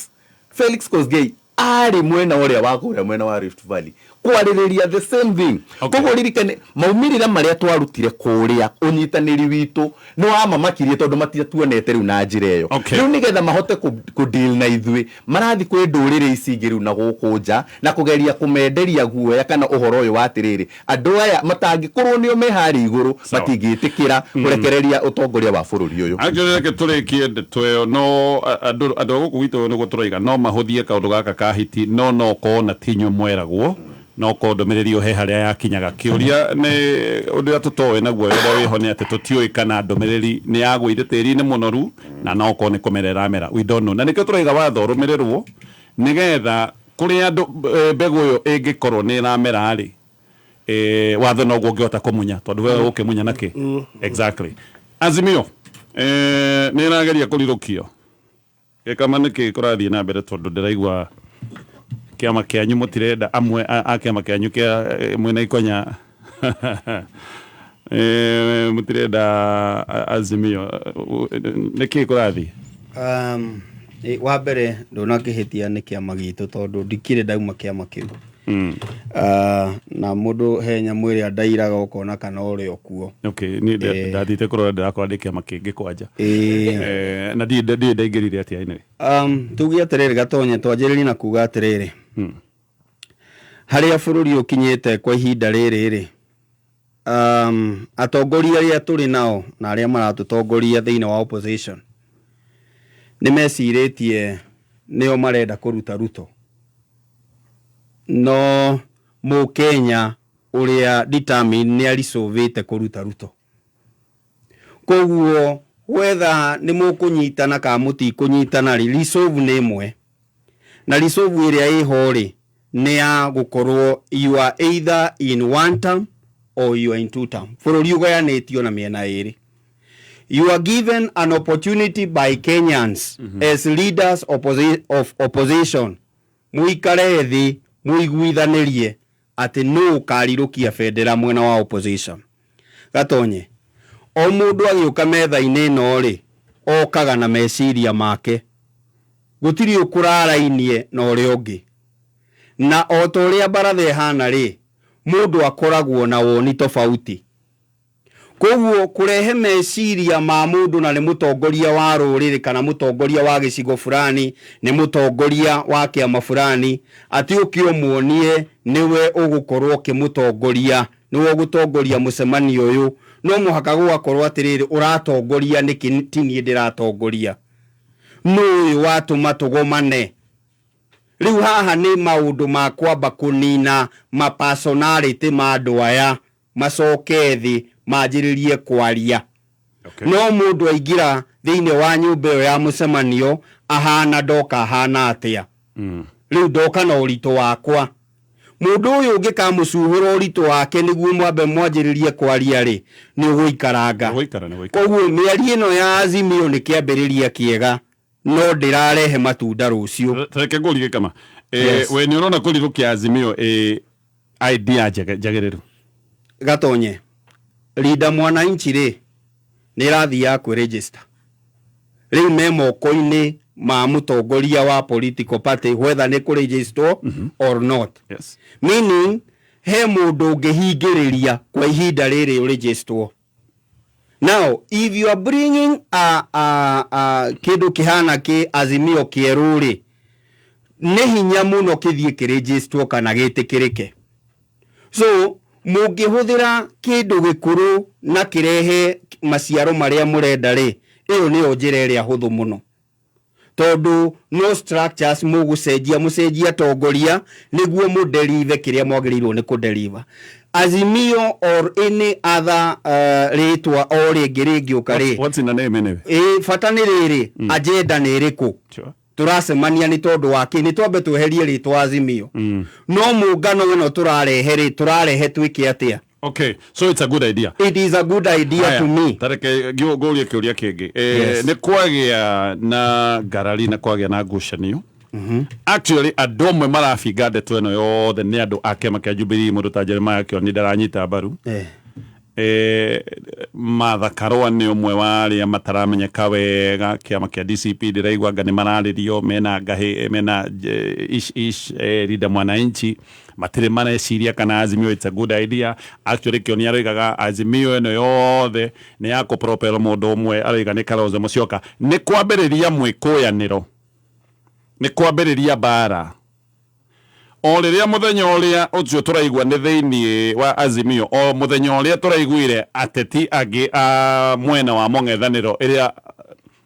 Felix Kosgei arĩ mwena ũrĩa wa kũrĩa mwena wa Rift Valley. Kwarĩrĩria the same thing. Koguo ririkane maumĩrĩra marĩa twarutire kũrĩa, ũnyitanĩri witũ nĩ wamamakirie tondũ matiatuonete rĩu na njĩra ĩyo. Rĩu nĩgetha mahote kũ deal na ithuĩ, marathiĩ kwĩ ndũrĩrĩ ici ingĩ rĩu na gũkũ nja na kũgeria kũmenderia guoya kana ũhoro ũyũ wa atĩrĩrĩ, andũ aya matangĩkorwo nĩo me harĩa igũrũ matingĩtĩkĩra kũrekereria ũtongoria wa bũrũri ũyũ. Actually reke tũrĩkie ndeto ĩyo, no andũ a gũkũ gwitũ nĩguo tũroiga no mahũthie kaũndũ gaka ka hiti, no no korwo na ti inyuĩ mweragwo, no korwo ndũmĩrĩri ĩyo he harĩa yakinyaga. Kĩũria nĩ ũndũ ũrĩa tũtoĩ naguo ũrĩa wĩho nĩ atĩ tũtiũĩ kana ndũmĩrĩri nĩ yagũire tĩri-inĩ mũnoru na no korwo nĩ kũmera ĩramera, we don't know. Na nĩkĩo tũroiga watho ũrũmĩrĩrwo nĩgetha kũrĩa andũ mbegũ ĩyo ĩngĩkorwo nĩ ĩramera rĩ, watho noguo ũngĩhota kũmunya tondũ we ũkĩmunya nakĩ. Exactly. Azimio nĩ ĩrageria kũrirũkio gĩkama, nĩkĩ kũrathiĩ na mbere? Tondũ ndĩraigua kĩama kĩanyu mũtirenda amwe a kĩama kĩanyu kĩa mwĩna ikonya, mũtirenda Azimio, nĩkĩ kũrathiĩ? Wa mbere ndũnakĩhĩtia nĩ kĩama gitũ tondũ ndikĩrĩ ndauma kĩama kĩu. Na mũndũ he nyamũ ĩrĩa ndairaga ũkona kana ũrĩ o kuo. Okay, niĩ ndathiĩte kũrora, ndĩrakora ndĩ kĩama kĩngĩ kwanja. Na ndiĩ ndaingĩrire atĩa anyway. Tuge atĩrĩrĩ Gatonye, twanjĩrĩrie na kuga atĩrĩrĩ, harĩa bũrũri ũkinyĩte kwa ihinda rĩrĩ rĩ, atongoria arĩa tũrĩ nao na arĩa maratũtongoria thĩinĩ wa opposition nĩ mecirĩtie nĩo marenda kũruta Ruto, no mũkenya ũrĩa determined nĩ aresolvĩte kũruta Ruto. Koguo whether nĩ mũkũnyitana kana mũtikũnyitana rĩ, resolve nĩ ĩmwe, na resolve ĩrĩa ĩho rĩ nĩ ya gũkorwo you are either in one term or you are in two term. Bũrũri ũgayanĩtio na mĩena ĩrĩ. You are given an opportunity by Kenyans as leaders of opposition, mũikare thĩ mũiguithanĩrie atĩ nũ ũkarirũkia bendera mwena wa opposition. Gatonye, o mũndũ agĩũka metha-inĩ ĩno rĩ, okaga na meciria make, gũtirĩ ũkũrarainie na ũrĩa ũngĩ, na o ta ũrĩa baratha ĩhana rĩ, mũndũ akoragwo na woni tofauti. Koguo kũrehe meciria ma mũndũ na nĩ mũtongoria wa rũrĩrĩ kana mũtongoria wa gĩcigo fulani, nĩ mũtongoria wa kĩama fulani, atĩ ũke ũmuonie nĩwe ũgũkorwo ũkĩmũtongoria, nĩwe ũgũtongoria mũcemanio ũyũ, no mũhaka gũgakorwo atĩrĩrĩ, ũratongoria nĩkĩ? Ti niĩ ndĩratongoria, nũ ũyũ watũma tũgomane? Rĩu haha nĩ maũndũ ma kwamba kũnina ma personality ma andũ aya, macoke thĩ manjĩrĩrie kwaria. No mũndũ aingĩra thĩinĩ wa nyũmba ĩyo ya mũcemanio ahana ndoka ahana atĩa, rĩu ndoka na ũritũ wakwa, mũndũ ũyũ ũngĩkamũcuhũra ũritũ wake nĩguo mwambe mwanjĩrĩrie kwaria rĩ, nĩ ũgũikaranga. Gũikara nĩ gũikara. Koguo mĩario ĩno ya Azimio nĩ kĩambĩrĩria kĩega, no ndĩrarehe matunda rũciũ. Reke ngũrie gĩkama. Yes. We nĩ ũrona kũrirũkia Azimio idea njagĩrĩru? Gatonye, Linda Mwananchi rĩ nĩ ĩrathiĩ kwĩ-register rĩu, me moko-inĩ ma mũtongoria wa political party whether nĩ kũ-register or not. Meaning he mũndũ ũngĩhingĩrĩria kwa ihinda rĩrĩ ũregisterwo. Now if you are bringing a kĩndũ kĩhana kĩ Azimio kĩerũ rĩ, nĩ hinya mũno kĩthiĩ kĩregisterwo kana gĩtĩkĩrĩke. So mũngĩhũthĩra kĩndũ gĩkũrũ na kĩrehe maciaro marĩa mũrenda rĩ, ĩyo nĩyo njĩra ĩrĩa hũthũ mũno, tondũ no structures mũgũcenjia, mũcenjie atongoria nĩguo mũdeliver kĩrĩa mwagĩrĩirwo nĩ kũdeliver. Azimio or any other rĩtwa o rĩngĩ rĩngĩũka rĩ, What's in a name anyway? Ĩ bata nĩ rĩrĩ, agenda nĩ ĩrĩkũ? Tũracemania nĩ tondũ wa kĩ? Nĩ twambe tweherie rĩtwa Azimio, no mũngano ĩno tũrarehe rĩ, tũrarehe twĩke atĩa? Okay, so it's a good idea. It is a good idea Haya, to me. Tareke ngũrie kĩũria kĩngĩ. Yes. Nĩ kwagĩa na ngarari na kwagĩa na ngucanio. Actually andũ amwe marabinga ndeto ĩno yothe nĩ andũ a kĩama kĩa Jubilee, mũndũ ta Jeremiah Kioni ndaranyita mbaru. Martha Karua nĩ ũmwe wa arĩa mataramenyeka wega. Kĩama kĩa DCP ndĩraigua anga nĩ mararĩrio mena ngahĩ mena ish ish Linda Mwananchi matirĩ mareciria kana Azimio it's a good idea. Actually Kĩoni aroigaga Azimio ĩno yothe nĩ ya kũpropel mũndũ ũmwe, aroiga nĩ Kalonzo Musyoka. Nĩ kwambĩrĩria mwĩkũyanĩro, nĩ kwambĩrĩria mbara o rĩrĩa mũthenya ũrĩa ũcio tũraigua nĩ thĩinĩ wa Azimio, o mũthenya ũrĩa tũraiguire ateti angĩ a mwena wa mũng'ethanĩro ĩrĩa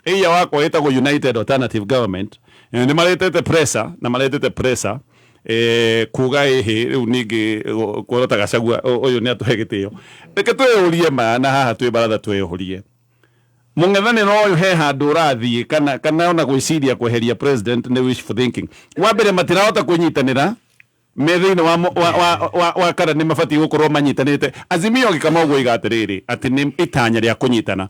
ĩia wakwa ĩtagwo United Alternative Government nĩ maretete pressure na maretete pressure kuga ĩhĩ rĩu ningĩ kuorota Gachagua ũyũ nĩ atũhe gĩtĩo. Reke twĩyũrie ma na haha twĩ baratha twĩyũrie mũng'ethanĩro ũyũ he handũ ũrathiĩ kana ona gwĩciria kweheria president nĩ wishful thinking. Wa mbere matirahota kwĩnyitanĩra me thĩinĩ wa kana nĩ mabatiĩ gũkorwo manyitanĩte. Azimio gĩkama ũguo iga atĩrĩrĩ atĩ nĩ itanya rĩa kũnyitana,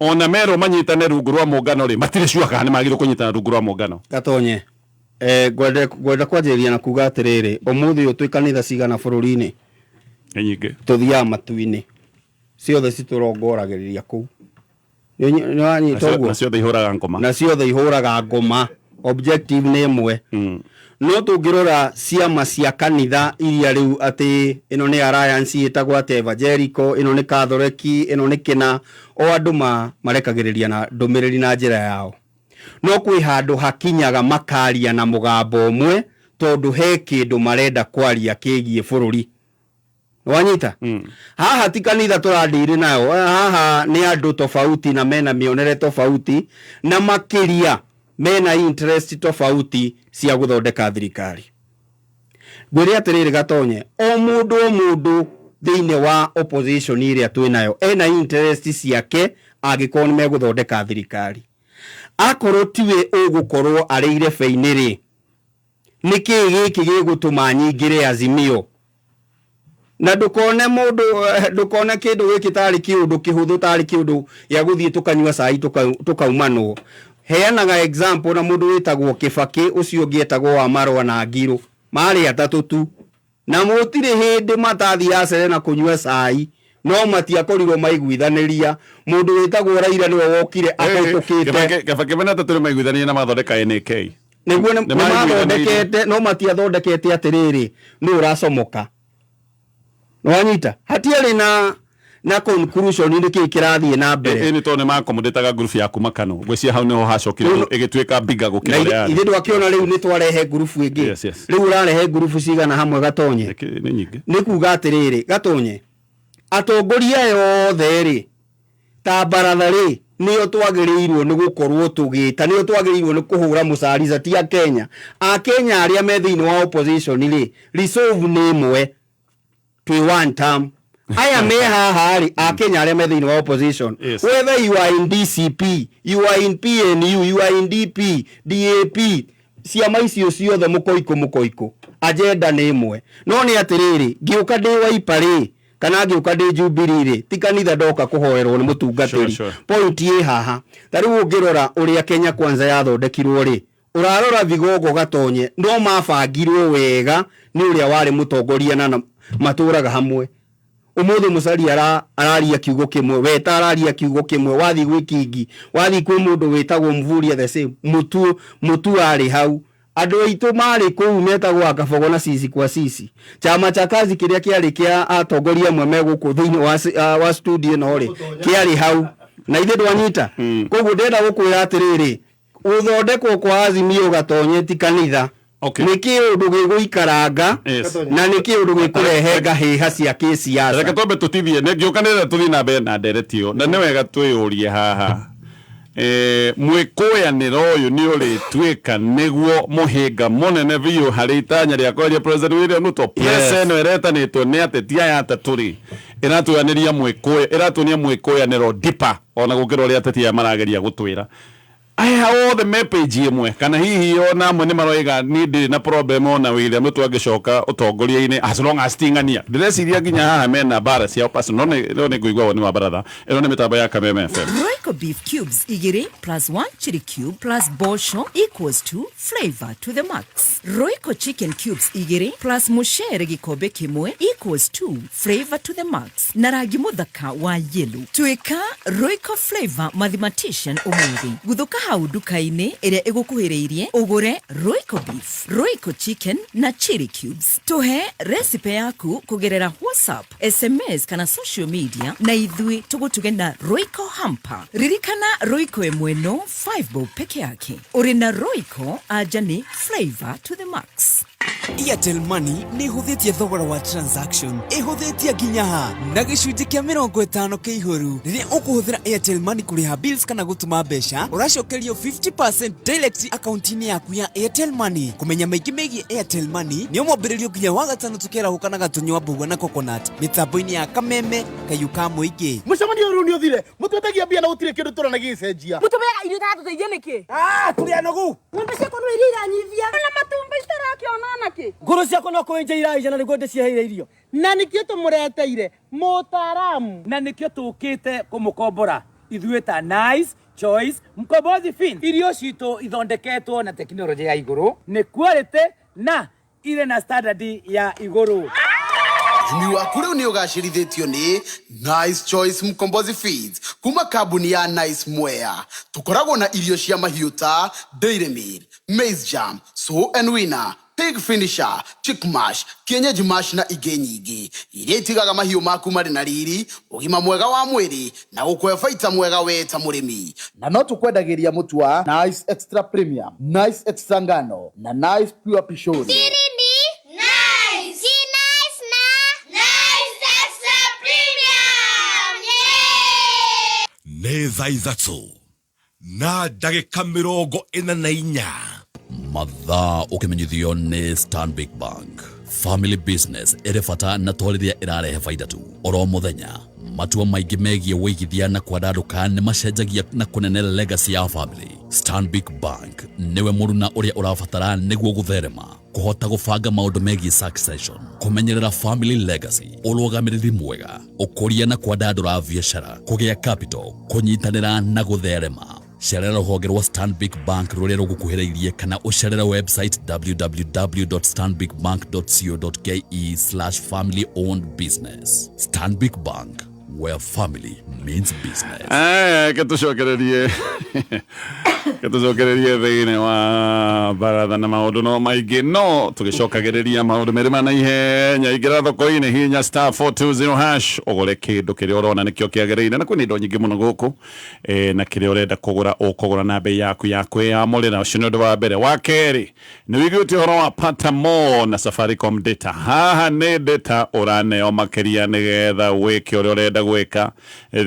ona merwo manyitane rungu rwa mũngano rĩ matirĩ sure kana nĩ magĩrĩirwo kũnyitana rungu rwa mũngano. Gatonye ngwenda kwanjĩrĩria na kuga atĩrĩrĩ, ũmũthĩ ũyũ twĩ kanitha cigana bũrũri-inĩ? Nĩ nyingĩ. Tũthiaga matu-inĩ ciothe citũrongoragĩrĩria kũu. Nĩ wanyita ũguo? Na ciothe ihũraga ngoma. Na ciothe ihũraga ngoma, objective nĩ ĩmwe. No tũngĩrora ciama cia kanitha iria rĩu atĩ ĩno nĩ alliance ĩtagwo atĩ evangelical, ĩno nĩ Catholic, ĩno nĩ kĩna, o andũ marekagĩrĩria na ndũmĩrĩri na njĩra yao. No kwĩ handũ hakinyaga makaria na mũgambo ũmwe tondũ he kĩndũ marenda kwaria kĩgiĩ bũrũri. Wanyita? Haha ti kanitha tũrandiri nayo, haha nĩ andũ tofauti na mena mĩonere tofauti na makĩria mena interest tofauti cia gũthondeka thirikari. Ngwĩre atĩrĩrĩ Gatonye, o mũndũ o mũndũ thĩinĩ wa opposition ĩrĩa twĩ nayo ena interest ciake angĩkorwo nĩ megũthondeka thirikari. Akorwo tiwe ũgũkorwo arĩ irebe-inĩ rĩ, nĩkĩĩ gĩkĩ gĩgũtũma nyingĩre Azimio? Na ndũkone mũndũ, ndũkone kĩndũ gĩkĩ tarĩ kĩũndũ kĩhũthũ, tarĩ kĩũndũ gĩa gũthiĩ tũkanyua cai tũkaumanwo. Heanaga example na mũndũ wĩtagwo Kĩbakĩ, ũcio ũngĩ etagwo wa Marũa na Ngirũ, marĩ atatũ tu, na gũtirĩ hĩndĩ matathiaga cere na kũnyua cai, no matiakorirwo maiguithanĩria. Mũndũ wĩtagwo Raila nĩwe wokire ahĩtũkĩte. Kĩbakĩ mena atatũ nĩ maiguithanirie na mathondeka NAK. Nĩguo Nĩ nĩ mathondekete, no matiathondekete atĩrĩrĩ, nũ ũracomoka. Nĩwanyita? Hatiarĩ na conclusion nĩ kĩĩ kĩrathiĩ na mbere. Ĩ nĩ tondũ nĩ makomodĩtaga ngurubu ya kuma Kano. Ngwĩciria hau nĩho hacokire ĩgĩtuĩka bigger gũkĩra Na ũrĩa yarĩ. ithuĩ ndwakĩona rĩu nĩ twarehe ngurubu ĩngĩ. Yes, yes. Rĩu ũrarehe ngurubu cigana hamwe Gatonye? Nĩ nyingĩ. Nĩ kuga atĩrĩrĩ Gatonye, atongoria aya othe rĩ, ta baratha rĩ, nĩo twagĩrĩirwo nĩ gũkorwo tũgĩta, nĩo twagĩrĩirwo nĩ kũhũra mũcarica, ti Akenya. Akenya arĩa me thĩinĩ wa opposition rĩ, resolve nĩ ĩmwe, twĩ one term. Aya me haha rĩ, Akenya arĩa me thĩinĩ wa opposition, Yes. whether you are in DCP, you are in PNU, you are in DP, DAP, ciama icio ciothe mũkoikũ mũkoikũ, agenda nĩ ĩmwe. No nĩ atĩrĩrĩ, ngĩũka ndĩ Wiper rĩ, kana ngĩũka ndĩ Jubilee rĩ, ti kanitha ndoka kũhoerwo nĩ mũtungatĩri. Sure, sure. Point ĩ haha. Ta rĩu ũngĩrora ũrĩa Kenya Kwanza yathondekirwo rĩ, ũrarora Vigogo Gatonye, no mabangirwo wega nĩ ũrĩa warĩ mũtongoria na matũraga hamwe. Ũmũthĩ Musalia araria kiugo kĩmwe, Weta araria kiugo kĩmwe, wathiĩ gwĩ Kingi, wathiĩ kwĩ mũndũ wĩtagwo Mvurya the same, Mutu arĩ hau. Andũ aitũ marĩ kũu metagwo Akabogo na Sisi kwa Sisi. Chama cha kazi kĩrĩa kĩarĩ kĩa atongoria amwe me gũkũ thĩinĩ wa studio ĩno rĩ, kĩarĩ hau. Na ithuĩ ndwanyita. Koguo ndĩrenda gũkwĩra atĩrĩrĩ, gũthondekwo kwa Azimio Gatonye ti kanitha. Okay. Nĩ kĩũndũ gĩgũikaranga, Yes. na nĩ kĩũndũ gĩkũrehe ngahĩha cia kĩsiasa. Reke twambe tũtithie, nĩ ngĩũka nĩgetha tũthiĩ na mbere na ndereti ĩyo, na nĩ wega twĩyũrie haha. Mwĩkũyanĩro ũyũ nĩ ũrĩtuĩka nĩguo mũhĩnga mũnene biũ harĩ itanya rĩa kweheria President William Ruto. Press ĩno ĩretanĩtwo nĩ ateti aya atatũ rĩ, ĩratuonia mwĩkũyanĩro deeper ona gũkĩra ũrĩa ateti aya marageria gũtwĩra. Aya othe me page ĩmwe kana hihi ona amwe nĩ maroiga niĩ ndirĩ na problem ona William Ruto angĩcoka ũtongoria-inĩ as long as ti ng'ania. Ndĩreciria nginya haha mena mbara ciao personal, no nĩ ngũigua woni wa baratha. Ĩno nĩ mĩtambo ya Kameme FM. Royco beef cubes igĩrĩ plus 1 chili cube plus bosho equals to flavor to the max. Royco chicken cubes igĩrĩ plus mũcere gĩkombe kĩmwe equals to flavor to the max. Na rangi mũthaka wa yellow. Tuĩka Royco flavor mathematician ũmũthĩ. Guthũka hau nduka-inĩ ĩrĩa ĩgũkuhĩrĩirie ũgũre Royco beef, Royco chicken na chili cubes. Tũhe recipe yaku kũgerera WhatsApp, SMS kana social media na ithuĩ tũgũtuge na Royco hamper. Ririkana Royco ĩmwe no 5 bob peke yake. Ũrĩ na Royco anja nĩ flavor to the max. Airtel Money nĩ ĩhũthĩtie thogora wa transaction, ĩhũthĩtie nginya ha na gĩcunjĩ kĩa 50 kĩa ihũru. Rĩrĩa ũkũhũthĩra Airtel Money kũrĩha bills kana gũtũma mbeca, ũracokerio 50% direct akaunti-inĩ yaku ya Airtel Money. Kũmenya maingĩ megiĩ Airtel Money nĩ mwambĩrĩrio nginya wa gatano, tũkĩarahũka na gatũnyua mbũgua na coconut mĩtambo-inĩ ya Kameme Kayũ ka mũingĩ. Mũcemanio ũyũ rĩu nĩ ũthire, mũtwetagia mbia na gũtirĩ kĩndũ tũrona gĩgĩcenjia. Mũtũmeaga irio itatũteithia nĩkĩ? Ah, tũrĩ anogu. Ng'ombe ciakwa no iria iranyivia na matumbĩ citarakĩona nakĩ. Ngũrũ ciakwa no kũenja iraija na nĩguo ndĩciheire irio. Na nĩkĩo tũmũreteire mũtaaramu. Na nĩkĩo tũkĩte kũmũkombora ithuĩ ta Nice Choice Mkombozi Fin. Irio citũ ithondeketwo na tekinoronjĩ ya igũrũ, nĩ quality na irĩ na standard ya igũrũ. Ũrĩmi waku rĩu nĩ ũgacĩrithĩtio nĩ Nice Choice Mkombozi Feeds kuma kambuni ya Nice Mwea. Tũkoragwo na irio cia mahiũ ta Dairy Meal, Maize Jam, Sow and Winner, Pig Finisher, Chick Mash, Kienyeji Mash na ingĩ nyingĩ iria itigaga mahiũ maku marĩ na riri, ũgima mwega wa mwĩrĩ na gũkũhe baita mwega we ta mũrĩmi. Na no tũkwendagĩria mũtu wa Nice Extra Premium, Nice Extra Ngano na Nice Pure Pishori. Siri ni nice. Si nice na nice extra premium. Yeah! Nĩ thaa 3:44. Mathaa ũkĩmenyithio nĩ Stanbic Bank. Family business ĩrĩ bata na to rĩrĩa ĩrarehe baida tu. Oro mũthenya matua maingĩ megiĩ wĩigithia na kwandandũka nĩ macenjagia na kũnene legacy ya family. Stanbic Bank nĩwe mũruna ũrĩa ũrabatara nĩguo gũtherema, kũhota gũbanga maũndũ megiĩ succession, kũmenyerera family legacy, ũrũgamĩrĩri mwega, ũkũria na kwandandũra biacara, kũgĩa capital, kũnyitanĩra na gũtherema. Cerera rũhonge rwa Stanbic Bank rũrĩa rũgũkuhĩrĩirie kana ũcerere website www.stanbicbank.co.ke/family owned business. Stanbic Bank, where family means business. Ke tũcokererie thĩinĩ wa baratha na maũndũ no maingĩ, no tũgĩcokagĩrĩria maũndũ merĩ ma naihenya. Ingĩra thoko-inĩ, hihinya *420# ũgũre kĩndũ kĩrĩa ũrona nĩkĩo kĩagĩrĩire, na kwĩna indo nyingĩ mũno gũkũ, na kĩrĩa ũrenda kũgũra ũkũgũra na bei yaku ya kwĩyamũrĩra. Ũcio nĩ ũndũ wa mbere. Wa kerĩ, nĩ wĩiguĩte ũhoro wa Pata More na Safaricom data. Haha nĩ data ũraneo makĩria nĩgetha wĩke ũrĩa ũrenda gwĩka.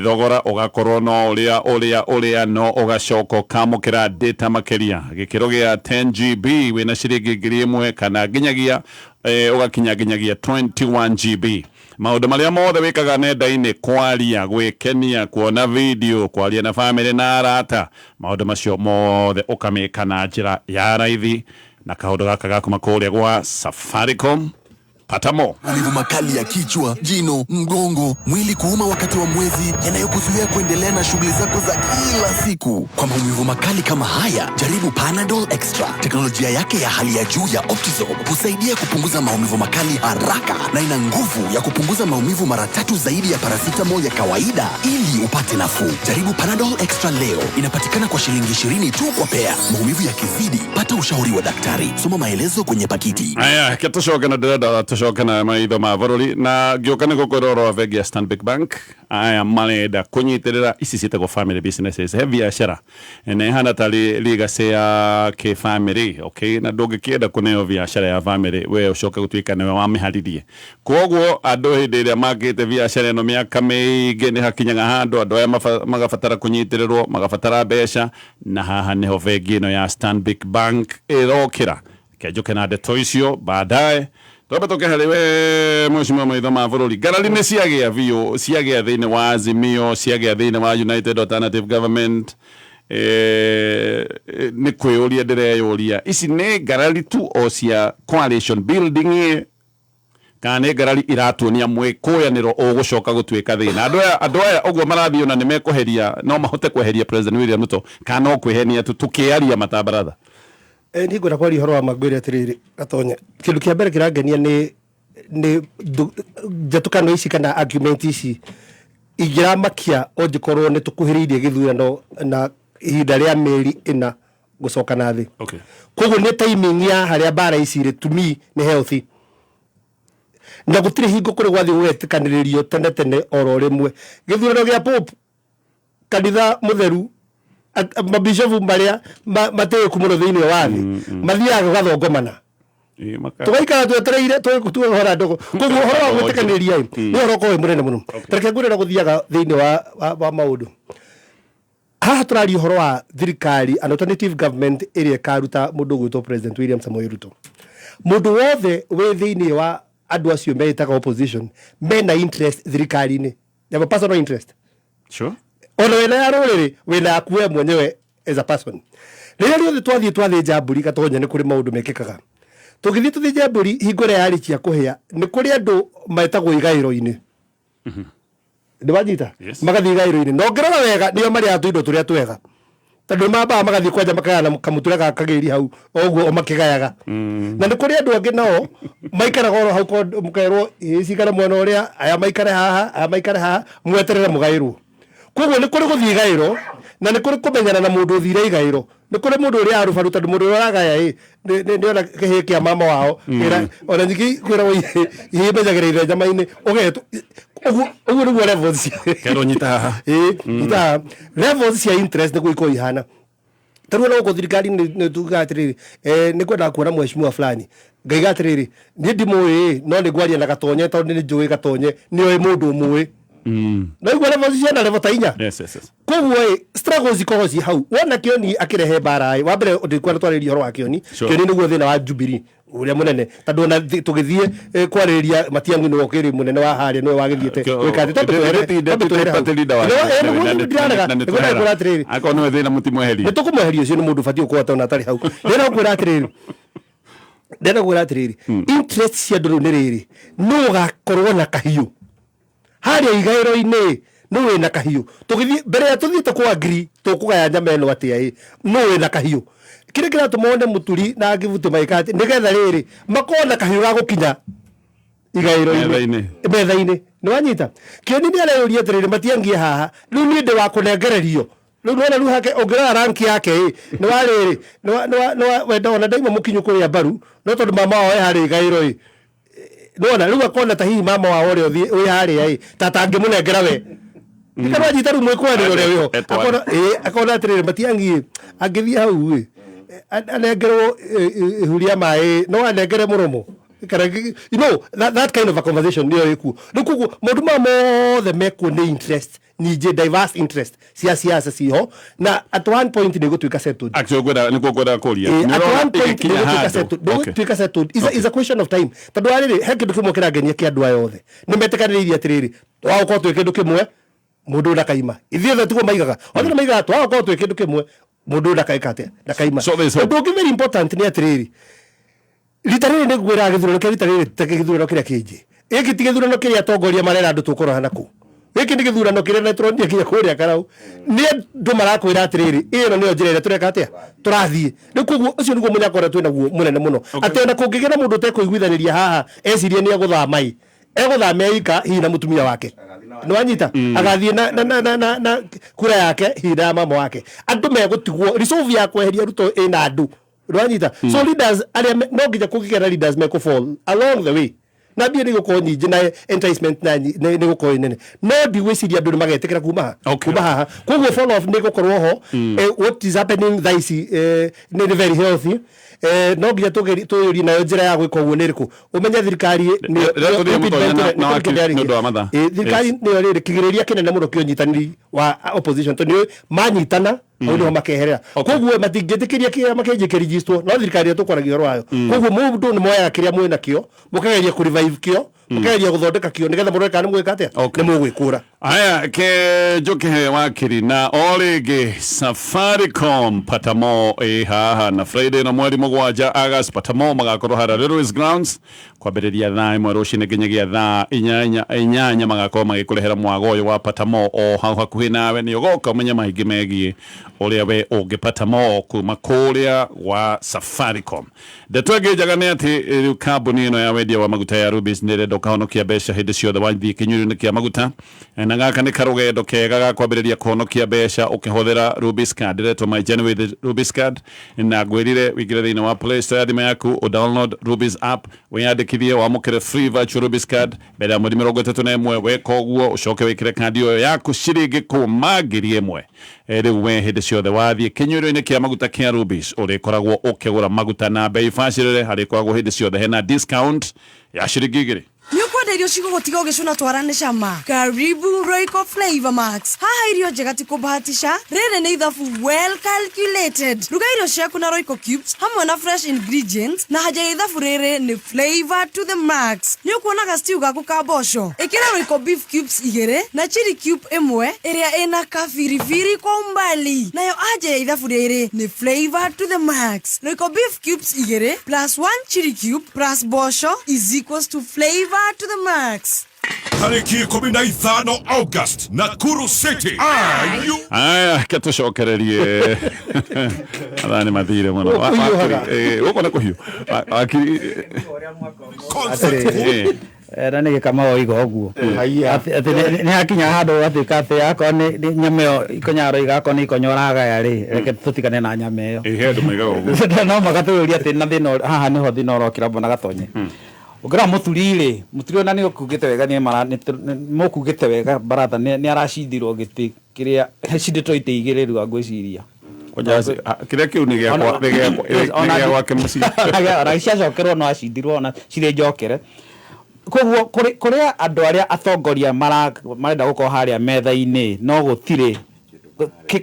Thogora ũgakorwo no ũrĩa ũrĩa ũrĩa, no ũgacoka ũkamũkĩra data makĩria gĩkĩro gĩa 10 GB wĩna ciringi 1000 kana nginyagia ũgakinya nginyagia 21 GB. Maũndũ marĩa mothe wĩkaga nenda-inĩ, kwaria, gwĩkenia, kuona video, kwaria na famĩlĩ na arata, maũndũ macio mothe ũkamĩka na njĩra ya raithi na kaũndũ gaka gakuma kũrĩa gwa Safaricom Patamo. Maumivu makali ya kichwa, jino, mgongo, mwili kuuma wakati wa mwezi yanayokuzuia kuendelea na shughuli zako za kila siku. Kwa maumivu makali kama haya, jaribu Panadol Extra. Teknolojia yake ya hali ya juu ya Optizorb husaidia kupunguza maumivu makali haraka na ina nguvu ya kupunguza maumivu mara tatu zaidi ya paracetamol ya kawaida ili upate nafuu. Jaribu Panadol Extra leo. Inapatikana kwa shilingi 20 tu kwa pea. Maumivu yakizidi, pata ushauri wa daktari. Soma maelezo kwenye pakiti. Aya, ke tũcoke na ndĩrenda tũcoke na maitho ma bũrũri na ngĩũka nĩ gũkwĩra ũhoro wa bengi ya Stanbic Bank. Aya marenda kũnyitĩrĩra ici ciĩtagwo family businesses, he biacara na ĩhana tarĩ legacy ya kĩbamĩrĩ, okay? Na ndũngĩkĩenda kũneo biacara ya family we ũcoke gũtuĩka nĩwe wamĩharirie. Koguo andũ hĩndĩ ĩrĩa makĩte biacara ĩno mĩaka mĩingĩ, nĩ hakinyaga handũ andũ aya magabatara kũnyitĩrĩrwo, magabatara mbeca, na haha nĩho bengi ĩno ya Stanbic Bank ĩrokĩra. Kenjoke na ndeto icio baadaye. Twambe tũke harĩ we mheshimiwa maitho ma bũrũri. Ngarari nĩ ciagĩa biũ, ciagĩa thĩinĩ wa Azimio, ciagĩa thĩinĩ wa United Alternative Government. Nĩ kwĩyũria ndĩreyũria, ici nĩ ngarari tu o cia coalition building ĩ, kana nĩ ngarari iratuonia mwĩkũyanĩro ũgũcoka gũtuĩka thĩna? Andũ aya ũguo marathiĩ ona nĩ mekũheria, no mahote kweheria President William Ruto, kana no kwĩhenia tu tũkĩaria matabaratha? Niĩ ngwenda kwaria ũhoro wa ma, ngwĩre atĩrĩrĩ, Gatonye, kĩndũ kĩa mbere kĩrangenia nĩ njatũkano ici kana argument ici ingĩramakia o njĩkorwo nĩ tũkuhĩrĩirie gĩthurano na ihinda rĩa mĩeri 4 gũcoka na thĩ. Koguo nĩ timing ya harĩa mbara ici rĩ, to me nĩ healthy, na gũtirĩ hingo kũrĩ gwathiĩ gũgetĩkanĩrĩrio tene tene oro rĩmwe. Gĩthurano gĩa Pope, kanitha mũtheru, mabishofu marĩa matĩĩku mũno thĩinĩ wa thĩ mathiaga gũgathongomana, tũgaikara twetereire tũgahora ndogo. Koguo ũhoro wa gwĩtĩkanĩria ĩ, nĩ ũhoro ũkoragwo wĩ mũnene mũno. Tareke ngwĩre ũrĩa gũthiaga thĩinĩ wa maũndũ haha. Tũraria ũhoro wa thirikari, an alternative government ĩrĩa ĩkaruta mũndũ ũgwĩtwo President William Samoei Ruto. Mũndũ wothe wĩ thĩinĩ wa andũ acio meĩtaga opposition mena interest thirikari-inĩ. They have a personal interest. Ona wĩna ya rũrĩrĩ, wĩna yaku we mwenyewe as a person. Rĩrĩa rĩothe twathiĩ twathĩnja mbũri, Gatonya, nĩ kũrĩ maũndũ mekĩkaga. Tũngĩthiĩ tũthĩnje mbũri hingo ĩrĩa yarĩkia kũhĩa, nĩ kũrĩ andũ metagwo igaĩro-inĩ. Nĩ wanyita? Magathiĩ igaĩro-inĩ, na ũngĩrora wega nĩo marĩaga tũindo tũrĩa twega, tondũ nĩ mambaga magathiĩ kwanja makagayana kamũture ga kagĩri hau o ũguo o makĩgayaga. Na nĩ kũrĩ andũ angĩ nao maikaraga oro hau, mũkerwo ĩ cigana mwena ũrĩa, aya maikare haha, aya maikare haha, mweterere mũgaĩrwo. Koguo nĩ kũrĩ gũthiĩ igaĩro na nĩ kũrĩ kũmenyana na mũndũ ũthire igaĩro. Nĩ kũrĩ mũndũ ũrĩa arũbaru, tondũ mũndũ ũrĩa ũragaya ĩ nĩ ona kĩhĩ kĩa mama wao. Ona nyingĩ kwĩragwo ihĩ imenyagĩrĩire nyama-inĩ ũgetwo ũguo. Ũguo nĩguo levels Kerwo nyita haha. Ĩ, nyita haha. Levels cia interest nĩguo ikorwo ihana. Tarĩu ona gũkũ thirikari nĩ tugaga atĩrĩrĩ, nĩ ngwendaga kuona mheshimiwa fulani, ngaiga atĩrĩrĩ, niĩ ndimũĩ, no nĩ ngwaria na Gatonye tondũ nĩ njũĩ Gatonye nĩoĩ mũndũ ũmũĩ. No igua levels ciana level ta 4. Koguo ĩ struggles ikoragwo ciĩ hau. Wona Kĩoni akĩrehe mbara ĩ, wa mbere ndikuona twarĩria ũhoro wa Kĩoni. Kĩoni nĩguo thĩna wa Jubilee ũrĩa mũnene, tondũ ona tũgĩthiĩ kwarĩrĩria Matiang'i nĩwe ũkĩrĩ mũnene wa harĩa, nĩwe wagĩthiĩte gwĩka atĩ. Twambe twehere hau. Deputy leader wa Nĩguo ndirarega. Na nĩ Nĩguo ndĩrakwĩra atĩrĩrĩ, akorwo nĩwe thĩna mũtimweherie. Nĩ tũkũmweheria, ũcio nĩ mũndũ ũbatiĩ gũkorwo atona atarĩ hau. Ndĩra kwĩra atĩrĩrĩ, interest cia andũ rĩu nĩ rĩrĩ, nũ ũgakorwo na kahiũ harĩa igaĩro-inĩ, nũ wĩna kahiũ. Tũgĩthiĩ mbere ya tũthiĩte kwa agree tũkũgaya nyama ĩno atĩa ĩ, nũ wĩna kahiũ. Kĩrĩa kĩratũma one Mũturi na Ngĩbuti magĩka atĩ nĩgetha rĩrĩ makorwo na kahiũ ga gũkinya igaĩro-inĩ. Metha-inĩ. Metha-inĩ. Nĩ wanyita? Kĩoni nĩ areyũria atĩrĩrĩ, Matiang'i haha rĩu niĩ ndĩ wa kũnengererio rĩu. Nĩwona rĩu hake ũngĩrora ranki yake ĩ nĩ wa rĩrĩ nĩ wa wenda ona ndaima mũkinyu kũrĩa mbaru, no tondũ mama wao e harĩa igaĩro ĩ, nĩwona rĩu akona ta hihi mama wao ũrĩa ũthiĩ wĩ harĩa ĩ ta tangĩmũnengera we. Kana wanyita rĩu mwĩkwanĩro ũrĩa wĩho? Etware. Akona ĩ, akona atĩrĩrĩ, Matiang'i ĩ angĩthiĩ hau ĩ anengerwo ihu rĩa maĩ, no anengere mũromo kana that kind of a conversation nĩyo ĩkuo rĩu. Koguo maũndũ maya mothe mekuo nĩ interest nyingĩ, diverse interest cia siasa ciho, na at one point nĩ gũtuĩka settled. Actually ngwenda nĩkuo ngwendaga kũria. At Nĩ ũrona one point ĩgĩkinya nĩ gũtuĩka handũ? settled, nĩ gũtuĩka settled. Is a question of time, tondũ arĩrĩ he kĩndũ kĩmwe kĩrangenia kĩa andũ aya othe, nĩ metĩkanĩrĩirie atĩrĩrĩ, twagũkorwo twĩ kĩndũ kĩmwe, mũndũ ũyũ ndakaima. Ithuĩ othe tiguo maigaga, othe nĩ maigaga twagũkorwo twĩ kĩndũ kĩmwe, mũndũ ũyũ ndakaĩka atĩa, ndakaima. So there is hope. Ũndũ ũngĩ very important nĩ atĩrĩrĩ, rita rĩrĩ nĩ ngwĩraga gĩthurano kĩa rita rĩrĩ ta gĩthurano kĩrĩa kĩngĩ. Gĩkĩ ti gĩthurano kĩrĩa atongoria marera andũ tũkũroha nakũ. Gĩkĩ nĩ gĩthurano kĩrĩa na tũronire nginya kũrĩa Karau nĩ andũ marakwĩra atĩrĩrĩ, ĩno nĩyo njĩra ĩrĩa tũreka atĩa, tũrathiĩ rĩu. Koguo ũcio nĩguo mũnyaka ũrĩa twĩnaguo mũnene mũno, atĩ ona kũngĩgĩa na mũndũ ũtekũiguithanĩria haha, ecirie nĩ egũthama ĩ, egũthama eika hihi na mũtumia wake. Nĩ wanyita? Agathiĩ na kura yake hihi na ya mama wake. Andũ megũtigwo resolve ya kweheria Ruto ĩna andũ. Nĩ wanyita? So leaders arĩa no nginya kũngĩgĩa na leaders mekũ fall along the way, na mbia nĩ igũkorwo nyingĩ na enticement na nĩ gũkorwo ĩ nene, no ndigwĩciria andũ nĩ magetĩkĩra kuma haha. Koguo fall off nĩ gũkorwo ho. What is happening thaa ici nĩ very healthy. No nginya tũyũrie nayo njĩra ya gwĩka ũguo nĩ ĩrĩkũ. Ũmenye thirikari Rĩrĩa tũthiĩ mũtonye na wakiri nĩ ũndũ wa mathaa. Thirikari nĩyo rĩrĩ kĩgĩrĩria kĩnene mũno kĩa ũnyitanĩri wa opposition, tondũ nĩ manyitana hau nĩho makeherera. Koguo matingĩtĩkĩria kĩama kĩngĩ kĩrigicwo, no thirikari ĩrĩa tũkwaragia ũhoro wayo. Koguo mũndũ nĩ moyaga kĩrĩa mwĩ nakĩo, mũkageria kũ revive kĩo. Mũkageria gũthondeka kĩo nĩgetha mũrore kana nĩ mũgwĩka atĩa, nĩ mũgwĩkũra. Aya, ke njuke wakiri na o rĩngĩ Safaricom Patamo ĩ haha na Friday na mweri 7 August Patamo magakorwo harĩa Railways Grounds kwambĩrĩria thaa 1 rũcinĩ nginyagia thaa 8 magakorwo magĩkũrehera mwago ũyũ wa Patamo o hau hakuhĩ nawe. Nĩ ũgoka ũmenye maingĩ megiĩ ũrĩa we ũngĩpata mo kuma kũrĩa gwa Safaricom. Ndeto ĩngĩ njega nĩ atĩ rĩu kambuni ĩno ya wendia wa maguta ya Rubis nĩ ĩrenda ũkahonokia mbeca hĩndĩ ciothe wathiĩ kĩnyuĩro-inĩ kĩa maguta, na gaka nĩ karũgendo kega ga kwambĩrĩria kũhonokia mbeca ũkĩhũthĩra Rubis card ĩretwo My Journey with Rubis card, na ngwĩrire wĩingĩre thĩinĩ wa Play Store ya thimũ yaku ũ download Rubis app wĩyandĩkithie wamũkĩre free virtual Rubis card mbere ya mweri 31. Weka ũguo ũcoke wĩkĩre kandi ĩyo yaku ciringi kuma 1,000. Rĩu we hĩndĩ ciothe wathiĩ kĩnyuĩro-inĩ kĩa maguta kĩa Rubis ũrĩkoragwo ũkĩgũra maguta na bei bacĩrĩre, harĩkoragwo hĩndĩ ciothe hena discount ya ciringi 2. Nĩ ũkwenda irio cigũgũtiga ũgĩcũna twara nĩ cama? Karibu Royco Flavor Max. Haha irio njega ti kũbahatisha, rĩrĩ nĩ ithabu well calculated. Ruga irio ciaku na Royco cubes hamwe na fresh ingredients, na haja ya ithabu rĩrĩ nĩ flavor to the max. Nĩ ũkuonaga stew gaku ka mboco, ĩkĩra Royco beef cubes 2 na chili cube 1 ĩrĩa ĩna kabiribiri kwa umbali, nayo anja ya ithabu rĩrĩ nĩ flavor to the max. Royco beef cubes 2 plus 1 chili cube plus mboco is equals to flavor to the max. Tariki 15 August, Nakuru City. Are you? Aya, ketucokererie. Athaa nĩ mathire mũno. Gũkũ nĩ kũhiũ. Wakiri. Na nĩ gĩkama oiga ũguo atĩ nĩ hakinya handũ gatuĩka atĩ akorwo nĩ nyama ĩyo ikonyaro iga akorwo nĩ ikonyo ũragaya rĩ, reke tũtigane na nyama ĩyo. He andũ maigaga ũguo. No magatũria atĩ na thĩna haha nĩho thĩna ũrokĩra mbona gatonye. Ũngĩrora mũturi rĩ, mũturi ona nĩ ũkugĩte wega nĩ mũkugĩte wega baratha nĩ aracindirwo gĩtĩ kĩrĩa acindĩtwo itĩ igĩrĩ rĩu ngwĩciria. Kĩrĩa kĩu nĩ gĩa gwake mũciĩ. Ona ciacokerwo no acindirwo ona cirĩ njokere. Koguo kũrĩa andũ arĩa atongoria marenda gũkorwo harĩa metha-inĩ no gũtirĩ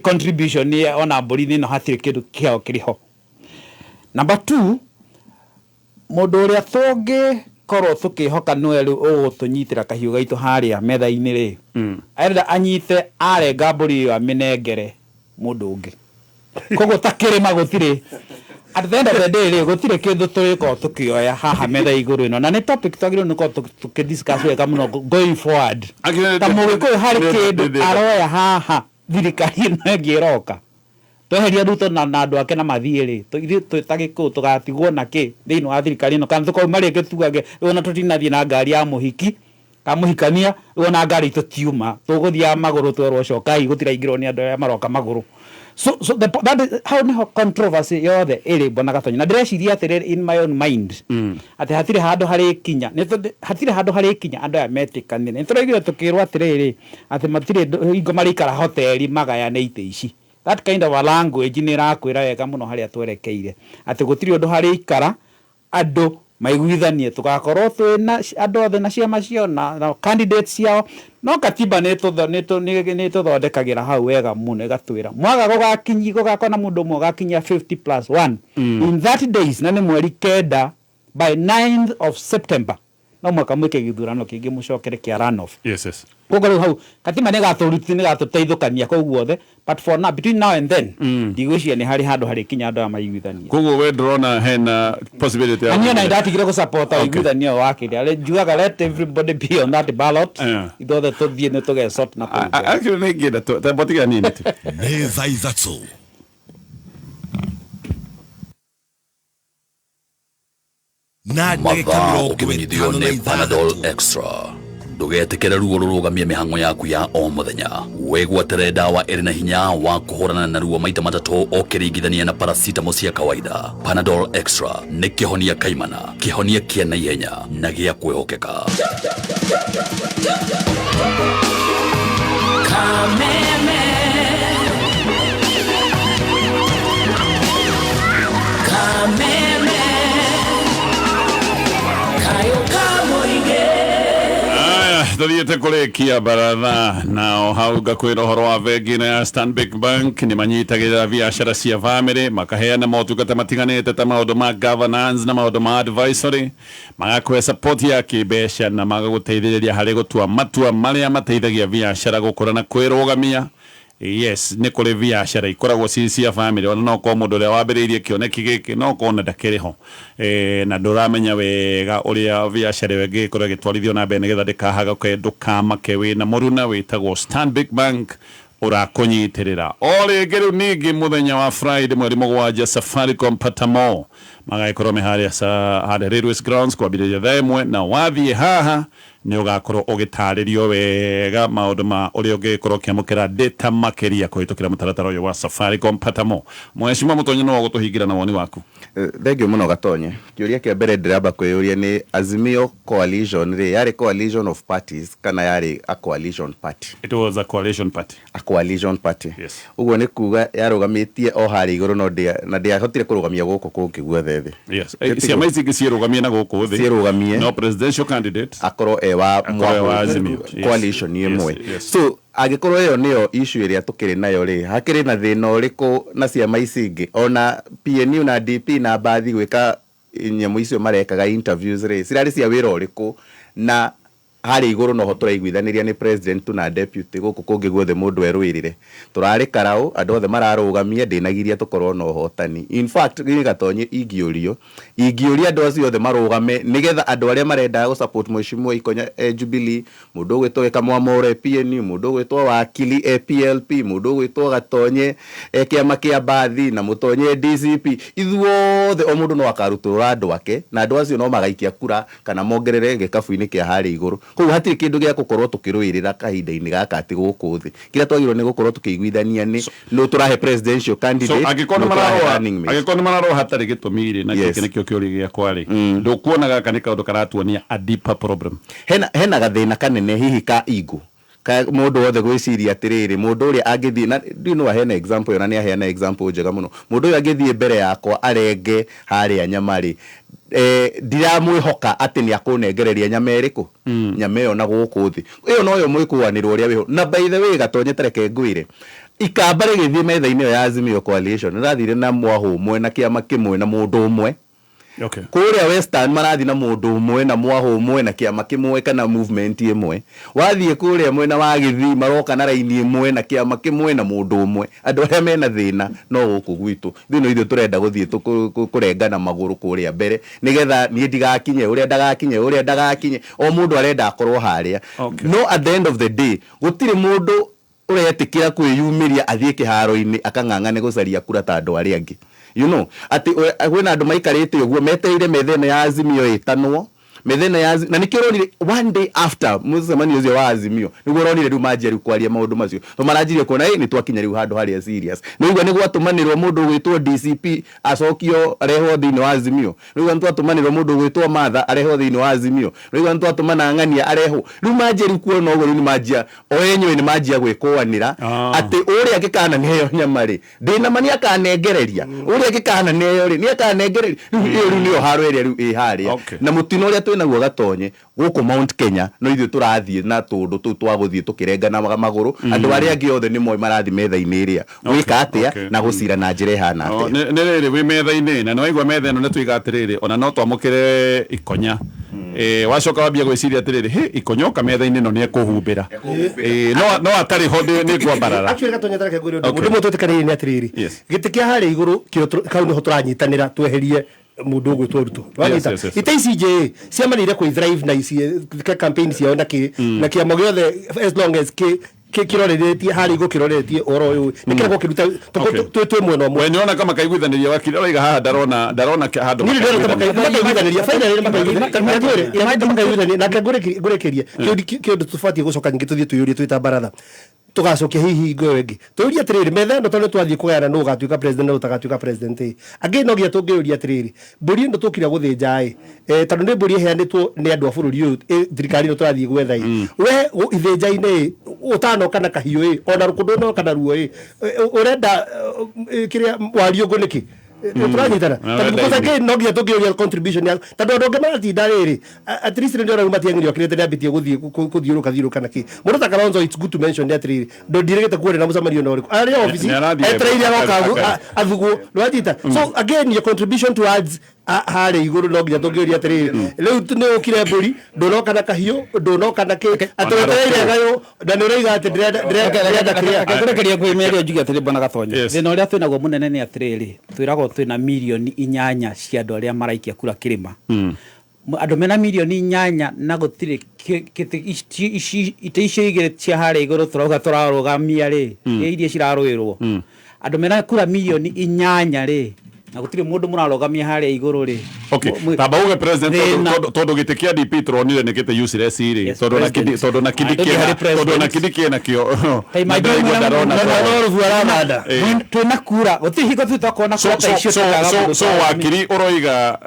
contribution ona mbũri-inĩ ĩno hatirĩ kĩndũ kĩao kĩrĩ ho. Number 2, mũndũ ũrĩa tũngĩkorwo tũkĩhoka nĩwe rĩu ũgũtũnyitĩra kahiũ gaitũ harĩa metha-inĩ rĩ, arenda anyite arenga mbũri ĩyo amĩnengere mũndũ ũngĩ. Koguo ta kĩrĩma gũtirĩ at the end of the day rĩ, gũtirĩ kĩndũ tũrĩkorwo tũkĩoya haha metha igũrũ ĩno, na nĩ topic twagĩrĩirwo nĩ gũkorwo tũkĩdiscuss wega mũno going forward. Ta mũgĩkũyũ harĩ kĩndũ aroya haha thirikari ĩno ĩngĩ ĩroka tweheria Ruto na andũ ake na mathiĩ rĩ, ithuĩ twĩ ta Gĩkũyũ tũgatigwo na kĩ thĩinĩ wa thirikari ĩno, kana tũkauma rĩngĩ tugage rĩu ona tũtinathiĩ na ngari ya mũhiki ka mũhikania, rĩu ona ngari tũtiuma, tũgũthiaga magũrũ twerwo cokai gũtiraingĩrwo nĩ andũ arĩa maroka magũrũ. So that is how niho controversy yothe ĩrĩ mbona Gatonye. Na ndĩreciria atĩrĩrĩ in my own mind atĩ hatirĩ handũ harĩkinya, hatirĩ handũ harĩkinya andũ aya metĩkanire. Nĩ tũraiguire tũkĩrwo atĩrĩrĩ atĩ matirĩ hingo marĩikara hoteli magayane itĩ ici. That kind of a language nĩ ĩrakwĩra wega mũno harĩa twerekeire atĩ gũtirĩ ũndũ harĩikara andũ maiguithanie, tũgakorwo twĩna andũ othe na ciama ciao na candidates ciao, no katiba nĩ tũthondekagĩra hau wega mũno ĩgatwĩra mwaga gũgakorwo na mũndũ ũmwe ũgakinyia 50+1 in 30 days, na nĩ mweri 9 by 9th of September no mwaka mwĩke gĩthurano kĩngĩ mũcokere kĩa runoff. Yes, yes. Koguo rĩu hau katiba nĩ ĩgatũteithũkania kũu guothe, but for now between now and then ndigwĩciria nĩ harĩ handũ harĩkinya andũ aya maiguithanie. Koguo we ndũrona hena possibility ya niĩ ona nĩndatigire gũsupport ũiguithanio wa kĩrĩa njugaga let everybody be on that ballot, ithuothe tũthiĩ nĩ tũgesort na kũu. Actually nĩ ingĩenda tambotiga nini tu. Nĩ thaa 3 na ndagĩka Mathaa ũkĩmenyithio nĩ Panadol Extra. Ndũgetĩkĩre ruo rũrũgamie mĩhang'o yaku ya o mũthenya. Wĩgwatĩre ndawa ĩrĩ na hinya wa kũhũrana na ruo maita matatũ ũkĩringithania na paracetamol cia kawaida. Panadol Extra nĩ kĩhonia kaimana, kĩhonia kĩa naihenya na gĩa kwĩhokeka. Kameme. Kameme. Kayo kamoige. Tuthiĩte kũrĩkia baratha nao hau ngakwĩra ũhoro wa bengi ĩno ya Stanbic Bank nĩ manyitagĩrĩra biacara cia bamĩrĩ makaheana motungata matiganĩte ta maũndũ ma governance na maũndũ ma advisory magakũhe support ya kĩmbeca na magagũteithĩrĩria harĩ gũtua matua marĩa mateithagia biacara gũkũra na kwĩrũgamia. Yes, nĩ kũrĩ biacara ikoragwo ci cia bamĩrĩ ona no korwo mũndũ ũrĩa wambĩrĩirie kĩoneki gĩkĩ no korwo na ndakĩrĩ ho na ndũramenya wega ũrĩa biacara ĩyo ĩngĩgĩkorwo ĩgĩtwarithio na mbere nĩgetha ndĩkahagũke ndũkamake wĩna mũruna wĩtagwo Stanbic Bank ũrakũnyitĩrĩra o rĩngĩ. Rĩu ningĩ mũthenya wa Friday 7 Safaricom Patamo magagĩkorwo me harĩa harĩa Railways Grounds kwambĩrĩria thaa 1 na wathiĩ haha nĩ ũgakorwo ũgĩtarĩrio wega maũndũ ma ũrĩa ũngĩgĩkorwo ũkĩamũkĩra data makĩria kũhĩtũkĩra mũtaratara ũyũ wa Safaricom Patamo. Mheshimiwa Mũtonyi, no ũgũtũhingĩra na woni waku. Thengiũ mũno, Gatonye. Kĩũria kĩa mbere ndĩramba kwĩyũria nĩ Azimio coalition rĩ, yarĩ coalition of parties kana yarĩ a coalition party? It was a coalition party. A coalition party. Yes. Ũguo nĩ kuga yarũgamĩtie o harĩa igũrũ no na ndĩahotire kũrũgamia gũkũ kũngĩ guothe thĩ. Yes. Ciama ici ingĩ ciĩrũgamie na gũkũ thĩ ciĩrũgamie no presidential candidate akorwo e wa akorwo e wa Azimio. Yes. Coalition ĩmwe. Yes. So angĩkorwo ĩyo nĩyo issue ĩrĩa tũkĩrĩ nayo rĩ, hakĩrĩ na thĩna ũrĩkũ na ciama ici ingĩ, ona PNU na DP na Mbathi gwĩka nyamũ icio marekaga interviews rĩ, cirarĩ cia wĩra ũrĩkũ? Na harĩa igũrũ noho tũraiguithanĩria nĩ president tu na deputy, gũkũ kũngĩ guothe mũndũ erũĩrĩre. Tũrarĩ karaũ, andũ othe mararũgamia, ndĩnagiria tũkorwo na ũhotani. In fact, niĩ Gatonyi ingĩũrio, ingĩũria andũ acio othe marũgame nĩgetha andũ arĩa marendaga gũ support Mheshimiwa Ikonya e Jubilee, mũndũ ũgwĩtwo Kamwamore e PNU, mũndũ ũgwĩtwo Wakili e PLP, mũndũ ũgwĩtwo Gatonye e kĩama kĩa Mbathi na Mũtonye e DCP, ithuothe o mũndũ no akarutũrũra andũ ake na andũ acio no magaikia kura kana mongerere gĩkabu-inĩ kĩa harĩa igũrũ. Koguo hatirĩ kĩndũ gĩa gũkorwo tũkĩrũĩrĩra kahinda-inĩ gaka atĩ gũkũ thĩ kĩrĩa twagĩrĩirwo nĩ gũkorwo tũkĩiguithania nĩ nũ tũrahe presidential so candidate, angĩkorwo nũ nĩ tũrahe mararũa running mate. Angĩkorwo nĩ mararũa hatarĩ gĩtũmi rĩ, na gĩkĩ nĩkĩo kĩũria gĩakwa rĩ, ndũkuona gaka nĩ kaũndũ karatuonia a deeper problem? Hena gathĩna kanene hihi ka ego ka mũndũ wothe gwĩciria atĩrĩrĩ, mũndũ ũrĩa angĩthiĩ na ndiũ no aheana example ĩyo na nĩ aheana example njega mũno, mũndũ ũyũ angĩthiĩ mbere yakwa arenge harĩa nyama rĩ, ndiramwĩhoka atĩ nĩ akũnengereria nyama ĩrĩkũ, nyama ĩyo na gũkũ thĩ ĩyo noyo mwĩkũanĩrwo ũrĩa wĩho. Na by the way, Gatonye, tareke ngwĩre, ikamba rĩgĩthiĩ metha-inĩ ĩyo ya Azimio coalition rĩrathire na mwahũ ũmwe na kĩama kĩmwe na mũndũ ũmwe. Kũrĩa Western marathiĩ na mũndũ ũmwe na mwahũ ũmwe na kĩama kĩmwe kana movement ĩmwe. Wathiĩ kũrĩa mwena wa Gĩthii maroka na raini ĩmwe na kĩama kĩmwe na mũndũ ũmwe. Andũ arĩa mena thĩna no gũkũ gwitũ ithuĩ no ithuĩ tũrenda gũthiĩ kũrengana magũrũ kũrĩa mbere nĩgetha niĩ ndigakinye ũrĩa ndagakinye ũrĩa ndagakinye, o mũndũ arenda akorwo harĩa. No at the end of the day gũtirĩ mũndũ ũretĩkĩra kwĩyumĩria athiĩ kĩharo-inĩ akang'ang'ane gũcaria kura ta andũ arĩa angĩ, atĩ kwĩna andũ maikarĩte ũguo metereire metha ĩno ya Azimio ĩtanwo, metha ĩno ya Azimio, na nĩkĩo ũronire one day after mũcemanio ũcio wa Azimio nĩguo ũronire rĩu manjia rĩu kwaria maũndũ macio, to maranjirie kuona ĩ nĩ twakinya rĩu handũ harĩa serious. Nĩ ũigua nĩ gwatũmanĩrwo mũndũ ũgwĩtwo DCP acokio arehwo thĩinĩ wa Azimio, nĩ ũigua nĩ twatũmanĩrwo mũndũ ũgwĩtwo Martha arehwo thĩinĩ wa Azimio, nĩ ũigua nĩ twatũmana Ng'ania arehwo. Rĩu manjia rĩu kuona ũguo, rĩu nĩ manjia o enyewe nĩ manjia gwĩkũanĩra atĩ ũrĩa angĩkana nĩheo nyama rĩ, ndĩna ma nĩ akanengereria, ũrĩa angĩkana nĩheo rĩ, nĩ akanengereria. Rĩu ĩyo rĩu nĩyo haro ĩrĩa rĩu ĩ harĩa. Na mũtino ũrĩa twĩnaguo, Gatonye, gũkũ Mount Kenya no ithuĩ tũrathiĩ na tũndũ tũu twa gũthiĩ tũkĩrengana magũrũ. Andũ arĩa angĩ othe nĩ moĩ marathiĩ metha-inĩ ĩrĩa gwĩka atĩa na gũcira na njĩra ĩhana Oh, atĩa. Nĩ rĩrĩ wĩ metha-inĩ na nĩ waigua metha ĩno nĩ tuiga atĩrĩrĩ, ona no twamũkĩre Ikonya. Wacoka wambia gwĩciria atĩrĩrĩ, hĩ, Ikonya oka metha-inĩ ĩno nĩ ekũhumbĩra. No atarĩ ho nĩ ngwambarara. Actually, Gatonya, tareke ngwĩre ũndũ. Ũndũ ũmwe twĩtĩkanĩire nĩ atĩrĩrĩ, gĩtĩ kĩa harĩa igũrũ kĩo kau nĩho tũranyitanĩra tweherie mũndũ ũgwĩtwo Ruto. Wanyita? Yes. Ite ici ingĩ ciamanĩire kwĩ thrive na ici campaign ciao na kĩ na kĩama gĩothe, as long as kĩ kĩroreretie harĩa igũrũ, kĩroreretie ũhoro ũyũ nĩ kĩragwo kĩruta twĩ mwena ũmwe. We nĩona kama kaiguithanĩria, wakiri araiga haha ndarona handũ Niĩ ndĩrona ta makaiguithanĩria. makaiguithanĩria finally makaiguithanĩria nake ngũrĩkĩrie kĩũndũ tũbatiĩ gũcoka nyingĩ tũthiĩ twĩyũrie twĩ ta baratha, tũgacokia hihi hingo ĩyo ĩngĩ tũrie atĩrĩrĩ, metha ĩno tondũ twathiĩ kũgayana nũ ũgatuĩka president na nũ ũtagatuĩka president ĩ, angĩ no nginya tũngĩũria atĩrĩrĩ, mbũri ĩno tũkire gũthĩnja ĩ, tondũ nĩ mbũri ĩheanĩtwo nĩ andũ a bũrũri ũyũ ĩ, thirikari ĩno tũrathiĩ gwetha ĩ, we ithĩnja-inĩ ĩ, ũtanoka na kahiũ ĩ, ona rũkũ ndũnoka naruo ĩ, ũrenda kĩrĩa wariũngũ nĩkĩ? Tũranyitana. Na Tondũ wenda because ithuĩ. again, no nginya tũngĩũria contribution yaku, tondũ andũ angĩ maratinda rĩrĩ, at least nĩ ndĩrona Matiang'i nĩokĩrĩte, nĩambĩtie gũthiĩ kũthiũrũka thiũrũka na kĩ. Mũndũ ta Kalonzo, it's good to mention nĩ atĩrĩrĩ, ndondirĩgĩte kuona na mũcemanio na ũrĩkũ arĩ obici Nĩ arathiĩ etereire agoka athugwo, nĩwanyita. So again, your contribution towards harĩa igũrũ no nginya tũngĩũria atĩrĩrĩ, rĩu nĩ ũkire mbũri, ndũnoka na kahiũ, ndũnoka na kĩ, atĩ wetereire gayũ na nĩ ũraiga atĩ ndĩrenda kĩrĩa. Ngũrekeria kwĩ mĩario njuge atĩrĩ, bwana Gatonyo, thĩna ũrĩa twĩnaguo mũnene nĩ atĩrĩrĩ, twĩragwo twĩna mirioni 8 cia andũ arĩa maraikia kura kĩrĩma. Andũ mena mirioni 8 na gũtirĩ kĩtĩ itĩ icio igĩrĩ cia harĩa igũrũ tũrauga tũrarũgamia rĩ, iria cirarũĩrwo, andũ mena kura mirioni 8 rĩ, na gũtirĩ mũndũ mũrarũgamia harĩa igũrũ rĩ. Okay, tamba uge president, Thĩna. tondu gĩtĩ kĩa DP tũronire nĩ gĩtĩ useless rĩ, Yes, tondu na president. tondu na Kindiki Ah, tũthiĩ harĩ tondu na president. Kindiki ena kĩo Ta na imagine ndĩraigua ndarona twĩna kura, gũtirĩ hingo tũthiĩ twakorwo na So kura ta so icio so tũkaga so mũndũ so tũrarũgamia. wakiri ũroiga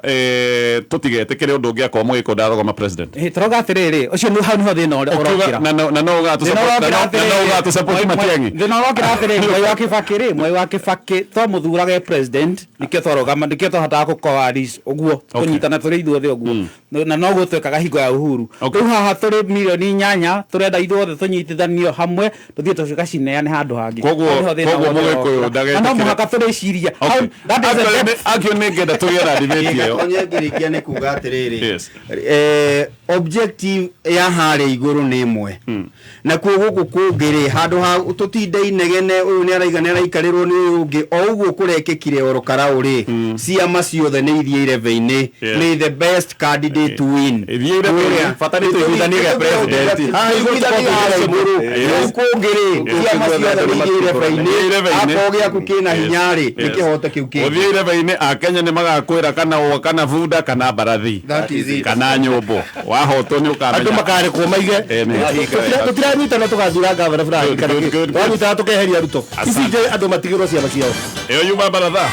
tũtigetĩkĩre ũndũ ũngĩ akorwo Mũgĩkũyũ ndarũgama president. Ĩ, tũrauga atĩrĩrĩ, ũcio nĩ hau nĩho thĩna ũrĩa Ũkiuga ũrokĩra. na no ũgatũ Thĩna support ũrokĩra na no atĩrĩrĩ, ũgatũ support Matiang'i. Thĩna ũrokĩra atĩrĩrĩ, Mwai wa Kĩbakĩ rĩ, Mwai wa Kĩbakĩ twamũthuraga e president, nĩkĩo twarũgama, nĩkĩo twahotaga gũkoaris ũguo, kũnyitana tũrĩ ithuothe ũguo, na noguo twekaga hingo ya Uhuru. Rĩu haha tũrĩ mirioni 8, tũrenda ithuothe tũnyitithanio hamwe tũthiĩ tũgacineane handũ hangĩ. Koguo Hau nĩho thĩna koguo wothe Mũgĩkũyũ ũrokĩra. Na no ndagetĩkĩre. mũhaka tũrĩciria. Okay. That is a Actually, depth. actually nĩ ngenda tũgĩe na debate ĩyo. Gatonye, ngĩrĩkia nĩ kuga atĩrĩrĩ, objective ya harĩa igũrũ nĩ ĩmwe, nakuo gũkũ kũngĩ rĩ, handũ ha tũtinde inegene, ũyũ nĩ araiga nĩ araikarĩrwo nĩ ũyũ ũngĩ, o ũguo kũrekĩkire oro karaũ rĩ, ciama ciothe nĩ ithiĩ irebe-inĩ. May the best candidate win. Ithiĩ irebe-inĩ, bata nĩ tũiguithanie gĩa president. Haha igũrũ Tũiguithanie harĩa igũrũ. Yes. Rĩu kũngĩ rĩ, ciama ciothe nĩ ithiĩ irebe-inĩ. Ithiĩ irebe-inĩ. Akorwo gĩaku kĩna hinya rĩ, Yes. nĩ kĩhote kĩu kĩngĩ. Ũthiĩ irebe-inĩ, akenya nĩ magakwĩra kana ũa kana bunda kana mbarathi That is it. kana nyũmbũ, wahotwo nĩ ũkamenya. Andũ makarekwo maige. Tũtiranyitana tũgathura gavana fulani kana Good, kĩ. good, good. Twanyitana tũkeheria Ruto. Ici Asante. ingĩ andũ matigĩrwo ciama ciao. Ĩyo yuma baratha.